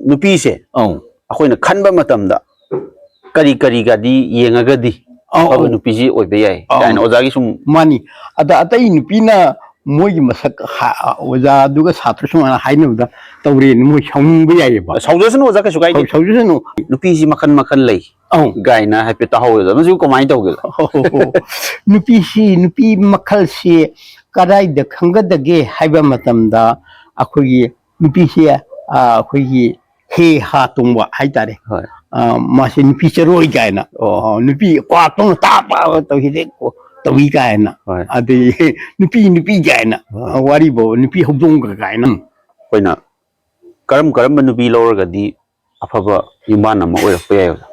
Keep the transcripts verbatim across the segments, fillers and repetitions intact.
ꯅꯨꯄꯤꯁꯦ ꯑꯧ ꯑꯩꯈꯣꯏꯅ ꯈꯟꯕ ꯃꯇꯝꯗ ꯀꯔꯤ ꯀꯔꯤꯒꯗꯤ ꯌꯦꯡꯉꯒꯗꯤ ꯑꯧ, ꯑꯐꯕ ꯑꯧ꯫ ꯅꯨꯄꯤꯁꯤ ꯑꯣꯏꯕ ꯌꯥꯏ ꯑꯧ꯫ ꯀꯥꯏꯅ ꯑꯣꯖꯥꯒꯤ ꯁꯨꯝ ꯃꯥꯅꯤ꯫ ꯑꯗ ꯑꯇꯩ ꯅꯨꯄꯤꯅ ꯃꯣꯏꯒꯤ ꯃꯁꯛ ꯍꯥ-, ꯑꯣꯖꯥꯗꯨꯒ ꯁꯥꯇ꯭ꯔ ꯁꯨꯃꯥꯏꯅ ꯍꯥꯏꯅꯕꯗ ꯇꯧꯔꯦꯅ ꯃꯣꯏ ꯁꯥꯎꯅꯤꯡꯕ ꯌꯥꯏꯌꯦꯕ꯫ ꯁꯥꯎꯖꯁꯅꯨ ꯑꯣꯖꯥ, ꯀꯩꯁꯨ ꯀꯥꯏꯗꯦ꯫ ꯁꯥꯎ-, ꯁꯥꯎꯖꯁꯅꯨ꯫ ꯅꯨꯄꯤꯁꯤ ꯃꯈꯜ ꯃꯈꯜ ꯂꯩ ꯑꯧ꯫ ꯀꯥꯏꯅ ꯍꯥꯏꯐꯦꯠ ꯇꯥꯍꯧꯋꯦ ꯑꯣꯖꯥ, ꯃꯁꯤꯕꯨ ꯀꯃꯥꯏꯅ ꯇꯧꯒꯦ? ꯅꯨꯄꯤꯁꯤ, ꯅꯨꯄꯤ ꯃꯈꯜꯁꯤ ꯀꯗꯥꯏꯗ ꯈꯪꯒꯗꯒꯦ ꯍꯥꯏꯕ ꯃꯇꯝꯗ ꯑꯩꯈꯣꯏꯒꯤ ꯅꯨꯄꯤꯁꯤ, ꯑ, ꯑꯩꯈꯣꯏꯒꯤ ꯍꯦ ꯍꯥ ꯇꯣꯡꯕ ꯍꯥꯏꯇꯥꯔꯦ꯫ ꯍꯣꯏ꯫ ꯑ, ꯃꯥꯁꯤ ꯅꯨꯄꯤ ꯆꯔꯣꯏ ꯀꯥꯏꯅ, ꯑꯣ꯫ ꯑ, ꯅꯨꯄꯤ ꯀ꯭ꯋꯥꯛꯇꯧꯅ ꯇꯥꯛ ꯄꯥꯛ ꯇꯧꯁꯤꯗꯤ ꯇꯧꯏ ꯀꯥꯏꯅ, ꯍꯣꯏ꯫ ꯑꯗꯩ ꯅꯨꯄꯤ ꯅꯨꯄꯤ ꯀꯥꯏꯅ, ꯍꯣꯏ꯫ ꯑ, ꯋꯥꯔꯤꯕꯣ ꯅꯨꯄꯤ ꯍꯧꯗꯣꯡꯒ ꯀꯥꯏꯅ꯫ ꯑꯩꯈꯣꯏꯅ ꯀꯔꯝ ꯀꯔꯝꯕ ꯅꯨꯄꯤ ꯂꯧꯔꯒꯗꯤ ꯑꯐꯕ ꯌꯨꯝꯕꯥꯟ ꯑꯃ ꯑꯣꯏꯔꯛꯄ ꯌꯥꯏ ꯑꯣꯖꯥ?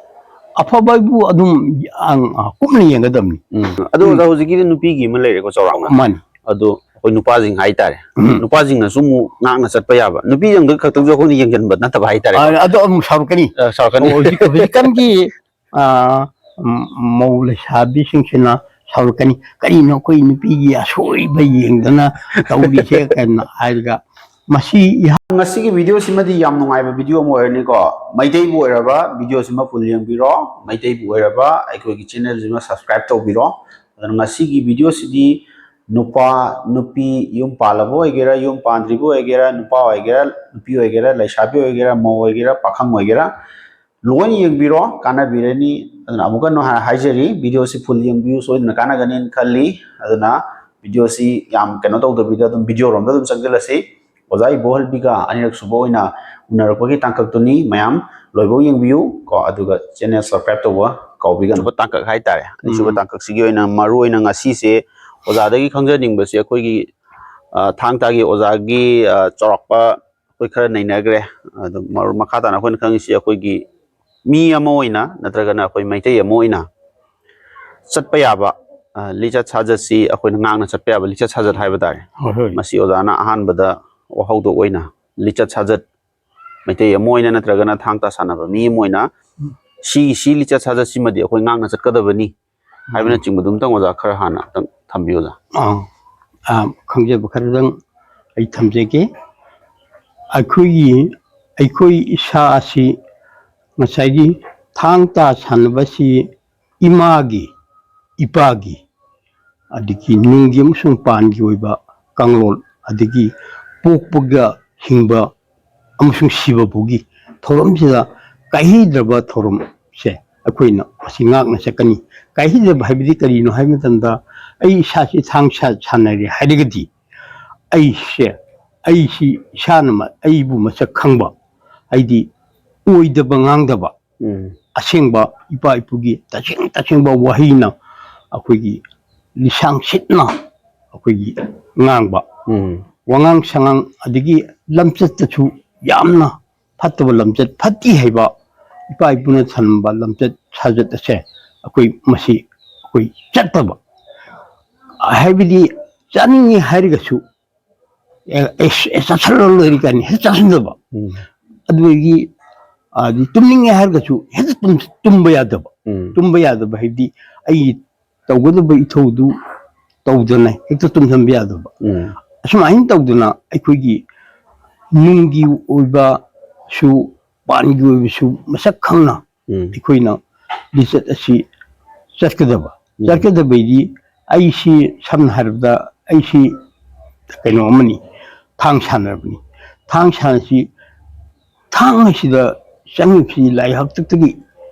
ꯑꯐꯕꯕꯨ ꯑꯗꯨꯝ ꯑꯪ, ꯑ, ꯀꯨꯞꯅ ꯌꯦꯡꯒꯗꯕꯅꯤ꯫ ꯎꯝ꯫ ꯑꯗꯣ ꯎꯝ꯫ ꯑꯣꯖꯥ, ꯍꯧꯖꯤꯛꯀꯤꯗꯤ ꯅꯨꯄꯤꯒꯤ ꯑꯃ ꯂꯩꯔꯦꯀꯣ, ꯆꯥꯎꯔꯥꯛꯅ꯫ ꯃꯥꯅꯤ꯫ ꯑꯗꯣ ꯑꯩꯈꯣꯏ ꯅꯨꯄꯥꯁꯤꯡ ꯍꯥꯏꯇꯥꯔꯦ꯫ ꯎꯝ꯫ ꯅꯨꯄꯥꯁꯤꯡꯅꯁꯨ ꯑꯃꯨꯛ ꯉꯥꯛꯅ ꯆꯠꯄ ꯌꯥꯕ, ꯅꯨꯄꯤꯁꯤꯡꯗ ꯈꯛꯇꯪꯁꯨ ꯑꯩꯈꯣꯏꯅ ꯌꯦꯡꯁꯤꯟꯕ ꯅꯠꯇꯕ ꯍꯥꯏꯇꯥꯔꯦ꯫ ꯑ, ꯑꯗꯣ ꯑꯃꯨꯛ ꯁꯥꯎꯔꯛꯀꯅꯤ꯫ ꯑ, ꯁꯥꯎꯔꯛꯀꯅꯤ꯫ ꯑꯣ, ꯍꯧꯖꯤꯛ, ꯍꯧꯖꯤꯛꯀꯥꯟꯒꯤ, ꯑ, ꯎꯝ, ꯃꯧ ꯂꯩꯁꯥꯕꯤꯁꯤꯡꯁꯤꯅ ꯁꯥꯎꯔꯛꯀꯅꯤ, "ꯀꯔꯤꯅꯣ ꯑꯩꯈꯣꯏ ꯅꯨꯄꯤꯒꯤ ꯑꯁꯣꯏꯕ ꯌꯦꯡꯗꯅ ꯇꯧꯔꯤꯁꯦ?" ꯀꯥꯏꯅ ꯍꯥꯏꯔꯒ ꯃꯁꯤ ꯏꯍꯥ- ꯉꯁꯤꯒꯤ ꯚꯤꯗꯤꯑꯣꯁꯤꯃꯗꯤ ꯌꯥꯝ ꯅꯨꯡꯉꯥꯏꯕ ꯚꯤꯗꯤꯑꯣ ꯑꯃ ꯑꯣꯏꯔꯅꯤꯀꯣ꯫ ꯃꯩꯇꯩꯕꯨ ꯑꯣꯏꯔꯕ ꯚꯤꯗꯤꯑꯣꯁꯤꯃ ꯐꯨꯜ ꯌꯦꯡꯕꯤꯔꯣ꯫ ꯃꯩꯇꯩꯕꯨ ꯑꯣꯏꯔꯕ ꯑꯩꯈꯣꯏꯒꯤ ꯆꯦꯅꯦꯜꯁꯤꯃ ꯁꯕꯁꯀ꯭ꯔꯥꯏꯕ ꯇꯧꯕꯤꯔꯣ꯫ ꯑꯗꯨꯅ ꯉꯁꯤꯒꯤ ꯚꯤꯗꯤꯑꯣꯁꯤꯗꯤ ꯅꯨꯄꯥ, ꯅꯨꯄꯤ, ꯌꯨꯝ ꯄꯥꯜꯂꯕ ꯑꯣꯏꯒꯦꯔꯥ, ꯌꯨꯝ ꯄꯥꯟꯗ꯭ꯔꯤꯕ ꯑꯣꯏꯒꯦꯔꯥ, ꯅꯨꯄꯥ ꯑꯣꯏꯒꯦꯔꯥ, ꯅꯨꯄꯤ ꯑꯣꯏꯒꯦꯔꯥ, ꯂꯩꯁꯥꯕꯤ ꯑꯣꯏꯒꯦꯔꯥ, ꯃꯧ ꯑꯣꯏꯒꯦꯔꯥ, ꯄꯥꯈꯪ ꯑꯣꯏꯒꯦꯔꯥ, ꯂꯣꯏꯅ ꯌꯦꯡꯕꯤꯔꯣ, ꯀꯥꯟꯅꯕꯤꯔꯅꯤ꯫ ꯑꯗꯨꯅ ꯑꯃꯨꯛꯀ ꯍꯟꯅ ꯍꯥꯏ-, ꯍꯥꯏꯖꯔꯤ, ꯚꯤꯗꯤꯑꯣꯁꯤ ꯐꯨꯜ ꯌꯦꯡꯕꯤꯌꯨ, ꯁꯣꯏꯗꯅ ꯀꯥꯟꯅꯒꯅꯤꯅ ꯈꯜꯂꯤ꯫ ꯑꯗꯨꯅ ꯚꯤꯗꯤꯑꯣꯁꯤ ꯌꯥꯝ ꯀꯩꯅꯣ ꯇꯧꯗꯕꯤꯗ ꯑꯗꯨꯝ ꯚꯤꯗꯤꯑꯣ ꯔꯣꯝꯗ ꯑꯗꯨꯝ ꯆꯪꯁꯤꯜꯂꯁꯤ꯫ ꯑꯣꯖꯥ ꯏꯕꯣꯍꯜꯕꯤꯒ ꯑꯅꯤꯔꯛ ꯁꯨꯕ ꯑꯣꯏꯅ ꯎꯅꯔꯛꯄꯒꯤ ꯇꯥꯡꯀꯛꯇꯨꯅꯤ꯫ ꯃꯌꯥꯝ ꯂꯣꯏꯐꯥꯎ ꯌꯦꯡꯕꯤꯌꯨ ꯀꯣ, ꯑꯗꯨꯒ ꯆꯦꯅꯦꯜ ꯁꯕꯁꯀ꯭ꯔꯥꯏꯕ ꯇꯧꯕ ꯀꯥꯎꯕꯤꯒꯅꯨ꯫ ꯑꯆꯧꯕ ꯇꯥꯡꯀꯛ ꯍꯥꯏꯇꯥꯔꯦ꯫ ꯑꯅꯤꯁꯨꯕ ꯎꯝ꯫ ꯇꯥꯡꯀꯛꯁꯤꯒꯤ ꯑꯣꯏꯅ ꯃꯔꯨ ꯑꯣꯏꯅ ꯉꯁꯤꯁꯦ ꯑꯣꯖꯥꯗꯒꯤ ꯈꯪꯖꯅꯤꯡꯕꯁꯦ ꯑꯩꯈꯣꯏꯒꯤ, ꯑ, ꯊꯥꯡ ꯇꯥꯒꯤ ꯑꯣꯖꯥꯒꯤ, ꯑ, ꯆꯥꯎꯔꯥꯛꯄ ꯑꯩꯈꯣꯏ ꯈꯔ ꯅꯩꯅꯈ꯭ꯔꯦ꯫ ꯑꯗꯨ ꯃꯔꯨ-, ꯃꯈꯥ ꯇꯥꯅ ꯑꯩꯈꯣꯏꯅ ꯈꯪꯉꯤꯁꯤ ꯑꯩꯈꯣꯏꯒꯤ ꯃꯤ ꯑꯃ ꯑꯣꯏꯅ ꯅꯠꯇ꯭ꯔꯒꯅ ꯑꯩꯈꯣꯏ ꯃꯩꯇꯩ ꯑꯃ ꯑꯣꯏꯅ ꯆꯠꯄ ꯌꯥꯕ, ꯑ, ꯂꯤꯆꯠ ꯁꯥꯖꯠꯁꯤ ꯑꯩꯈꯣꯏꯅ ꯉꯥꯛꯅ ꯆꯠꯄ ꯌꯥꯕ ꯂꯤꯆꯠ ꯁꯥꯖꯠ ꯍꯥꯏꯕ ꯇꯥꯔꯦ꯫ ꯍꯣꯏ, ꯍꯣꯏ꯫ ꯃꯁꯤ ꯑꯣꯖꯥꯅ ꯑꯍꯥꯟꯕꯗ ꯋꯥꯍꯧꯗꯣꯛ ꯑꯣꯏꯅ ꯂꯤꯆꯠ ꯁꯥꯖꯠ ꯃꯩꯇꯩ ꯑꯃ ꯑꯣꯏꯅ ꯅꯠꯇ꯭ꯔꯒꯅ ꯊꯥꯡ ꯇꯥ ꯁꯥꯟꯅꯕ ꯃꯤ ꯑꯃ ꯑꯣꯏꯅ ꯎꯝ꯫ ꯁꯤ, ꯁꯤ ꯂꯤꯆꯠ ꯁꯥꯖꯠꯁꯤꯃꯗꯤ ꯑꯩꯈꯣꯏ ꯉꯥꯛꯅ ꯆꯠꯀꯗꯕꯅꯤ ꯎꯝ꯫ ꯍꯥꯏꯕꯅꯆꯤꯡꯕꯗꯨ ꯑꯝꯇꯪ ꯑꯣꯖꯥ ꯈꯔ ꯍꯥꯟꯅ ꯑꯝꯇꯪ ꯊꯝꯕꯤꯌꯨ ꯑꯣꯖꯥ꯫ ꯑꯥ, ꯑꯥ, ꯈꯪꯖꯕ ꯈꯔꯗꯪ ꯑꯩ ꯊꯝꯖꯒꯦ꯫ ꯑꯩꯈꯣꯏꯒꯤ ꯑꯩꯈꯣꯏ ꯏꯁꯥ ꯑꯁꯤ ꯉꯁꯥꯏꯒꯤ ꯊꯥꯡ ꯇꯥ ꯁꯥꯟꯅꯕꯁꯤ ꯏꯃꯥꯒꯤ, ꯏꯄꯥꯒꯤ, ꯑꯗꯒꯤ ꯅꯨꯡꯒꯤ ꯑꯃꯁꯨꯡ ꯄꯥꯟꯒꯤ ꯑꯣꯏꯕ ꯀꯥꯡꯂꯣꯟ, ꯑꯗꯒꯤ ꯄꯣꯛꯄꯒ ꯍꯤꯡꯕ ꯑꯃꯁꯨꯡ ꯁꯤꯕ ꯐꯥꯎꯒꯤ ꯊꯧꯔꯝꯁꯤꯗ ꯀꯥꯏꯍꯩꯗ꯭ꯔꯕ ꯊꯧꯔꯝꯁꯦ ꯑꯩꯈꯣꯏꯅ ꯃꯁꯤ ꯉꯥꯛꯅ ꯆꯠꯀꯅꯤ꯫ ꯀꯥꯏꯍꯩꯗ꯭ꯔꯕ ꯍꯥꯏꯕꯗꯤ ꯀꯔꯤꯅꯣ ꯍꯥꯏꯕ ꯃꯇꯝꯗ, ꯑꯩ ꯏꯁꯥꯁꯤ ꯊꯥꯡ ꯁꯥ-, ꯁꯥꯟꯅꯔꯦ ꯍꯥꯏꯔꯒꯗꯤ, ꯑꯩꯁꯦ, ꯑꯩꯁꯤ ꯏꯁꯥꯅ ꯃ-, ꯑꯩꯕꯨ ꯃꯁꯛ ꯈꯪꯕ, ꯑꯩꯗꯤ ꯑꯣꯏꯗꯕ ꯉꯥꯡꯗꯕ, ꯎꯝ꯫ ꯑꯁꯦꯡꯕ ꯏꯄꯥ ꯏꯄꯨꯒꯤ ꯇꯁꯦꯡ ꯇꯁꯦꯡꯕ ꯋꯥꯍꯩꯅ ꯑꯩꯈꯣꯏꯒꯤ ꯂꯤꯁꯥꯡ ꯁꯤꯠꯅ ꯑꯩꯈꯣꯏꯒꯤ ꯉꯥꯡꯕ, ꯎꯝ꯫ ꯋꯥꯉꯥꯡ ꯁꯉꯥꯡ, ꯑꯗꯒꯤ ꯂꯝꯆꯠꯇꯁꯨ ꯌꯥꯝꯅ ꯐꯠꯇꯕ ꯂꯝꯆꯠ, ꯐꯠꯇꯦ ꯍꯥꯏꯕ ꯏꯄꯥ ꯏꯄꯨꯅ ꯊꯝꯕ ꯂꯝꯆꯠ ꯁꯥꯖꯠ ꯑꯁꯦ ꯑꯩꯈꯣꯏ ꯃꯁꯤ ꯑꯩꯈꯣꯏ ꯆꯠꯇꯕ, ꯍꯥꯏꯕꯗꯤ ꯆꯥꯅꯤꯡꯉꯤ ꯍꯥꯏꯔꯒꯁꯨ, ꯑꯦ, ꯑꯦ, ꯑꯦ, ꯆꯥꯁꯜꯂ ꯂꯣꯏꯔꯦ ꯀꯥꯏꯅ ꯍꯦꯛ ꯆꯥꯁꯤꯟꯗꯕ꯫ ꯎꯝ꯫ ꯑꯗꯨꯗꯒꯤ, ꯑꯗꯤ ꯇꯨꯝꯅꯤꯡꯉꯦ ꯍꯥꯏꯔꯒꯁꯨ ꯍꯦꯛꯇ ꯇꯨꯝ-, ꯇꯨꯝꯕ ꯌꯥꯗꯕ꯫ ꯎꯝ꯫ ꯇꯨꯝꯕ ꯌꯥꯗꯕ ꯍꯥꯏꯕꯗꯤ ꯑꯩꯒꯤ ꯇꯧꯒꯗꯕ ꯏꯊꯧꯗꯨ ꯇꯧꯗꯅ ꯍꯦꯛꯇ ꯇꯨꯝꯁꯤꯟꯕ ꯌꯥꯗꯕ꯫ ꯎꯝ꯫ ꯑꯁꯨꯃꯥꯏꯅ ꯇꯧꯗꯅ ꯑꯩꯈꯣꯏꯒꯤ ꯅꯨꯡꯒꯤ ꯑꯣꯏꯕꯁꯨ, ꯄꯥꯟꯒꯤ ꯑꯣꯏꯕꯁꯨ ꯃꯁꯛ ꯈꯪꯅ ꯎꯝ꯫ ꯑꯩꯈꯣꯏꯅ ꯂꯤꯆꯠ ꯑꯁꯤ ꯆꯠꯀꯗꯕ꯫ ꯎꯝ꯫ ꯆꯠꯀꯗꯕꯩꯗꯤ ꯑꯩꯁꯤ, ꯁꯝꯅ ꯍꯥꯏꯔꯕꯗ, ꯑꯩꯁꯤ ꯀꯩꯅꯣ ꯑꯃꯅꯤ, ꯊꯥꯡ ꯁꯥꯟꯅꯔꯕꯅꯤ꯫ ꯊꯥꯡ ꯁꯥꯟꯅꯁꯤ, ꯊꯥꯡ ꯑꯁꯤꯗ ꯆꯪꯉꯤꯕꯁꯤ ꯂꯥꯏ ꯍꯥꯛꯇꯛꯇꯒꯤ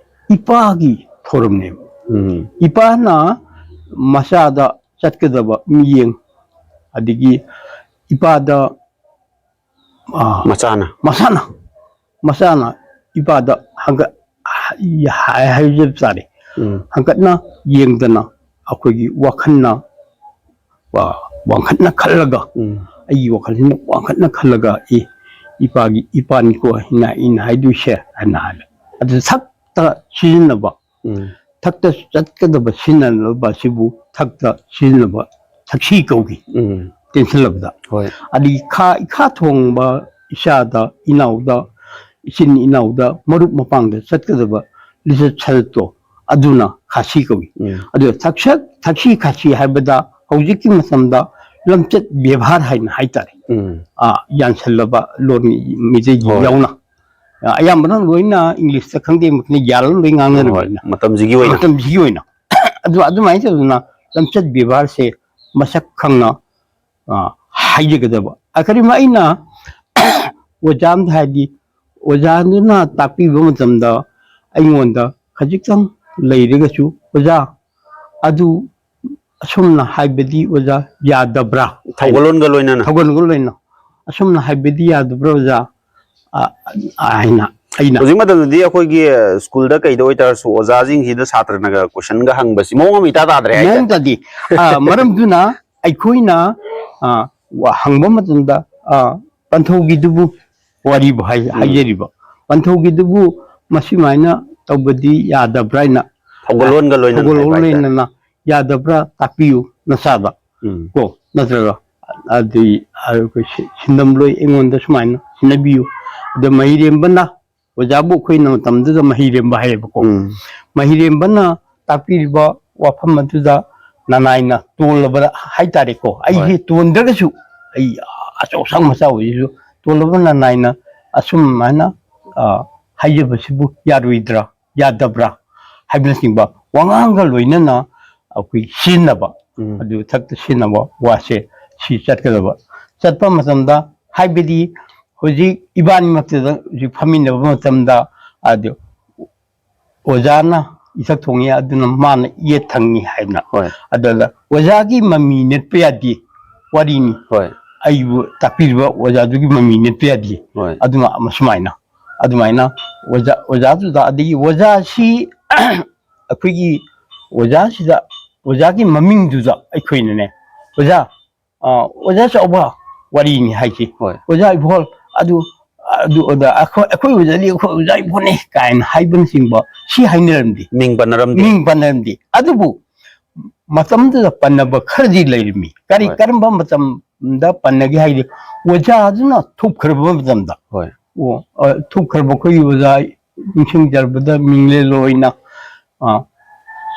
ꯏꯄꯥꯒꯤ ꯊꯧꯔꯝꯅꯦꯕ꯫ ꯎꯝ꯫ ꯏꯄꯥꯅ ꯃꯆꯥꯗ ꯆꯠꯀꯗꯕ ꯃꯤꯠꯌꯦꯡ, ꯑꯗꯒꯤ ꯏꯄꯥꯗ, ꯑꯥ, ꯃꯆꯥꯅ꯫ ꯃꯆꯥꯅ, ꯃꯆꯥꯅ ꯏꯄꯥꯗ ꯍꯪꯒꯠ-, ꯍꯥꯏ-, ꯍꯥꯏꯖꯕ ꯇꯥꯔꯦ꯫ ꯎꯝ꯫ ꯍꯪꯒꯠꯅ ꯌꯦꯡꯗꯅ ꯑꯩꯈꯣꯏꯒꯤ ꯋꯥꯈꯜꯅ, ꯋꯥ-, ꯋꯥꯡꯈꯠꯅ ꯈꯜꯂꯒ, ꯎꯝ꯫ ꯑꯩꯒꯤ ꯋꯥꯈꯜꯁꯤꯅ ꯋꯥꯡꯈꯠꯅ ꯈꯜꯂꯒ, "ꯑꯦ, ꯏꯄꯥꯒꯤ, ꯏꯄꯥꯅꯤꯀꯣ ꯑꯩꯅ, ꯑꯩꯅ ꯍꯥꯏꯗꯣꯏꯁꯦ" ꯍꯥꯏꯅ ꯍꯥꯏꯕ꯫ ꯑꯗꯨ ꯊꯛꯇ ꯁꯤꯖꯤꯟꯅꯕ, ꯎꯝ꯫ ꯊꯛꯇ ꯆꯠꯀꯗꯕ ꯁꯤꯖꯤꯟꯅꯕ ꯑꯁꯤꯕꯨ ꯊꯛꯇ ꯁꯤꯖꯤꯟꯅꯕ ꯊꯛꯁꯤ ꯀꯧꯏ꯫ ꯎꯝ꯫ ꯇꯦꯟꯁꯤꯜꯂꯕꯗ꯫ ꯍꯣꯏ꯫ ꯑꯗꯒꯤ ꯈꯥ-, ꯏꯈꯥ ꯊꯣꯡꯕ ꯏꯆꯥꯗ, ꯏꯅꯥꯎꯗ, ꯏꯆꯤꯟ ꯏꯅꯥꯎꯗ, ꯃꯔꯨꯞ ꯃꯄꯥꯡꯗ ꯆꯠꯀꯗꯕ ꯂꯤꯆꯠ ꯁꯥꯖꯠꯇꯣ ꯑꯗꯨꯅ ꯈꯥꯁꯤ ꯀꯧꯏ꯫ ꯎꯝ꯫ ꯑꯗꯨ ꯊꯛꯁꯛ-, ꯊꯛꯁꯤ ꯈꯥꯁꯤ ꯍꯥꯏꯕꯗ ꯍꯧꯖꯤꯛꯀꯤ ꯃꯇꯝꯗ ꯂꯝꯆꯠ ꯕꯦꯕꯥꯔ ꯍꯥꯏꯅ ꯍꯥꯏꯇꯥꯔꯦ꯫ ꯎꯝ꯫ ꯑ, ꯌꯥꯟꯁꯜꯂꯕ ꯂꯣꯟ ꯃꯤꯇꯩꯒꯤ ꯍꯣꯏ꯫ ꯌꯥꯎꯅ꯫ ꯑ, ꯑꯌꯥꯝꯕꯅ ꯂꯣꯏꯅ ꯏꯪꯂꯤꯁꯇ ꯈꯪꯗꯦ, ꯃꯈꯣꯏꯅ ꯌꯥꯜꯂꯒ ꯂꯣꯏ ꯉꯥꯡꯅꯔꯕꯅꯤꯅ꯫ ꯍꯣꯏ, ꯃꯇꯝꯁꯤꯒꯤ ꯑꯣꯏꯅ꯫ ꯃꯇꯝꯁꯤꯒꯤ ꯑꯣꯏꯅ꯫ ꯑꯗꯨ, ꯑꯗꯨꯃꯥꯏꯅ ꯇꯧꯗꯅ ꯂꯝꯆꯠ ꯕꯦꯕꯥꯔꯁꯦ ꯃꯁꯛ ꯈꯪꯅ, ꯑ, ꯍꯥꯏꯖꯒꯗꯕ꯫ ꯑ, ꯀꯔꯤꯒꯨꯝꯕ ꯑꯩꯅ ꯑꯣꯖꯥ ꯑꯃꯗ ꯍꯥꯏꯗꯤ, ꯑꯣꯖꯥꯗꯨꯅ ꯇꯥꯛꯄꯤꯕ ꯃꯇꯝꯗ ꯑꯩꯉꯣꯟꯗ ꯈꯖꯤꯛꯇꯪ ꯂꯩꯔꯒꯁꯨ, "ꯑꯣꯖꯥ, ꯑꯗꯨ ꯑꯁꯨꯝꯅ ꯍꯥꯏꯕꯗꯤ ꯑꯣꯖꯥ ꯌꯥꯗꯕ꯭ꯔꯥ?" ꯊꯧꯒꯜꯂꯣꯟꯒ ꯂꯣꯏꯅꯅ꯫ ꯊꯧꯒꯜꯂꯣꯟꯒ ꯂꯣꯏꯅꯅ꯫ "ꯑꯁꯨꯝꯅ ꯍꯥꯏꯕꯗꯤ ꯌꯥꯗꯕ꯭ꯔꯥ, ꯑꯣꯖꯥ?" ꯑ, ꯑ, ꯍꯥꯏꯅ ꯑꯩꯅ ꯍꯧꯖꯤꯛ ꯃꯇꯝꯗꯗꯤ ꯑꯩꯈꯣꯏꯒꯤ ꯁ꯭ꯀꯨꯜꯗ ꯀꯩꯗ ꯑꯣꯏꯇꯥꯔꯁꯨ ꯑꯣꯖꯥꯁꯤꯡꯁꯤꯗ ꯁꯥꯇ꯭ꯔꯅꯒ ꯀꯣꯏꯁꯟꯒ ꯍꯪꯕꯁꯤ ꯃꯑꯣꯡ ꯑꯃ ꯏꯇꯥ ꯇꯥꯗ꯭ꯔꯦ ꯍꯥꯏꯇꯥꯔꯦ꯫ ꯃꯑꯣꯡ ꯇꯥꯗꯦ꯫ ꯑ, ꯃꯔꯝꯗꯨꯅ ꯑꯩꯈꯣꯏꯅ, ꯑ, ꯋꯥ-, ꯍꯪꯕ ꯃꯇꯝꯗ, ꯑ, ꯄꯟꯊꯧꯒꯤꯗꯨꯕꯨ ꯋꯥꯔꯤꯕꯨ ꯍꯥꯏ-, ꯎꯝ꯫ ꯍꯥꯏꯖꯔꯤꯕ꯫ ꯄꯟꯊꯧꯒꯤꯗꯨꯕꯨ ꯃꯁꯤꯃꯥꯏꯅ ꯇꯧꯕꯗꯤ ꯌꯥꯗꯕ꯭ꯔꯥ ꯍꯥꯏꯅ ꯊꯧꯒꯜꯂꯣꯟꯒ ꯂꯣꯏꯅꯅ ꯊꯧꯒꯜꯂꯣꯟ ꯍꯥꯏꯕ ꯍꯥꯏꯇꯥꯔꯦ꯫ ꯂꯣꯏꯅꯅ ꯌꯥꯗꯕ꯭ꯔꯥ ꯇꯥꯛꯄꯤꯌꯨ ꯅꯆꯥꯗ꯫ ꯎꯝ꯫ ꯀꯣ, ꯅꯠꯇ꯭ꯔꯒ ꯑꯗꯨꯗꯤ ꯑꯩꯈꯣꯏ ꯁꯤ-, ꯁꯤꯟꯅꯝꯂꯣꯏ ꯑꯩꯉꯣꯟꯗ ꯁꯨꯃꯥꯏꯅ ꯁꯤꯟꯅꯕꯤꯌꯨ꯫ ꯑꯗ ꯃꯍꯩꯔꯦꯝꯕꯅ, ꯑꯣꯖꯥꯕꯨ ꯑꯩꯈꯣꯏꯅ ꯃꯇꯝꯗꯨꯗ ꯃꯍꯩꯔꯦꯝꯕ ꯍꯥꯏꯌꯦꯕꯀꯣ꯫ ꯎꯝ꯫ ꯃꯍꯩꯔꯦꯝꯕꯅ ꯇꯥꯛꯄꯤꯔꯤꯕ ꯋꯥꯐꯝ ꯑꯗꯨꯗ ꯅꯅꯥꯏꯅ ꯇꯣꯜꯂꯕꯗ ꯍꯥꯏꯇꯥꯔꯦꯀꯣ, ꯑꯩꯁꯦ ꯍꯣꯏ꯫ ꯇꯣꯟꯗ꯭ꯔꯒꯁꯨ ꯑꯩ ꯑꯆꯧ ꯑꯁꯥꯡ ꯃꯆꯥ ꯑꯣꯏꯔꯁꯨ ꯇꯣꯜꯂꯕ ꯅꯅꯥꯏꯅ ꯑꯁꯨꯝ ꯍꯥꯏꯅ, ꯑ, ꯍꯥꯏꯖꯕꯁꯤꯕꯨ ꯌꯥꯔꯣꯏꯗ꯭ꯔꯥ, ꯌꯥꯗꯕ꯭ꯔꯥ ꯍꯥꯏꯕꯅꯆꯤꯡꯕ ꯋꯥꯉꯥꯡꯒ ꯂꯣꯏꯅꯅ ꯑꯩꯈꯣꯏ ꯁꯤꯖꯤꯟꯅꯕ, ꯎꯝ꯫ ꯑꯗꯨ ꯊꯛꯇ ꯁꯤꯖꯤꯟꯅꯕ ꯋꯥꯁꯦ ꯁꯤ ꯆꯠꯀꯗꯕ꯫ ꯆꯠꯄ ꯃꯇꯝꯗ ꯍꯥꯏꯕꯗꯤ ꯍꯧꯖꯤꯛ ꯏꯕꯥꯅꯤꯃꯛꯇꯗ ꯍꯧꯖꯤꯛ ꯐꯝꯃꯤꯟꯅꯕ ꯃꯇꯝꯗ ꯑꯗꯨ ꯑꯣꯖꯥꯅ ꯏꯊꯛ ꯊꯣꯡꯉꯤ, ꯑꯗꯨꯅ ꯃꯥꯅ ꯌꯦꯠ ꯊꯪꯉꯤ ꯍꯥꯏꯗꯅ꯫ ꯍꯣꯏ꯫ ꯑꯗꯨꯗ ꯑꯣꯖꯥꯒꯤ ꯃꯃꯤ ꯅꯦꯠꯄ ꯌꯥꯗꯦ, ꯋꯥꯔꯤꯅꯤ꯫ ꯍꯣꯏ꯫ ꯑꯩꯕꯨ ꯇꯥꯛꯄꯤꯔꯤꯕ ꯑꯣꯖꯥꯗꯨꯒꯤ ꯃꯃꯤ ꯅꯦꯠꯄ ꯌꯥꯗꯦ꯫ ꯍꯣꯏ꯫ ꯑꯗꯨꯅ ꯑꯁꯨꯃꯥꯏꯅ, ꯑꯗꯨꯃꯥꯏꯅ ꯑꯣꯖꯥ, ꯑꯣꯖꯥꯗꯨꯗ, ꯑꯗꯒꯤ ꯑꯣꯖꯥꯁꯤ ꯑꯩꯈꯣꯏꯒꯤ ꯑꯣꯖꯥꯁꯤꯗ, ꯑꯣꯖꯥꯒꯤ ꯃꯃꯤꯡꯗꯨꯗ ꯑꯩꯈꯣꯏꯅꯅꯦ, "ꯑꯣꯖꯥ, ꯑ, ꯑꯣꯖꯥ ꯆꯥꯎꯕ ꯋꯥꯔꯤꯅꯤ" ꯍꯥꯏꯁꯤ꯫ ꯍꯣꯏ꯫ "ꯑꯣꯖꯥ ꯏꯕꯣꯜ, ꯑꯗꯨ, ꯑꯗꯨ, ꯑꯗ, ꯑꯩꯈꯣꯏ, ꯑꯩꯈꯣꯏ ꯑꯣꯖꯥꯗꯤ ꯑꯩꯈꯣꯏ ꯑꯣꯖꯥ ꯏꯕꯣꯜꯅꯤ" ꯀꯥꯏꯅ ꯍꯥꯏꯕꯅꯆꯤꯡꯕ ꯁꯤ ꯍꯥꯏꯅꯔꯝꯗꯦ꯫ ꯃꯤꯡ ꯄꯟꯅꯔꯝꯗꯦ꯫ ꯃꯤꯡ ꯄꯟꯅꯔꯝꯗꯦ꯫ ꯑꯗꯨꯕꯨ ꯃꯇꯝꯗꯨꯗ ꯄꯟꯅꯕ ꯈꯔꯗꯤ ꯂꯩꯔꯝꯃꯤ꯫ ꯀꯔꯤ, ꯍꯣꯏ꯫ ꯀꯔꯝꯕ ꯃꯇꯝꯗ ꯄꯟꯅꯒꯦ ꯍꯥꯏꯗꯤ, ꯑꯣꯖꯥꯗꯨꯅ ꯊꯣꯛꯈ꯭ꯔꯕ ꯃꯇꯝꯗ꯫ ꯍꯣꯏ꯫ ꯑꯣ, ꯑ, ꯊꯣꯛꯈ꯭ꯔꯕ ꯑꯩꯈꯣꯏꯒꯤ ꯑꯣꯖꯥ ꯅꯤꯡꯁꯤꯡꯖꯔꯕꯗ ꯃꯤꯡꯂꯦꯜ ꯑꯣꯏꯅ, ꯑ,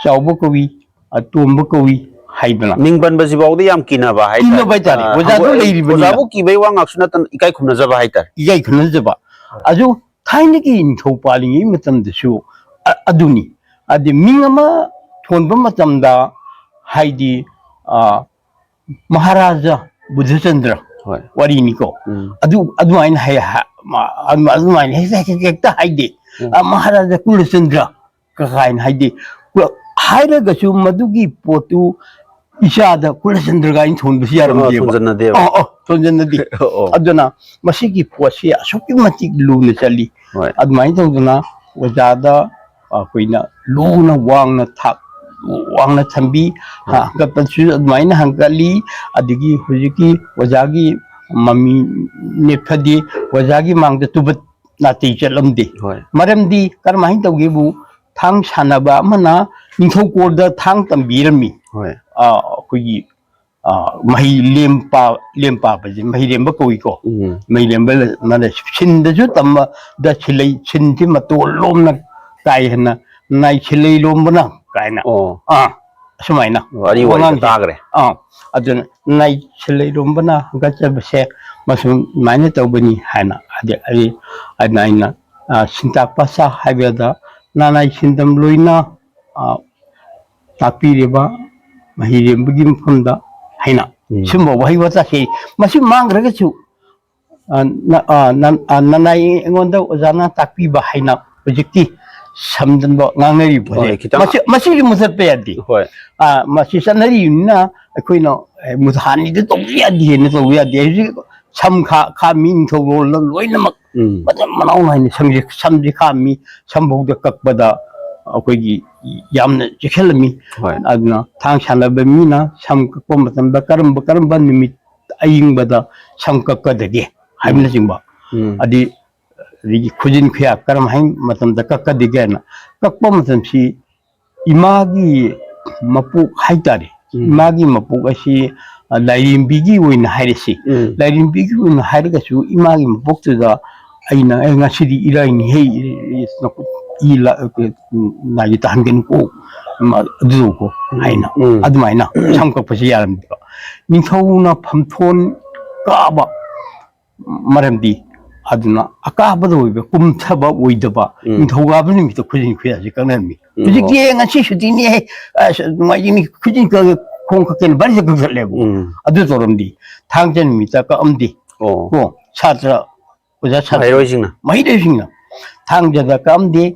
ꯆꯥꯎꯕ ꯀꯧꯏ, ꯑꯇꯣꯝꯕ ꯀꯧꯏ ꯍꯥꯏꯗꯅ꯫ ꯃꯤꯡ ꯄꯟꯕꯁꯤꯐꯥꯎꯗ ꯌꯥꯝ ꯀꯤꯅꯕ ꯍꯥꯏꯇꯥꯔꯦ꯫ ꯀꯤꯅꯕ ꯍꯥꯏꯇꯥꯔꯦ꯫ ꯑꯥ, ꯑꯣꯖꯥꯗꯣ ꯍꯪꯒꯣꯏ-, ꯂꯩꯔꯤꯕꯅꯤꯅ꯫ ꯑꯣꯖꯥꯕꯨ ꯀꯤꯕꯩ ꯋꯥ ꯉꯥꯛꯁꯨ ꯅꯠꯇꯅ ꯏꯀꯥꯏ ꯈꯨꯝꯅꯖꯕ ꯍꯥꯏꯇꯥꯔꯦ꯫ ꯏꯀꯥꯏ ꯈꯨꯝꯅꯖꯕ꯫ ꯑꯗꯨ ꯊꯥꯏꯅꯒꯤ ꯅꯤꯡꯊꯧ ꯄꯥꯜꯂꯤꯉꯩ ꯃꯇꯝꯗꯁꯨ ꯑ-, ꯑꯗꯨꯅꯤ꯫ ꯑꯗꯤ ꯃꯤꯡ ꯑꯃ ꯊꯣꯟꯕ ꯃꯇꯝꯗ, ꯍꯥꯏꯗꯤ, ꯑ, ꯃꯍꯥꯔꯥꯖꯥ ꯕꯨꯙꯆꯟꯗ꯭ꯔ ꯍꯣꯏ꯫ ꯋꯥꯔꯤꯅꯤꯀꯣ꯫ ꯎꯝ꯫ ꯑꯗꯨ, ꯑꯗꯨꯃꯥꯏꯅ ꯍꯥꯏ-, ꯍꯥ-, ꯃ-, ꯑꯗꯨ-, ꯑꯗꯨꯃꯥꯏꯅ ꯍꯦꯛꯇ, ꯍꯦꯛꯇ, ꯍꯦꯛꯇ ꯍꯥꯏꯗꯦ꯫ ꯎꯝ꯫ ꯑ, ꯃꯍꯥꯔꯥꯖꯥ ꯀꯨꯂꯆꯟꯗ꯭ꯔ ꯀ-, ꯀꯥꯏꯅ ꯍꯥꯏꯗꯦ꯫ ꯀ-, ꯍꯥꯏꯔꯒꯁꯨ ꯃꯗꯨꯒꯤ ꯄꯣꯠꯇꯨ ꯏꯆꯥꯗ ꯀꯨꯂꯆꯟꯗ꯭ꯔ ꯀꯥꯏꯅ ꯊꯣꯟꯕꯁꯨ ꯌꯥꯔꯝꯗꯦꯕ꯫ ꯑꯣ, ꯊꯣꯟꯖꯟꯅꯗꯦꯕ꯫ ꯑꯣ, ꯑꯣ, ꯊꯣꯟꯖꯟꯅꯗꯤ꯫ ꯑꯣ꯫ ꯑꯗꯨꯅ ꯃꯁꯤꯒꯤ ꯄꯣꯠꯁꯤ ꯑꯁꯨꯛꯀꯤ ꯃꯇꯤꯛ ꯂꯨꯅ ꯆꯠꯂꯤ꯫ ꯍꯣꯏ꯫ ꯑꯗꯨꯃꯥꯏꯅ ꯇꯧꯗꯅ ꯑꯣꯖꯥꯗ ꯑꯩꯈꯣꯏꯅ ꯂꯨꯅ ꯋꯥꯡꯅ ꯊꯥꯛ ꯋꯥꯡꯅ ꯊꯝꯕꯤ꯫ ꯍꯣꯏ꯫ ꯍꯥ, ꯍꯪꯒꯠꯄꯁꯨ ꯑꯗꯨꯃꯥꯏꯅ ꯍꯪꯒꯠꯂꯤ꯫ ꯑꯗꯒꯤ ꯍꯧꯖꯤꯛꯀꯤ ꯑꯣꯖꯥꯒꯤ ꯃꯃꯤ ꯅꯦꯠꯐꯗꯤ ꯑꯣꯖꯥꯒꯤ ꯃꯥꯡꯗ ꯇꯨꯕꯠ ꯅꯥꯇꯩ ꯆꯠꯂꯝꯗꯦ꯫ ꯍꯣꯏ꯫ ꯃꯔꯝꯗꯤ ꯀꯔꯝꯍꯥꯏꯅ ꯇꯧꯒꯦꯕꯨ, ꯊꯥꯡ ꯁꯥꯟꯅꯕ ꯑꯃꯅ ꯅꯤꯡꯊꯧꯀꯣꯜꯗ ꯊꯥꯡ ꯇꯝꯕꯤꯔꯝꯃꯤ꯫ ꯍꯣꯏ꯫ ꯑ, ꯑꯩꯈꯣꯏꯒꯤ, ꯑ, ꯃꯍꯩ ꯂꯦꯝ ꯄꯥ-, ꯂꯦꯝ ꯄꯥꯕꯁꯦ ꯃꯍꯩ ꯂꯦꯝꯕ ꯀꯧꯏꯀꯣ꯫ ꯎꯝ꯫ ꯃꯍꯩ ꯂꯦꯝꯕ ꯂ-, ꯃꯥꯅ ꯁꯤꯟꯗꯁꯨ ꯇꯝꯕꯗ ꯁꯤꯂꯩ, ꯁꯤꯟꯁꯤ ꯃꯇꯣꯜ ꯂꯣꯝꯅ ꯀꯥꯏ ꯍꯦꯟꯅ ꯅꯥꯏ ꯁꯤꯂꯩ ꯂꯣꯝꯕꯅ ꯀꯥꯏꯅ꯫ ꯑꯣ꯫ ꯑꯥ, ꯑꯁꯨꯃꯥꯏꯅ ꯑꯣ, ꯑꯔꯤ ꯋꯥꯔꯤꯗ ꯋꯥꯉꯥꯡꯁꯦ꯫ ꯇꯥꯈ꯭ꯔꯦ꯫ ꯑꯥ, ꯑꯗꯨꯅ ꯅꯥꯏ ꯁꯤꯂꯩ ꯂꯣꯝꯕꯅ ꯍꯪꯒꯠꯆꯕꯁꯦ ꯃꯁꯨꯝ ꯑꯗꯨꯃꯥꯏꯅ ꯇꯧꯕꯅꯤ ꯍꯥꯏꯅ, ꯍꯥꯏꯗꯤ ꯑꯩ ꯑꯗꯨꯃꯥꯏꯅ, ꯑ, ꯁꯤꯟꯇꯥꯛ ꯄꯥꯁꯥ ꯍꯥꯏꯕꯗ ꯅꯅꯥꯏ ꯁꯤꯟꯗꯝ ꯂꯣꯏꯅ, ꯑ, ꯇꯥꯛꯄꯤꯔꯤꯕ ꯃꯍꯩꯔꯦꯝꯕꯒꯤ ꯃꯐꯝꯗ ꯍꯥꯏꯅ ꯎꯝ꯫ ꯁꯤꯒꯨꯝꯕ ꯋꯥꯍꯩ ꯋꯥꯇꯥꯁꯤ ꯃꯁꯤ ꯃꯥꯡꯈ꯭ꯔꯒꯁꯨ, ꯑ, ꯅ-, ꯑ, ꯅ-, ꯑ, ꯅꯅꯥꯏ ꯑꯩꯉꯣꯟꯗ ꯑꯣꯖꯥꯅ ꯇꯥꯛꯄꯤꯕ ꯍꯥꯏꯅ ꯍꯧꯖꯤꯛꯇꯤ ꯁꯝꯖꯟꯕ ꯉꯥꯡꯅꯔꯤꯕ ꯍꯣꯏ, ꯍꯧꯖꯤꯛ꯫ ꯈꯤꯇꯪ ꯃꯁꯤ, ꯃꯁꯤꯁꯨ ꯃꯨꯊꯠꯄ ꯌꯥꯗꯦ꯫ ꯍꯣꯏ꯫ ꯑ, ꯃꯁꯤ ꯆꯠꯅꯔꯤꯕꯅꯤꯅ ꯑꯩꯈꯣꯏꯅ, ꯑꯦ, ꯃꯨꯊꯠ-, ꯍꯥꯟꯅꯗꯤ ꯇꯧꯕ ꯌꯥꯗꯦꯅ ꯇꯧꯕ ꯌꯥꯗꯦ꯫ ꯍꯧꯖꯤꯛ ꯁꯝ ꯈꯥ-, ꯈꯥꯝꯃꯤ, ꯅꯤꯡꯊꯧꯔꯣꯜꯗ ꯂꯣꯏꯅꯃꯛ ꯎꯝ꯫ ꯃꯇꯝ ꯃꯅꯥꯎ ꯅꯥꯏꯅ ꯁꯝꯁꯦ, ꯁꯝꯁꯦ ꯈꯥꯝꯃꯤ, ꯁꯝꯐꯧꯗ ꯀꯛꯄꯗ ꯑꯩꯈꯣꯏꯒꯤ ꯌꯥꯝꯅ ꯆꯦꯛꯁꯤꯜꯂꯝꯃꯤ꯫ ꯍꯣꯏ꯫ ꯑꯗꯨꯅ ꯊꯥꯡ ꯁꯥꯟꯅꯕ ꯃꯤꯅ ꯁꯝ ꯀꯛꯄ ꯃꯇꯝꯗ ꯀꯔꯝꯕ, ꯀꯔꯝꯕ ꯅꯨꯃꯤꯠ ꯑꯌꯤꯡꯕꯗ ꯁꯝ ꯀꯛꯀꯗꯒꯦ ꯎꯝ꯫ ꯍꯥꯏꯕꯅꯆꯤꯡꯕ꯫ ꯎꯝ꯫ ꯑꯗꯤ-, ꯑꯗꯒꯤ ꯈꯨꯖꯤꯟ ꯈꯨꯌꯥ ꯀꯔꯝ ꯍꯥꯏ ꯃꯇꯝꯗ ꯀꯛꯀꯗꯒꯦ ꯍꯥꯏꯅ ꯀꯛꯄ ꯃꯇꯝꯁꯤ ꯏꯃꯥꯒꯤ ꯃꯄꯣꯛ ꯍꯥꯏꯇꯥꯔꯦ꯫ ꯎꯝ꯫ ꯏꯃꯥꯒꯤ ꯃꯄꯣꯛ ꯑꯁꯤ, ꯑ, ꯂꯥꯏꯔꯦꯝꯕꯤꯒꯤ ꯑꯣꯏꯅ ꯍꯥꯏꯔꯁꯤ꯫ ꯎꯝ꯫ ꯂꯥꯏꯔꯦꯝꯕꯤꯒꯤ ꯑꯣꯏꯅ ꯍꯥꯏꯔꯒꯁꯨ ꯏꯃꯥꯒꯤ ꯃꯄꯣꯛꯇꯨꯗ ꯑꯩꯅ, "ꯑꯦ, ꯉꯁꯤꯗꯤ ꯏꯔꯥꯏꯅꯤꯍꯦ, ꯅꯀꯨ-, ꯏ ꯂ-, ꯎꯝ, ꯅꯥꯏꯒꯤ ꯇꯥꯍꯟꯒꯅꯨꯀꯣ, ꯎꯝ, ꯑꯗꯨꯀꯣ ꯎꯝ, ꯍꯥꯏꯅ ꯎꯝ꯫ ꯑꯗꯨꯃꯥꯏꯅ ꯁꯝ ꯀꯛꯄꯁꯤ ꯌꯥꯔꯝꯗꯦꯕ꯫ ꯅꯤꯡꯊꯧꯅ ꯐꯝꯊꯣꯟ ꯀꯥꯕ ꯃꯔꯝꯗꯤ ꯑꯗꯨꯅ ꯑꯀꯥꯕꯗ ꯑꯣꯏꯕ ꯀꯨꯝꯊꯕ ꯑꯣꯏꯗꯕ ꯎꯝ꯫ ꯅꯤꯡꯊꯧꯀꯥꯕ ꯅꯨꯃꯤꯠꯇ ꯈꯨꯖꯤꯟ ꯈꯨꯌꯥꯁꯤ ꯀꯛꯅꯔꯝꯃꯤ꯫ ꯎꯝ, ꯍꯧꯖꯤꯛꯇꯤ ꯑꯣ꯫ ꯉꯁꯤ ꯁꯨꯇꯤꯅꯤ, ꯑꯁ, ꯅꯨꯡꯉꯥꯏꯖꯩꯅꯤ, ꯈꯨꯖꯤꯟ ꯀꯛꯑꯒ ꯈꯣꯡ ꯀꯛꯀꯦꯅ ꯕꯥꯔꯤꯗ ꯀꯛꯊꯠꯂꯦꯕ꯫ ꯎꯝ꯫ ꯑꯗꯨ ꯇꯧꯔꯝꯗꯤ ꯊꯥꯡꯖ ꯅꯨꯃꯤꯠꯇ ꯀꯛꯑꯝꯗꯤ ꯑꯣ꯫ ꯀꯣ ꯁꯥꯇ꯭ꯔ ꯑꯣꯖꯥ ꯁꯥꯇ꯭ꯔ ꯃꯍꯩꯔꯣꯏꯁꯤꯡꯅ꯫ ꯃꯍꯩꯔꯣꯏꯁꯤꯡꯅ ꯊꯥꯡꯖꯗ ꯀꯛꯑꯝꯗꯦ꯫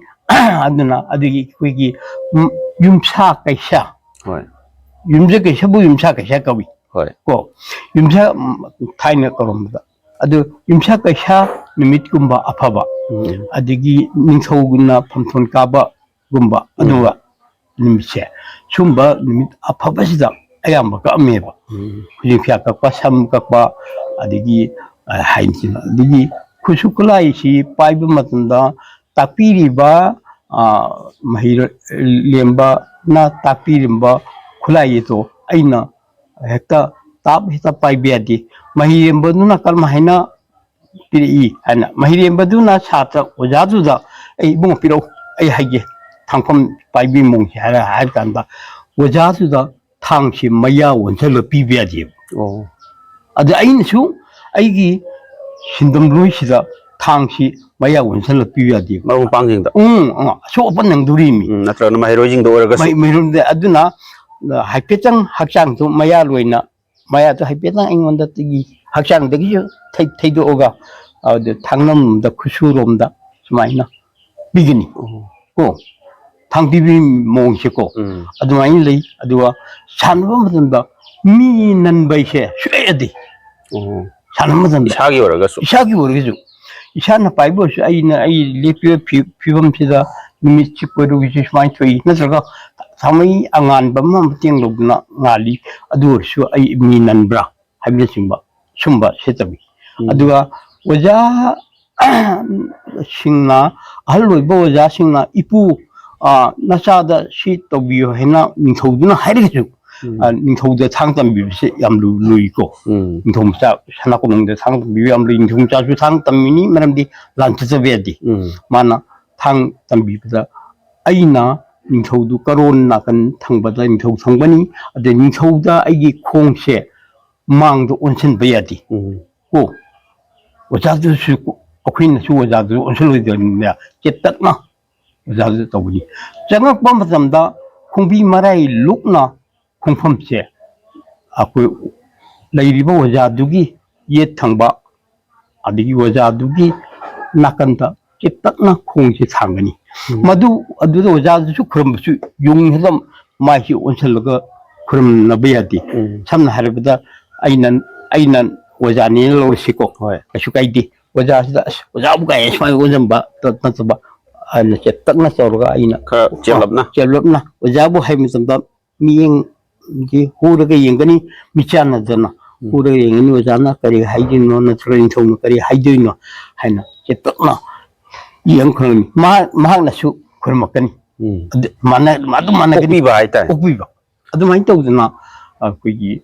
ꯑꯗꯨꯅ ꯑꯗꯨꯒꯤ ꯑꯩꯈꯣꯏꯒꯤ, ꯎꯝ, ꯌꯨꯝꯁꯥ ꯀꯩꯁꯥ, ꯍꯣꯏ꯫ ꯌꯨꯝꯁꯥ ꯀꯩꯁꯥꯕꯨ ꯌꯨꯝꯁꯥ ꯀꯩꯁꯥ ꯀꯧꯏ꯫ ꯍꯣꯏ꯫ ꯀꯣ ꯌꯨꯝꯁꯥ, ꯎꯝ, ꯊꯥꯏꯅ ꯀꯧꯔꯝꯕꯗ ꯑꯗꯨ ꯌꯨꯝꯁꯥ ꯀꯩꯁꯥ ꯅꯨꯃꯤꯠꯀꯨꯝꯕ ꯑꯐꯕ, ꯎꯝ꯫ ꯑꯗꯒꯤ ꯅꯤꯡꯊꯧꯅ ꯐꯝꯊꯣꯟ ꯀꯥꯕꯒꯨꯝꯕ, ꯎꯝ꯫ ꯑꯗꯨꯒ ꯅꯨꯃꯤꯠꯁꯦ ꯁꯨꯝꯕ ꯅꯨꯃꯤꯠ ꯑꯐꯕꯁꯤꯗ ꯑꯌꯥꯝꯕ ꯀꯛꯑꯝꯃꯦꯕ꯫ ꯎꯝ꯫ ꯈꯨꯖꯤꯟ ꯈꯨꯌꯥ ꯀꯛꯄ, ꯁꯝ ꯀꯛꯄ, ꯑꯗꯒꯤ, ꯑ, ꯍꯥꯏꯅꯆꯤꯡꯕ꯫ ꯑꯗꯒꯤ ꯈꯨꯠꯁꯨ ꯈꯨꯠꯂꯥꯏꯁꯤ ꯄꯥꯏꯕ ꯃꯇꯝꯗ ꯇꯥꯛꯄꯤꯔꯤꯕ, ꯑ, ꯃꯍꯩꯔꯣꯏ ꯂꯦꯝꯕꯅ ꯇꯥꯛꯄꯤꯔꯝꯕ ꯈꯨꯠꯂꯥꯏ ꯑꯗꯣ ꯑꯩꯅ ꯍꯦꯛꯇ ꯇꯥꯞ ꯍꯦꯛꯇ ꯄꯥꯏꯕ ꯌꯥꯗꯦ꯫ ꯃꯍꯩꯔꯦꯝꯕꯗꯨꯅ ꯀꯔꯝ ꯍꯥꯏꯅ ꯄꯤꯔꯛꯏ ꯍꯥꯏꯅ ꯃꯍꯩꯔꯦꯝꯕꯗꯨꯅ ꯁꯥꯇ꯭ꯔ ꯑꯣꯖꯥꯗꯨꯗ, "ꯑꯩ ꯏꯕꯨꯡꯉꯣ ꯄꯤꯔꯛꯎ, ꯑꯩ ꯍꯥꯏꯒꯦ, ꯊꯥꯡꯐꯝ ꯄꯥꯏꯕꯤ ꯃꯑꯣꯡꯁꯦ" ꯍꯥꯏꯔ ꯍꯥꯏꯔ ꯀꯥꯟꯗ ꯑꯣꯖꯥꯗꯨꯗ ꯊꯥꯡꯁꯤ ꯃꯌꯥ ꯑꯣꯟꯁꯤꯜꯂ ꯄꯤꯕ ꯌꯥꯗꯦꯕ꯫ ꯑꯣ꯫ ꯑꯗ ꯑꯩꯅꯁꯨ ꯑꯩꯒꯤ ꯁꯤꯟꯗꯝꯂꯣꯏꯁꯤꯗ ꯊꯥꯡꯁꯤ ꯃꯌꯥ ꯑꯣꯟꯁꯤꯜꯂ ꯄꯤꯕ ꯌꯥꯗꯦꯕ꯫ ꯃꯔꯨꯞ ꯃꯄꯥꯡꯁꯤꯡꯗ? ꯎꯝ, ꯑ, ꯑꯁꯣꯛ ꯑꯄꯟ ꯅꯪꯗꯣꯔꯤꯃꯤ꯫ ꯎꯝ, ꯅꯠꯇ꯭ꯔꯒꯅ ꯃꯍꯩꯔꯣꯏꯁꯤꯡꯗ ꯑꯣꯏꯔꯒꯁꯨ? ꯃꯍꯩ-, ꯃꯍꯩꯔꯣꯏꯗ-, ꯑꯗꯨꯅ, ꯑ, ꯍꯥꯏꯐꯦꯠꯇꯪ ꯍꯛꯆꯥꯡꯁꯨ ꯃꯌꯥ ꯂꯣꯏꯅ ꯃꯌꯥꯗꯣ ꯍꯥꯏꯐꯦꯠꯇꯪ ꯑꯩꯉꯣꯟꯗꯒꯤ ꯍꯛꯆꯥꯡꯗꯒꯤꯁꯨ ꯊꯩ-, ꯊꯩꯗꯣꯛꯑꯒ ꯑꯗꯨ ꯊꯥꯡꯅꯝꯗ ꯈꯨꯠꯁꯨꯔꯣꯝꯗ ꯁꯨꯃꯥꯏꯅ ꯄꯤꯒꯅꯤ꯫ ꯑꯣ꯫ ꯀꯣ ꯊꯥꯡ ꯄꯤꯕꯤ ꯃꯑꯣꯡꯁꯦꯀꯣ ꯎꯝ꯫ ꯑꯗꯨꯃꯥꯏꯅ ꯂꯩ꯫ ꯑꯗꯨꯒ ꯁꯥꯟꯅꯕ ꯃꯇꯝꯗ ꯃꯤ ꯅꯟꯕ ꯍꯥꯏꯁꯦ ꯁꯨꯡꯌꯥ ꯌꯥꯗꯦ꯫ ꯑꯣ꯫ ꯁꯥꯟꯅꯕ ꯃꯇꯝꯗ ꯏꯁꯥꯒꯤ ꯑꯣꯏꯔꯒꯁꯨ? ꯏꯁꯥꯒꯤ ꯑꯣꯏꯔꯒꯁꯨ ꯏꯁꯥꯅ ꯄꯥꯏꯕ ꯑꯣꯏꯔꯁꯨ ꯑꯩꯅ ꯑꯩ ꯂꯦꯞꯄꯤꯕ ꯐꯤ-, ꯐꯤꯕꯝꯁꯤꯗ ꯅꯨꯃꯤꯠꯁꯤ ꯀꯣꯏꯔꯨꯒꯤꯁꯤ ꯁꯨꯃꯥꯏꯅ ꯊꯣꯛꯏ, ꯅꯠꯇ꯭ꯔꯒ ꯊꯥꯎꯃꯩ ꯑꯉꯥꯟꯕ ꯑꯃ ꯃꯇꯦꯡ ꯂꯧꯗꯨꯅ ꯉꯥꯜꯂꯤ, ꯑꯗꯨ ꯑꯣꯏꯔꯁꯨ ꯑꯩ ꯃꯤ ꯅꯟꯕ꯭ꯔꯥ ꯍꯥꯏꯕꯅꯆꯤꯡꯕ ꯁꯨꯝꯕ ꯁꯦꯠꯇꯕꯤ꯫ ꯎꯝ꯫ ꯑꯗꯨꯒ ꯑꯣꯖꯥ ꯁꯤꯡꯅ, ꯑꯍꯜ ꯑꯣꯏꯕ ꯑꯣꯖꯥꯁꯤꯡꯅ, "ꯏꯄꯨ, ꯑ, ꯅꯆꯥꯗ ꯁꯤ ꯇꯧꯕꯤꯌꯨ" ꯍꯥꯏꯅ ꯅꯤꯡꯊꯧꯗꯨꯅ ꯍꯥꯏꯔꯒꯁꯨ, ꯎꯝ꯫ ꯑ, ꯅꯤꯡꯊꯧꯗ ꯊꯥꯡ ꯇꯝꯕꯤꯕꯁꯦ ꯌꯥꯝ ꯂꯨ-, ꯂꯨꯏꯀꯣ꯫ ꯎꯝ꯫ ꯅꯤꯡꯊꯧ ꯃꯆꯥ ꯁꯅꯥ ꯀꯣꯅꯨꯡꯗ ꯊꯥꯡ ꯇꯝꯕꯤꯕ ꯌꯥꯝ ꯂꯨꯏ꯫ ꯅꯤꯡꯊꯧ ꯃꯆꯥꯁꯨ ꯊꯥꯡ ꯇꯝꯃꯤꯅꯤ, ꯃꯔꯝꯗꯤ ꯂꯥꯟ ꯆꯠꯆꯕ ꯌꯥꯗꯦ꯫ ꯎꯝ꯫ ꯃꯥꯅ ꯊꯥꯡ ꯇꯝꯕꯤꯕꯗ ꯑꯩꯅ ꯅꯤꯡꯊꯧꯗꯨ ꯀꯔꯣꯟ ꯅꯥꯀꯟ ꯊꯪꯕꯗ ꯅꯤꯡꯊꯧ ꯊꯪꯕꯅꯤ꯫ ꯑꯗ ꯅꯤꯡꯊꯧꯗ ꯑꯩꯒꯤ ꯈꯣꯡꯁꯦ ꯃꯥꯡꯗ ꯑꯣꯟꯁꯤꯟꯕ ꯌꯥꯗꯦ꯫ ꯎꯝ꯫ ꯀꯣ, ꯑꯣꯖꯥꯗꯨꯁꯨ, ꯑꯩꯈꯣꯏꯅꯁꯨ ꯑꯣꯖꯥꯗꯨ ꯑꯣꯟꯁꯤꯜꯂꯣꯏꯗꯕꯅꯤꯅ ꯆꯦꯇꯛꯅ ꯑꯣꯖꯥꯗꯨ ꯇꯧꯕꯅꯤ꯫ ꯆꯪꯉꯛꯄ ꯃꯇꯝꯗ ꯈꯣꯡꯕꯤ ꯃꯔꯥꯏ ꯂꯨꯛꯅ ꯈꯣꯡꯐꯝꯁꯦ ꯑꯩꯈꯣꯏ ꯂꯩꯔꯤꯕ ꯑꯣꯖꯥꯗꯨꯒꯤ ꯌꯦꯠ ꯊꯪꯕ, ꯑꯗꯒꯤ ꯑꯣꯖꯥꯗꯨꯒꯤ ꯅꯥꯀꯟꯗ ꯆꯦꯇꯛꯅ ꯈꯣꯡꯁꯦ ꯊꯥꯡꯒꯅꯤ꯫ ꯎꯝ꯫ ꯃꯗꯨ, ꯑꯗꯨꯗ ꯑꯣꯖꯥꯗꯨꯁꯨ ꯈꯨꯔꯨꯝꯕꯁꯨ ꯌꯨꯡ ꯍꯦꯛꯇ ꯃꯥꯏꯁꯤ ꯑꯣꯟꯁꯤꯜꯂꯒ ꯈꯨꯔꯨꯝꯅꯕ ꯌꯥꯗꯦ꯫ ꯎꯝ꯫ ꯁꯝꯅ ꯍꯥꯏꯔꯕꯗ ꯑꯩꯅ, ꯑꯩꯅ ꯑꯣꯖꯥꯅꯦꯅ ꯂꯧꯔꯁꯤꯀꯣ꯫ ꯍꯣꯏ꯫ ꯀꯩꯁꯨ ꯀꯥꯏꯗꯦ꯫ ꯑꯣꯖꯥꯁꯤꯗ "ꯑꯁ, ꯑꯣꯖꯥꯕꯨ" ꯀꯥꯏꯅ ꯁꯨꯃꯥꯏꯅ ꯑꯣꯟꯁꯤꯟꯕ ꯅꯠꯇꯕ, ꯑꯩꯅ ꯆꯦꯇꯛꯅ ꯇꯧꯔꯒ ꯑꯩꯅ ꯈꯔ ꯆꯦꯞꯂꯞꯅ꯫ ꯆꯦꯞꯂꯞꯅ ꯑꯣꯖꯥꯕꯨ ꯍꯥꯏꯕ ꯃꯇꯝꯗ ꯃꯤꯠꯌꯦꯡꯁꯤ ꯍꯨꯔꯒ ꯌꯦꯡꯒꯅꯤ, ꯃꯤꯠꯆꯥꯟꯅꯗꯅ ꯎꯝ꯫ ꯍꯨꯔꯒ ꯌꯦꯡꯒꯅꯤ꯫ ꯑꯣꯖꯥꯅ ꯀꯔꯤ ꯍꯥꯏꯗꯣꯏꯅꯣ ꯅꯠꯇ꯭ꯔꯒ ꯅꯤꯡꯊꯧꯅ ꯀꯔꯤ ꯍꯥꯏꯗꯣꯏꯅꯣ ꯍꯥꯏꯅ ꯆꯦꯇꯛꯅ ꯌꯦꯡ ꯈꯪꯒꯅꯤ꯫ ꯃꯍꯥꯛ-, ꯃꯍꯥꯛꯅꯁꯨ ꯈꯨꯔꯨꯝꯃꯛꯀꯅꯤ꯫ ꯎꯝ꯫ ꯑꯗꯨ ꯃꯥꯟꯅ-, ꯑꯗꯨ ꯃꯥꯟꯅꯒꯅꯤ꯫ ꯑꯣꯛꯄꯤꯕ ꯍꯥꯏꯇꯥꯔꯦ꯫ ꯑꯣꯛꯄꯤꯕ꯫ ꯑꯗꯨꯃꯥꯏꯅ ꯇꯧꯗꯅ ꯑꯩꯈꯣꯏꯒꯤ,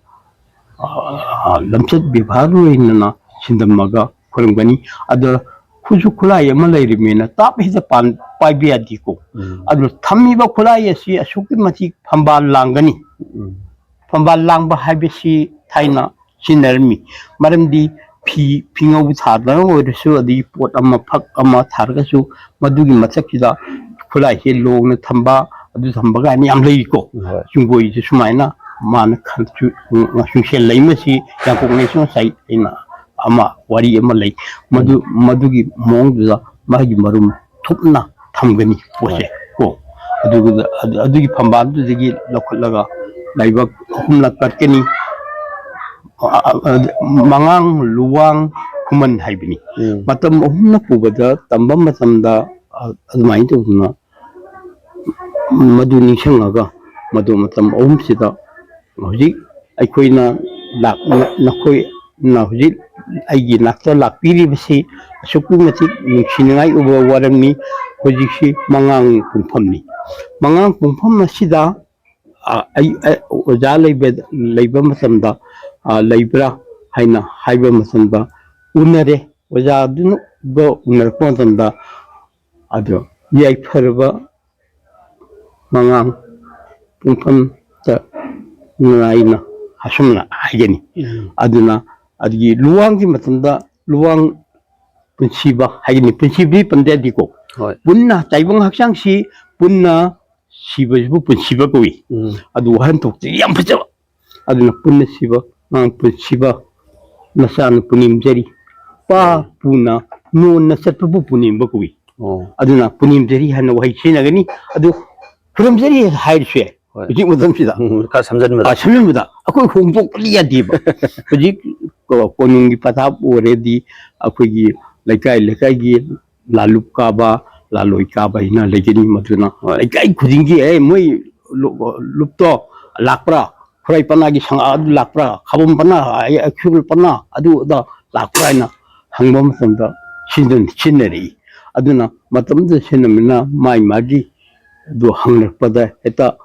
ꯑ, ꯂꯝꯆꯠ ꯕꯦꯕꯥꯔ ꯂꯣꯏꯅꯅ ꯁꯤꯟꯗꯝꯃꯒ ꯈꯨꯔꯨꯝꯒꯅꯤ꯫ ꯑꯗꯣ ꯈꯨꯠꯁꯨ ꯈꯨꯠꯂꯥꯏ ꯑꯃ ꯂꯩꯔꯤꯕꯅꯤꯅ ꯇꯥꯞ ꯍꯦꯛꯇ ꯄꯥꯟ-, ꯄꯥꯏꯕ ꯌꯥꯗꯦꯀꯣ꯫ ꯎꯝ꯫ ꯑꯗꯨ ꯊꯝꯃꯤꯕ ꯈꯨꯠꯂꯥꯏ ꯑꯁꯤ ꯑꯁꯨꯛꯀꯤ ꯃꯇꯤꯛ ꯐꯝꯕꯥꯜ ꯂꯥꯡꯒꯅꯤ꯫ ꯎꯝ꯫ ꯐꯝꯕꯥꯜ ꯂꯥꯡꯕ ꯍꯥꯏꯕꯁꯤ ꯊꯥꯏꯅ ꯁꯤꯖꯤꯟꯅꯔꯝꯃꯤ꯫ ꯃꯔꯝꯗꯤ ꯐꯤ, ꯐꯤꯉꯧ ꯊꯥꯗꯅ ꯑꯣꯏꯔꯁꯨ, ꯑꯗꯒꯤ ꯄꯣꯠ ꯑꯃ, ꯐꯛ ꯑꯃ ꯊꯥꯔꯒꯁꯨ, ꯃꯗꯨꯒꯤ ꯃꯊꯛꯁꯤꯗ ꯈꯨꯠꯂꯥꯏꯁꯦ ꯂꯣꯡꯅ ꯊꯝꯕ, ꯑꯗꯨ ꯊꯝꯕ ꯀꯥꯏꯅ ꯌꯥꯝ ꯂꯩꯔꯤꯀꯣ꯫ ꯍꯣꯏ꯫ ꯆꯨꯡꯒꯣꯏꯁꯦ ꯁꯨꯃꯥꯏꯅ ꯃꯥꯅ ꯈꯟ-, ꯆꯨ-, ꯆꯨꯡꯁꯦꯜ ꯂꯩꯃꯁꯤ ꯌꯥꯡꯀꯣꯛ ꯅꯦꯁꯅꯦꯜ ꯁꯥꯏꯠ ꯑꯩꯅ ꯑꯃ ꯋꯥꯔꯤ ꯑꯃ ꯂꯩ꯫ ꯃꯗꯨ, ꯎꯝ꯫ ꯃꯗꯨꯒꯤ ꯃꯑꯣꯡꯗꯨꯗ ꯃꯥꯒꯤ ꯃꯔꯨꯝ ꯊꯨꯞꯅ ꯊꯝꯒꯅꯤ ꯄꯣꯠꯁꯦ꯫ ꯍꯣꯏ꯫ ꯀꯣ꯫ ꯑꯗꯨꯒ ꯑꯗꯨ-, ꯑꯗꯨꯒꯤ ꯐꯝꯕꯥꯜꯗꯨꯗꯒꯤ ꯂꯧꯈꯠꯂꯒ ꯂꯥꯏꯕꯛ ꯑꯍꯨꯝꯂꯛ ꯀꯠꯀꯅꯤ꯫ ꯑ-, ꯑ-, ꯑ-, ꯃꯉꯥꯡ, ꯂꯨꯋꯥꯡ, ꯈꯨꯃꯟ ꯍꯥꯏꯕꯅꯤ꯫ ꯎꯝ꯫ ꯃꯇꯝ ꯑꯍꯨꯝꯅ ꯄꯨꯕꯗ ꯇꯝꯕ ꯃꯇꯝꯗ, ꯑ-, ꯑꯗꯨꯃꯥꯏꯅ ꯇꯧꯗꯅ ꯃꯗꯨ ꯅꯤꯡꯁꯤꯡꯉꯒ ꯃꯗꯨ ꯃꯇꯝ ꯑꯍꯨꯝꯁꯤꯗ ꯍꯧꯖꯤꯛ ꯑꯩꯈꯣꯏꯅ ꯂꯥꯛ-, ꯅꯈꯣꯏꯅ ꯍꯧꯖꯤꯛ ꯑꯩꯒꯤ ꯅꯥꯛꯇ ꯂꯥꯛꯄꯤꯔꯤꯕꯁꯤ ꯑꯁꯨꯛꯀꯤ ꯃꯇꯤꯛ ꯅꯨꯡꯁꯤꯅꯤꯡꯉꯥꯏ ꯑꯣꯏꯕ ꯋꯥꯔꯝꯅꯤ꯫ ꯍꯧꯖꯤꯛꯁꯤ ꯃꯉꯥꯡ ꯄꯨꯡꯐꯝꯅꯤ꯫ ꯃꯉꯥꯡ ꯄꯨꯡꯐꯝ ꯑꯁꯤꯗ, ꯑ, ꯑꯩ, ꯑꯩ, ꯑꯣꯖꯥ ꯂꯩꯕ, ꯂꯩꯕ ꯃꯇꯝꯗ, ꯑ, ꯂꯩꯕ꯭ꯔꯥ ꯍꯥꯏꯅ ꯍꯥꯏꯕ ꯃꯇꯝꯗ ꯎꯅꯔꯦ꯫ ꯑꯣꯖꯥꯗꯨꯒ ꯎꯅꯔꯛꯄ ꯃꯇꯝꯗ ꯑꯗꯣ ꯌꯥꯏꯐꯔꯕ ꯃꯉꯥꯡ ꯄꯨꯡꯐꯝꯗ ꯅꯨꯡꯉꯥꯏꯅ ꯑꯁꯨꯝꯅ ꯍꯥꯏꯒꯅꯤ꯫ ꯎꯝ꯫ ꯑꯗꯨꯅ ꯑꯗꯨꯒꯤ ꯂꯨꯋꯥꯡꯒꯤ ꯃꯇꯝꯗ ꯂꯨꯋꯥꯡ ꯄꯨꯟꯁꯤꯕ ꯍꯥꯏꯒꯅꯤ, ꯄꯨꯟꯁꯤꯕꯗꯤ ꯄꯟꯗꯦꯗꯤꯀꯣ꯫ ꯍꯣꯏ꯫ ꯄꯨꯟꯅ ꯇꯥꯏꯕꯪ ꯍꯛꯆꯥꯡꯁꯤ ꯄꯨꯟꯅ ꯁꯤꯕꯁꯤꯕꯨ ꯄꯨꯟꯁꯤꯕ ꯀꯧꯏ꯫ ꯎꯝ꯫ ꯑꯗꯨ ꯋꯥꯍꯟꯊꯣꯛꯇꯤ ꯌꯥꯝ ꯐꯖꯕ꯫ ꯑꯗꯨꯅ ꯄꯨꯟꯅ ꯁꯤꯕ, ꯑꯉꯥꯡ ꯄꯨꯟꯁꯤꯕ, ꯃꯆꯥꯅ ꯄꯨꯅꯤꯝꯖꯔꯤ꯫ ꯄꯥ ꯎꯝ꯫ ꯄꯨꯅ ꯅꯣꯟꯅ ꯆꯠꯄꯕꯨ ꯄꯨꯅꯤꯝꯕ ꯀꯧꯏ꯫ ꯑꯣ꯫ ꯑꯗꯨꯅ ꯄꯨꯅꯤꯝꯖꯔꯤ ꯍꯥꯏꯅ ꯋꯥꯍꯩ ꯁꯤꯖꯤꯟꯅꯒꯅꯤ꯫ ꯑꯗꯨ ꯈꯨꯔꯨꯝꯖꯔꯤ ꯍꯥꯏꯔꯁꯨ ꯌꯥꯏ꯫ ꯍꯣꯏ꯫ ꯍꯧꯖꯤꯛ ꯃꯇꯝꯁꯤꯗ꯫ ꯎꯝ, ꯈꯔ ꯁꯝꯖꯟꯕꯗ꯫ ꯑ, ꯁꯝꯖꯟꯕꯗ꯫ ꯑꯩꯈꯣꯏ ꯍꯣꯡꯗꯣꯛꯄꯗꯤ ꯌꯥꯗꯦꯕ꯫ ꯍꯧꯖꯤꯛ ꯀꯣ-, ꯀꯣꯅꯨꯡꯒꯤ ꯄꯊꯥꯞ ꯑꯣꯏꯔꯗꯤ ꯑꯩꯈꯣꯏꯒꯤ ꯂꯩꯀꯥꯏ ꯂꯩꯀꯥꯏꯒꯤ ꯂꯥꯂꯨꯞ ꯀꯥꯕ, ꯂꯥꯂꯣꯏ ꯀꯥꯕ ꯍꯥꯏꯅ ꯂꯩꯒꯅꯤ꯫ ꯃꯗꯨꯅ ꯍꯣꯏ꯫ ꯂꯩꯀꯥꯏ ꯈꯨꯗꯤꯡꯒꯤ, "ꯑꯦ, ꯃꯣꯏ ꯂꯨꯞ-, ꯂꯨꯞꯇꯣ ꯂꯥꯛꯄ꯭ꯔꯥ? ꯈꯨꯔꯥꯏ ꯄꯅꯥꯒꯤ ꯁꯪꯒꯥ ꯑꯗꯨ ꯂꯥꯛꯄ꯭ꯔꯥ? ꯈꯥꯕꯝ ꯄꯅꯥ, ꯑ-, ꯑ-, ꯈꯨꯔꯥꯏ ꯄꯅꯥ ꯑꯗꯨ ꯑꯗ ꯂꯥꯛꯄ꯭ꯔꯥ?" ꯍꯥꯏꯅ ꯍꯪꯕ ꯃꯇꯝꯗ ꯁꯤꯖꯤꯟꯅ-, ꯁꯤꯖꯤꯟꯅꯔꯛꯏ꯫ ꯑꯗꯨꯅ ꯃꯇꯝꯗꯨꯗ ꯁꯤꯖꯤꯟꯅꯕꯅꯤꯅ ꯃꯥꯒꯤ ꯃꯥꯒꯤ ꯑꯗꯨ ꯍꯪꯂꯛꯄꯗ ꯍꯦꯛꯇ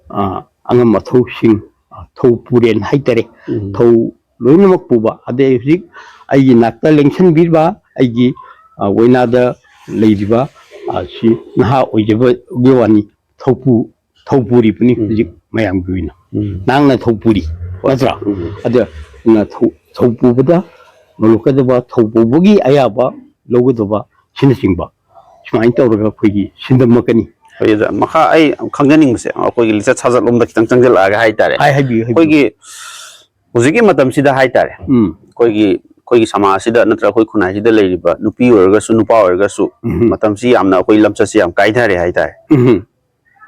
ꯑ, ꯑꯉꯝ ꯑꯊꯧꯁꯤꯡ, ꯑ, ꯊꯧ ꯄꯨꯔꯦꯟ ꯍꯥꯏꯇꯥꯔꯦ꯫ ꯎꯝ꯫ ꯊꯧ ꯂꯣꯏꯅꯃꯛ ꯄꯨꯕ꯫ ꯑꯗꯩ ꯍꯧꯖꯤꯛ ꯑꯩꯒꯤ ꯅꯥꯛꯇ ꯂꯦꯡꯁꯤꯟꯕꯤꯔꯤꯕ ꯑꯩꯒꯤ, ꯑ, ꯑꯣꯏꯅꯥꯗ ꯂꯩꯔꯤꯕ, ꯑ, ꯁꯤ ꯅꯍꯥ ꯑꯣꯏꯖꯕꯒꯤ ꯋꯥꯅꯤ, ꯊꯧꯄꯨ-, ꯊꯧ ꯄꯨꯔꯤꯕꯅꯤ ꯎꯝ꯫ ꯍꯧꯖꯤꯛ ꯃꯌꯥꯝꯒꯤ ꯑꯣꯏꯅ꯫ ꯎꯝ꯫ ꯅꯍꯥꯛꯅ ꯊꯧ ꯄꯨꯔꯤ, ꯍꯣꯏ꯫ ꯅꯠꯇ꯭ꯔꯥ? ꯎꯝ꯫ ꯑꯗꯨꯅ ꯊꯧ, ꯊꯧ ꯄꯨꯕꯗ ꯉꯝꯂꯛꯀꯗꯕ, ꯊꯧ ꯄꯨꯕꯒꯤ ꯑꯌꯥꯕ ꯂꯧꯒꯗꯕ, ꯑꯁꯤꯅꯆꯤꯡꯕ ꯁꯨꯃꯥꯏꯅ ꯇꯧꯔꯒ ꯑꯩꯈꯣꯏꯒꯤ ꯁꯤꯟꯗꯝꯃꯛꯀꯅꯤ꯫ ꯍꯣꯏ, ꯑꯗ ꯃꯈꯥ ꯑꯩ ꯈꯪꯖꯅꯤꯡꯕꯁꯦ, ꯑꯩꯈꯣꯏꯒꯤ ꯂꯤꯆꯠ ꯁꯥꯖꯠ ꯂꯣꯝꯗ ꯈꯤꯇꯪ ꯆꯪꯁꯤꯜꯂꯛꯑꯒ ꯍꯥꯏꯇꯥꯔꯦ꯫ ꯍꯥꯏ, ꯍꯥꯏꯕꯤꯌꯨ, ꯍꯥꯏꯕꯤꯌꯨ꯫ ꯑꯩꯈꯣꯏꯒꯤ ꯍꯧꯖꯤꯛꯀꯤ ꯃꯇꯝꯁꯤꯗ ꯍꯥꯏꯇꯥꯔꯦ, ꯎꯝ꯫ ꯑꯩꯈꯣꯏꯒꯤ, ꯑꯩꯈꯣꯏꯒꯤ ꯁꯃꯥꯖꯁꯤꯗ ꯅꯠꯇ꯭ꯔꯒ ꯑꯩꯈꯣꯏ ꯈꯨꯟꯅꯥꯏꯁꯤꯗ ꯂꯩꯔꯤꯕ ꯅꯨꯄꯤ ꯑꯣꯏꯔꯒꯁꯨ ꯅꯨꯄꯥ ꯑꯣꯏꯔꯒꯁꯨ ꯎꯝ꯫ ꯃꯇꯝꯁꯤ ꯌꯥꯝꯅ ꯑꯩꯈꯣꯏ ꯂꯝꯆꯠꯁꯤ ꯌꯥꯝ ꯀꯥꯏꯊꯔꯦ ꯍꯥꯏꯇꯥꯔꯦ꯫ ꯎꯝ꯫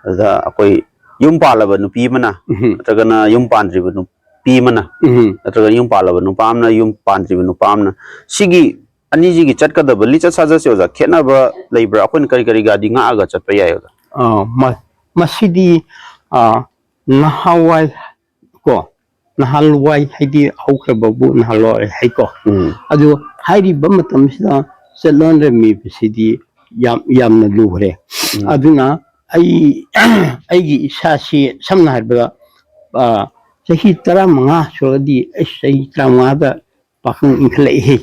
ꯑꯗꯨꯗ ꯑꯩꯈꯣꯏ ꯌꯨꯝ ꯄꯥꯜꯂꯕ ꯅꯨꯄꯤ ꯑꯃꯅ ꯎꯝ꯫ ꯅꯠꯇ꯭ꯔꯒꯅ ꯌꯨꯝ ꯄꯥꯟꯗ꯭ꯔꯤꯕ ꯅꯨꯄꯤ ꯑꯃꯅ ꯎꯝ꯫ ꯅꯠꯇ꯭ꯔꯒ ꯌꯨꯝ ꯄꯥꯜꯂꯕ ꯅꯨꯄꯥ ꯑꯃꯅ ꯌꯨꯝ ꯄꯥꯟꯗ꯭ꯔꯤꯕ ꯅꯨꯄꯥ ꯑꯃꯅ ꯁꯤꯒꯤ ꯑꯅꯤꯁꯤꯒꯤ ꯆꯠꯀꯗꯕ ꯂꯤꯆꯠ ꯁꯥꯖꯠꯁꯦ, ꯑꯣꯖꯥ, ꯈꯦꯠꯅꯕ ꯂꯩꯕ꯭ꯔꯥ? ꯑꯩꯈꯣꯏꯅ ꯀꯔꯤ ꯀꯔꯤꯒꯗꯤ ꯉꯥꯛꯑꯒ ꯆꯠꯄ ꯌꯥꯏ, ꯑꯣꯖꯥ? ꯑ, ꯃ-, ꯃꯁꯤꯗꯤ, ꯑ, ꯅꯍꯥꯟꯋꯥꯏ ꯀꯣ, ꯅꯍꯥꯟꯋꯥꯏ ꯍꯥꯏꯗꯤ ꯍꯧꯈ꯭ꯔꯕꯕꯨ ꯅꯍꯥꯟꯋꯥꯏ ꯍꯥꯏꯀꯣ꯫ ꯎꯝ꯫ ꯑꯗꯨ ꯍꯥꯏꯔꯤꯕ ꯃꯇꯝꯁꯤꯗ ꯆꯠꯅꯔꯝꯃꯤꯕꯁꯤꯗꯤ ꯌꯥꯝ, ꯌꯥꯝꯅ ꯂꯨꯈ꯭ꯔꯦ꯫ ꯎꯝ꯫ ꯑꯗꯨꯅ ꯑꯩ, ꯑꯩꯒꯤ ꯏꯁꯥꯁꯤ ꯁꯝꯅ ꯍꯥꯏꯔꯕꯗ, ꯑ, ꯆꯍꯤ ꯇꯔꯥꯃꯉꯥ ꯁꯨꯔꯗꯤ, ꯑꯩꯁ, ꯆꯍꯤ ꯇꯔꯥꯃꯉꯥꯗ ꯄꯥꯈꯪ ꯏꯟꯈꯠꯂꯛꯏ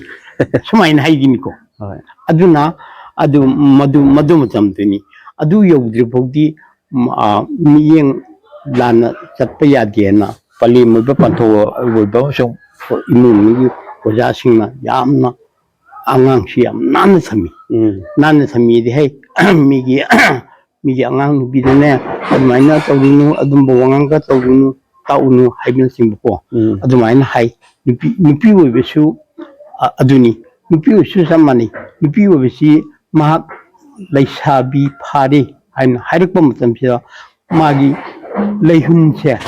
ꯁꯨꯃꯥꯏꯅ ꯍꯥꯏꯈꯤꯅꯤꯀꯣ꯫ ꯍꯣꯏ꯫ ꯑꯗꯨꯅ, ꯑꯗꯨ ꯃꯗꯨ ꯃꯗꯨ ꯃꯇꯝꯗꯨꯅꯤ꯫ ꯑꯗꯨ ꯌꯧꯗ꯭ꯔꯤ ꯐꯥꯎꯗꯤ, ꯎꯝ, ꯑ, ꯃꯤꯠꯌꯦꯡ ꯂꯥꯟꯅ ꯆꯠꯄ ꯌꯥꯗꯦꯅ ꯄꯂꯦꯝ ꯑꯣꯏꯕ ꯄꯟꯊꯧ ꯑꯣꯏꯕ ꯁꯨꯝ ꯏꯃꯨꯡ ꯃꯅꯨꯡꯒꯤ ꯑꯣꯖꯥꯁꯤꯡꯅ ꯌꯥꯝꯅ ꯑꯉꯥꯡꯁꯤ ꯌꯥꯝ ꯅꯥꯟꯅ ꯊꯝꯃꯤ꯫ ꯎꯝ꯫ ꯅꯥꯟꯅ ꯊꯝꯃꯤꯗꯤ ꯍꯩ, ꯃꯤꯒꯤ ꯃꯤꯒꯤ ꯑꯉꯥꯡ ꯅꯨꯄꯤꯗꯅꯦ ꯑꯗꯨꯃꯥꯏꯅ ꯇꯧꯔꯨꯅꯨ, ꯑꯗꯨꯝꯕ ꯋꯥꯉꯥꯡꯒ ꯇꯧꯔꯨꯅꯨ, ꯇꯥꯛꯎꯅꯨ ꯍꯥꯏꯕꯅꯆꯤꯡꯕꯀꯣ꯫ ꯎꯝ꯫ ꯑꯗꯨꯃꯥꯏꯅ ꯍꯥꯏ꯫ ꯅꯨꯄꯤ, ꯅꯨꯄꯤ ꯑꯣꯏꯕꯁꯨ, ꯑ, ꯑꯗꯨꯅꯤ꯫ ꯅꯨꯄꯤ ꯑꯣꯏꯕꯁꯨ ꯆꯞ ꯃꯥꯟꯅꯩ꯫ ꯅꯨꯄꯤ ꯑꯣꯏꯕꯁꯤ ꯃꯍꯥꯛ ꯂꯩꯁꯥꯕꯤ ꯐꯥꯔꯦ ꯍꯥꯏꯅ ꯍꯥꯏꯔꯛꯄ ꯃꯇꯝꯁꯤꯗ ꯃꯥꯒꯤ ꯂꯩꯍꯨꯟꯁꯦ,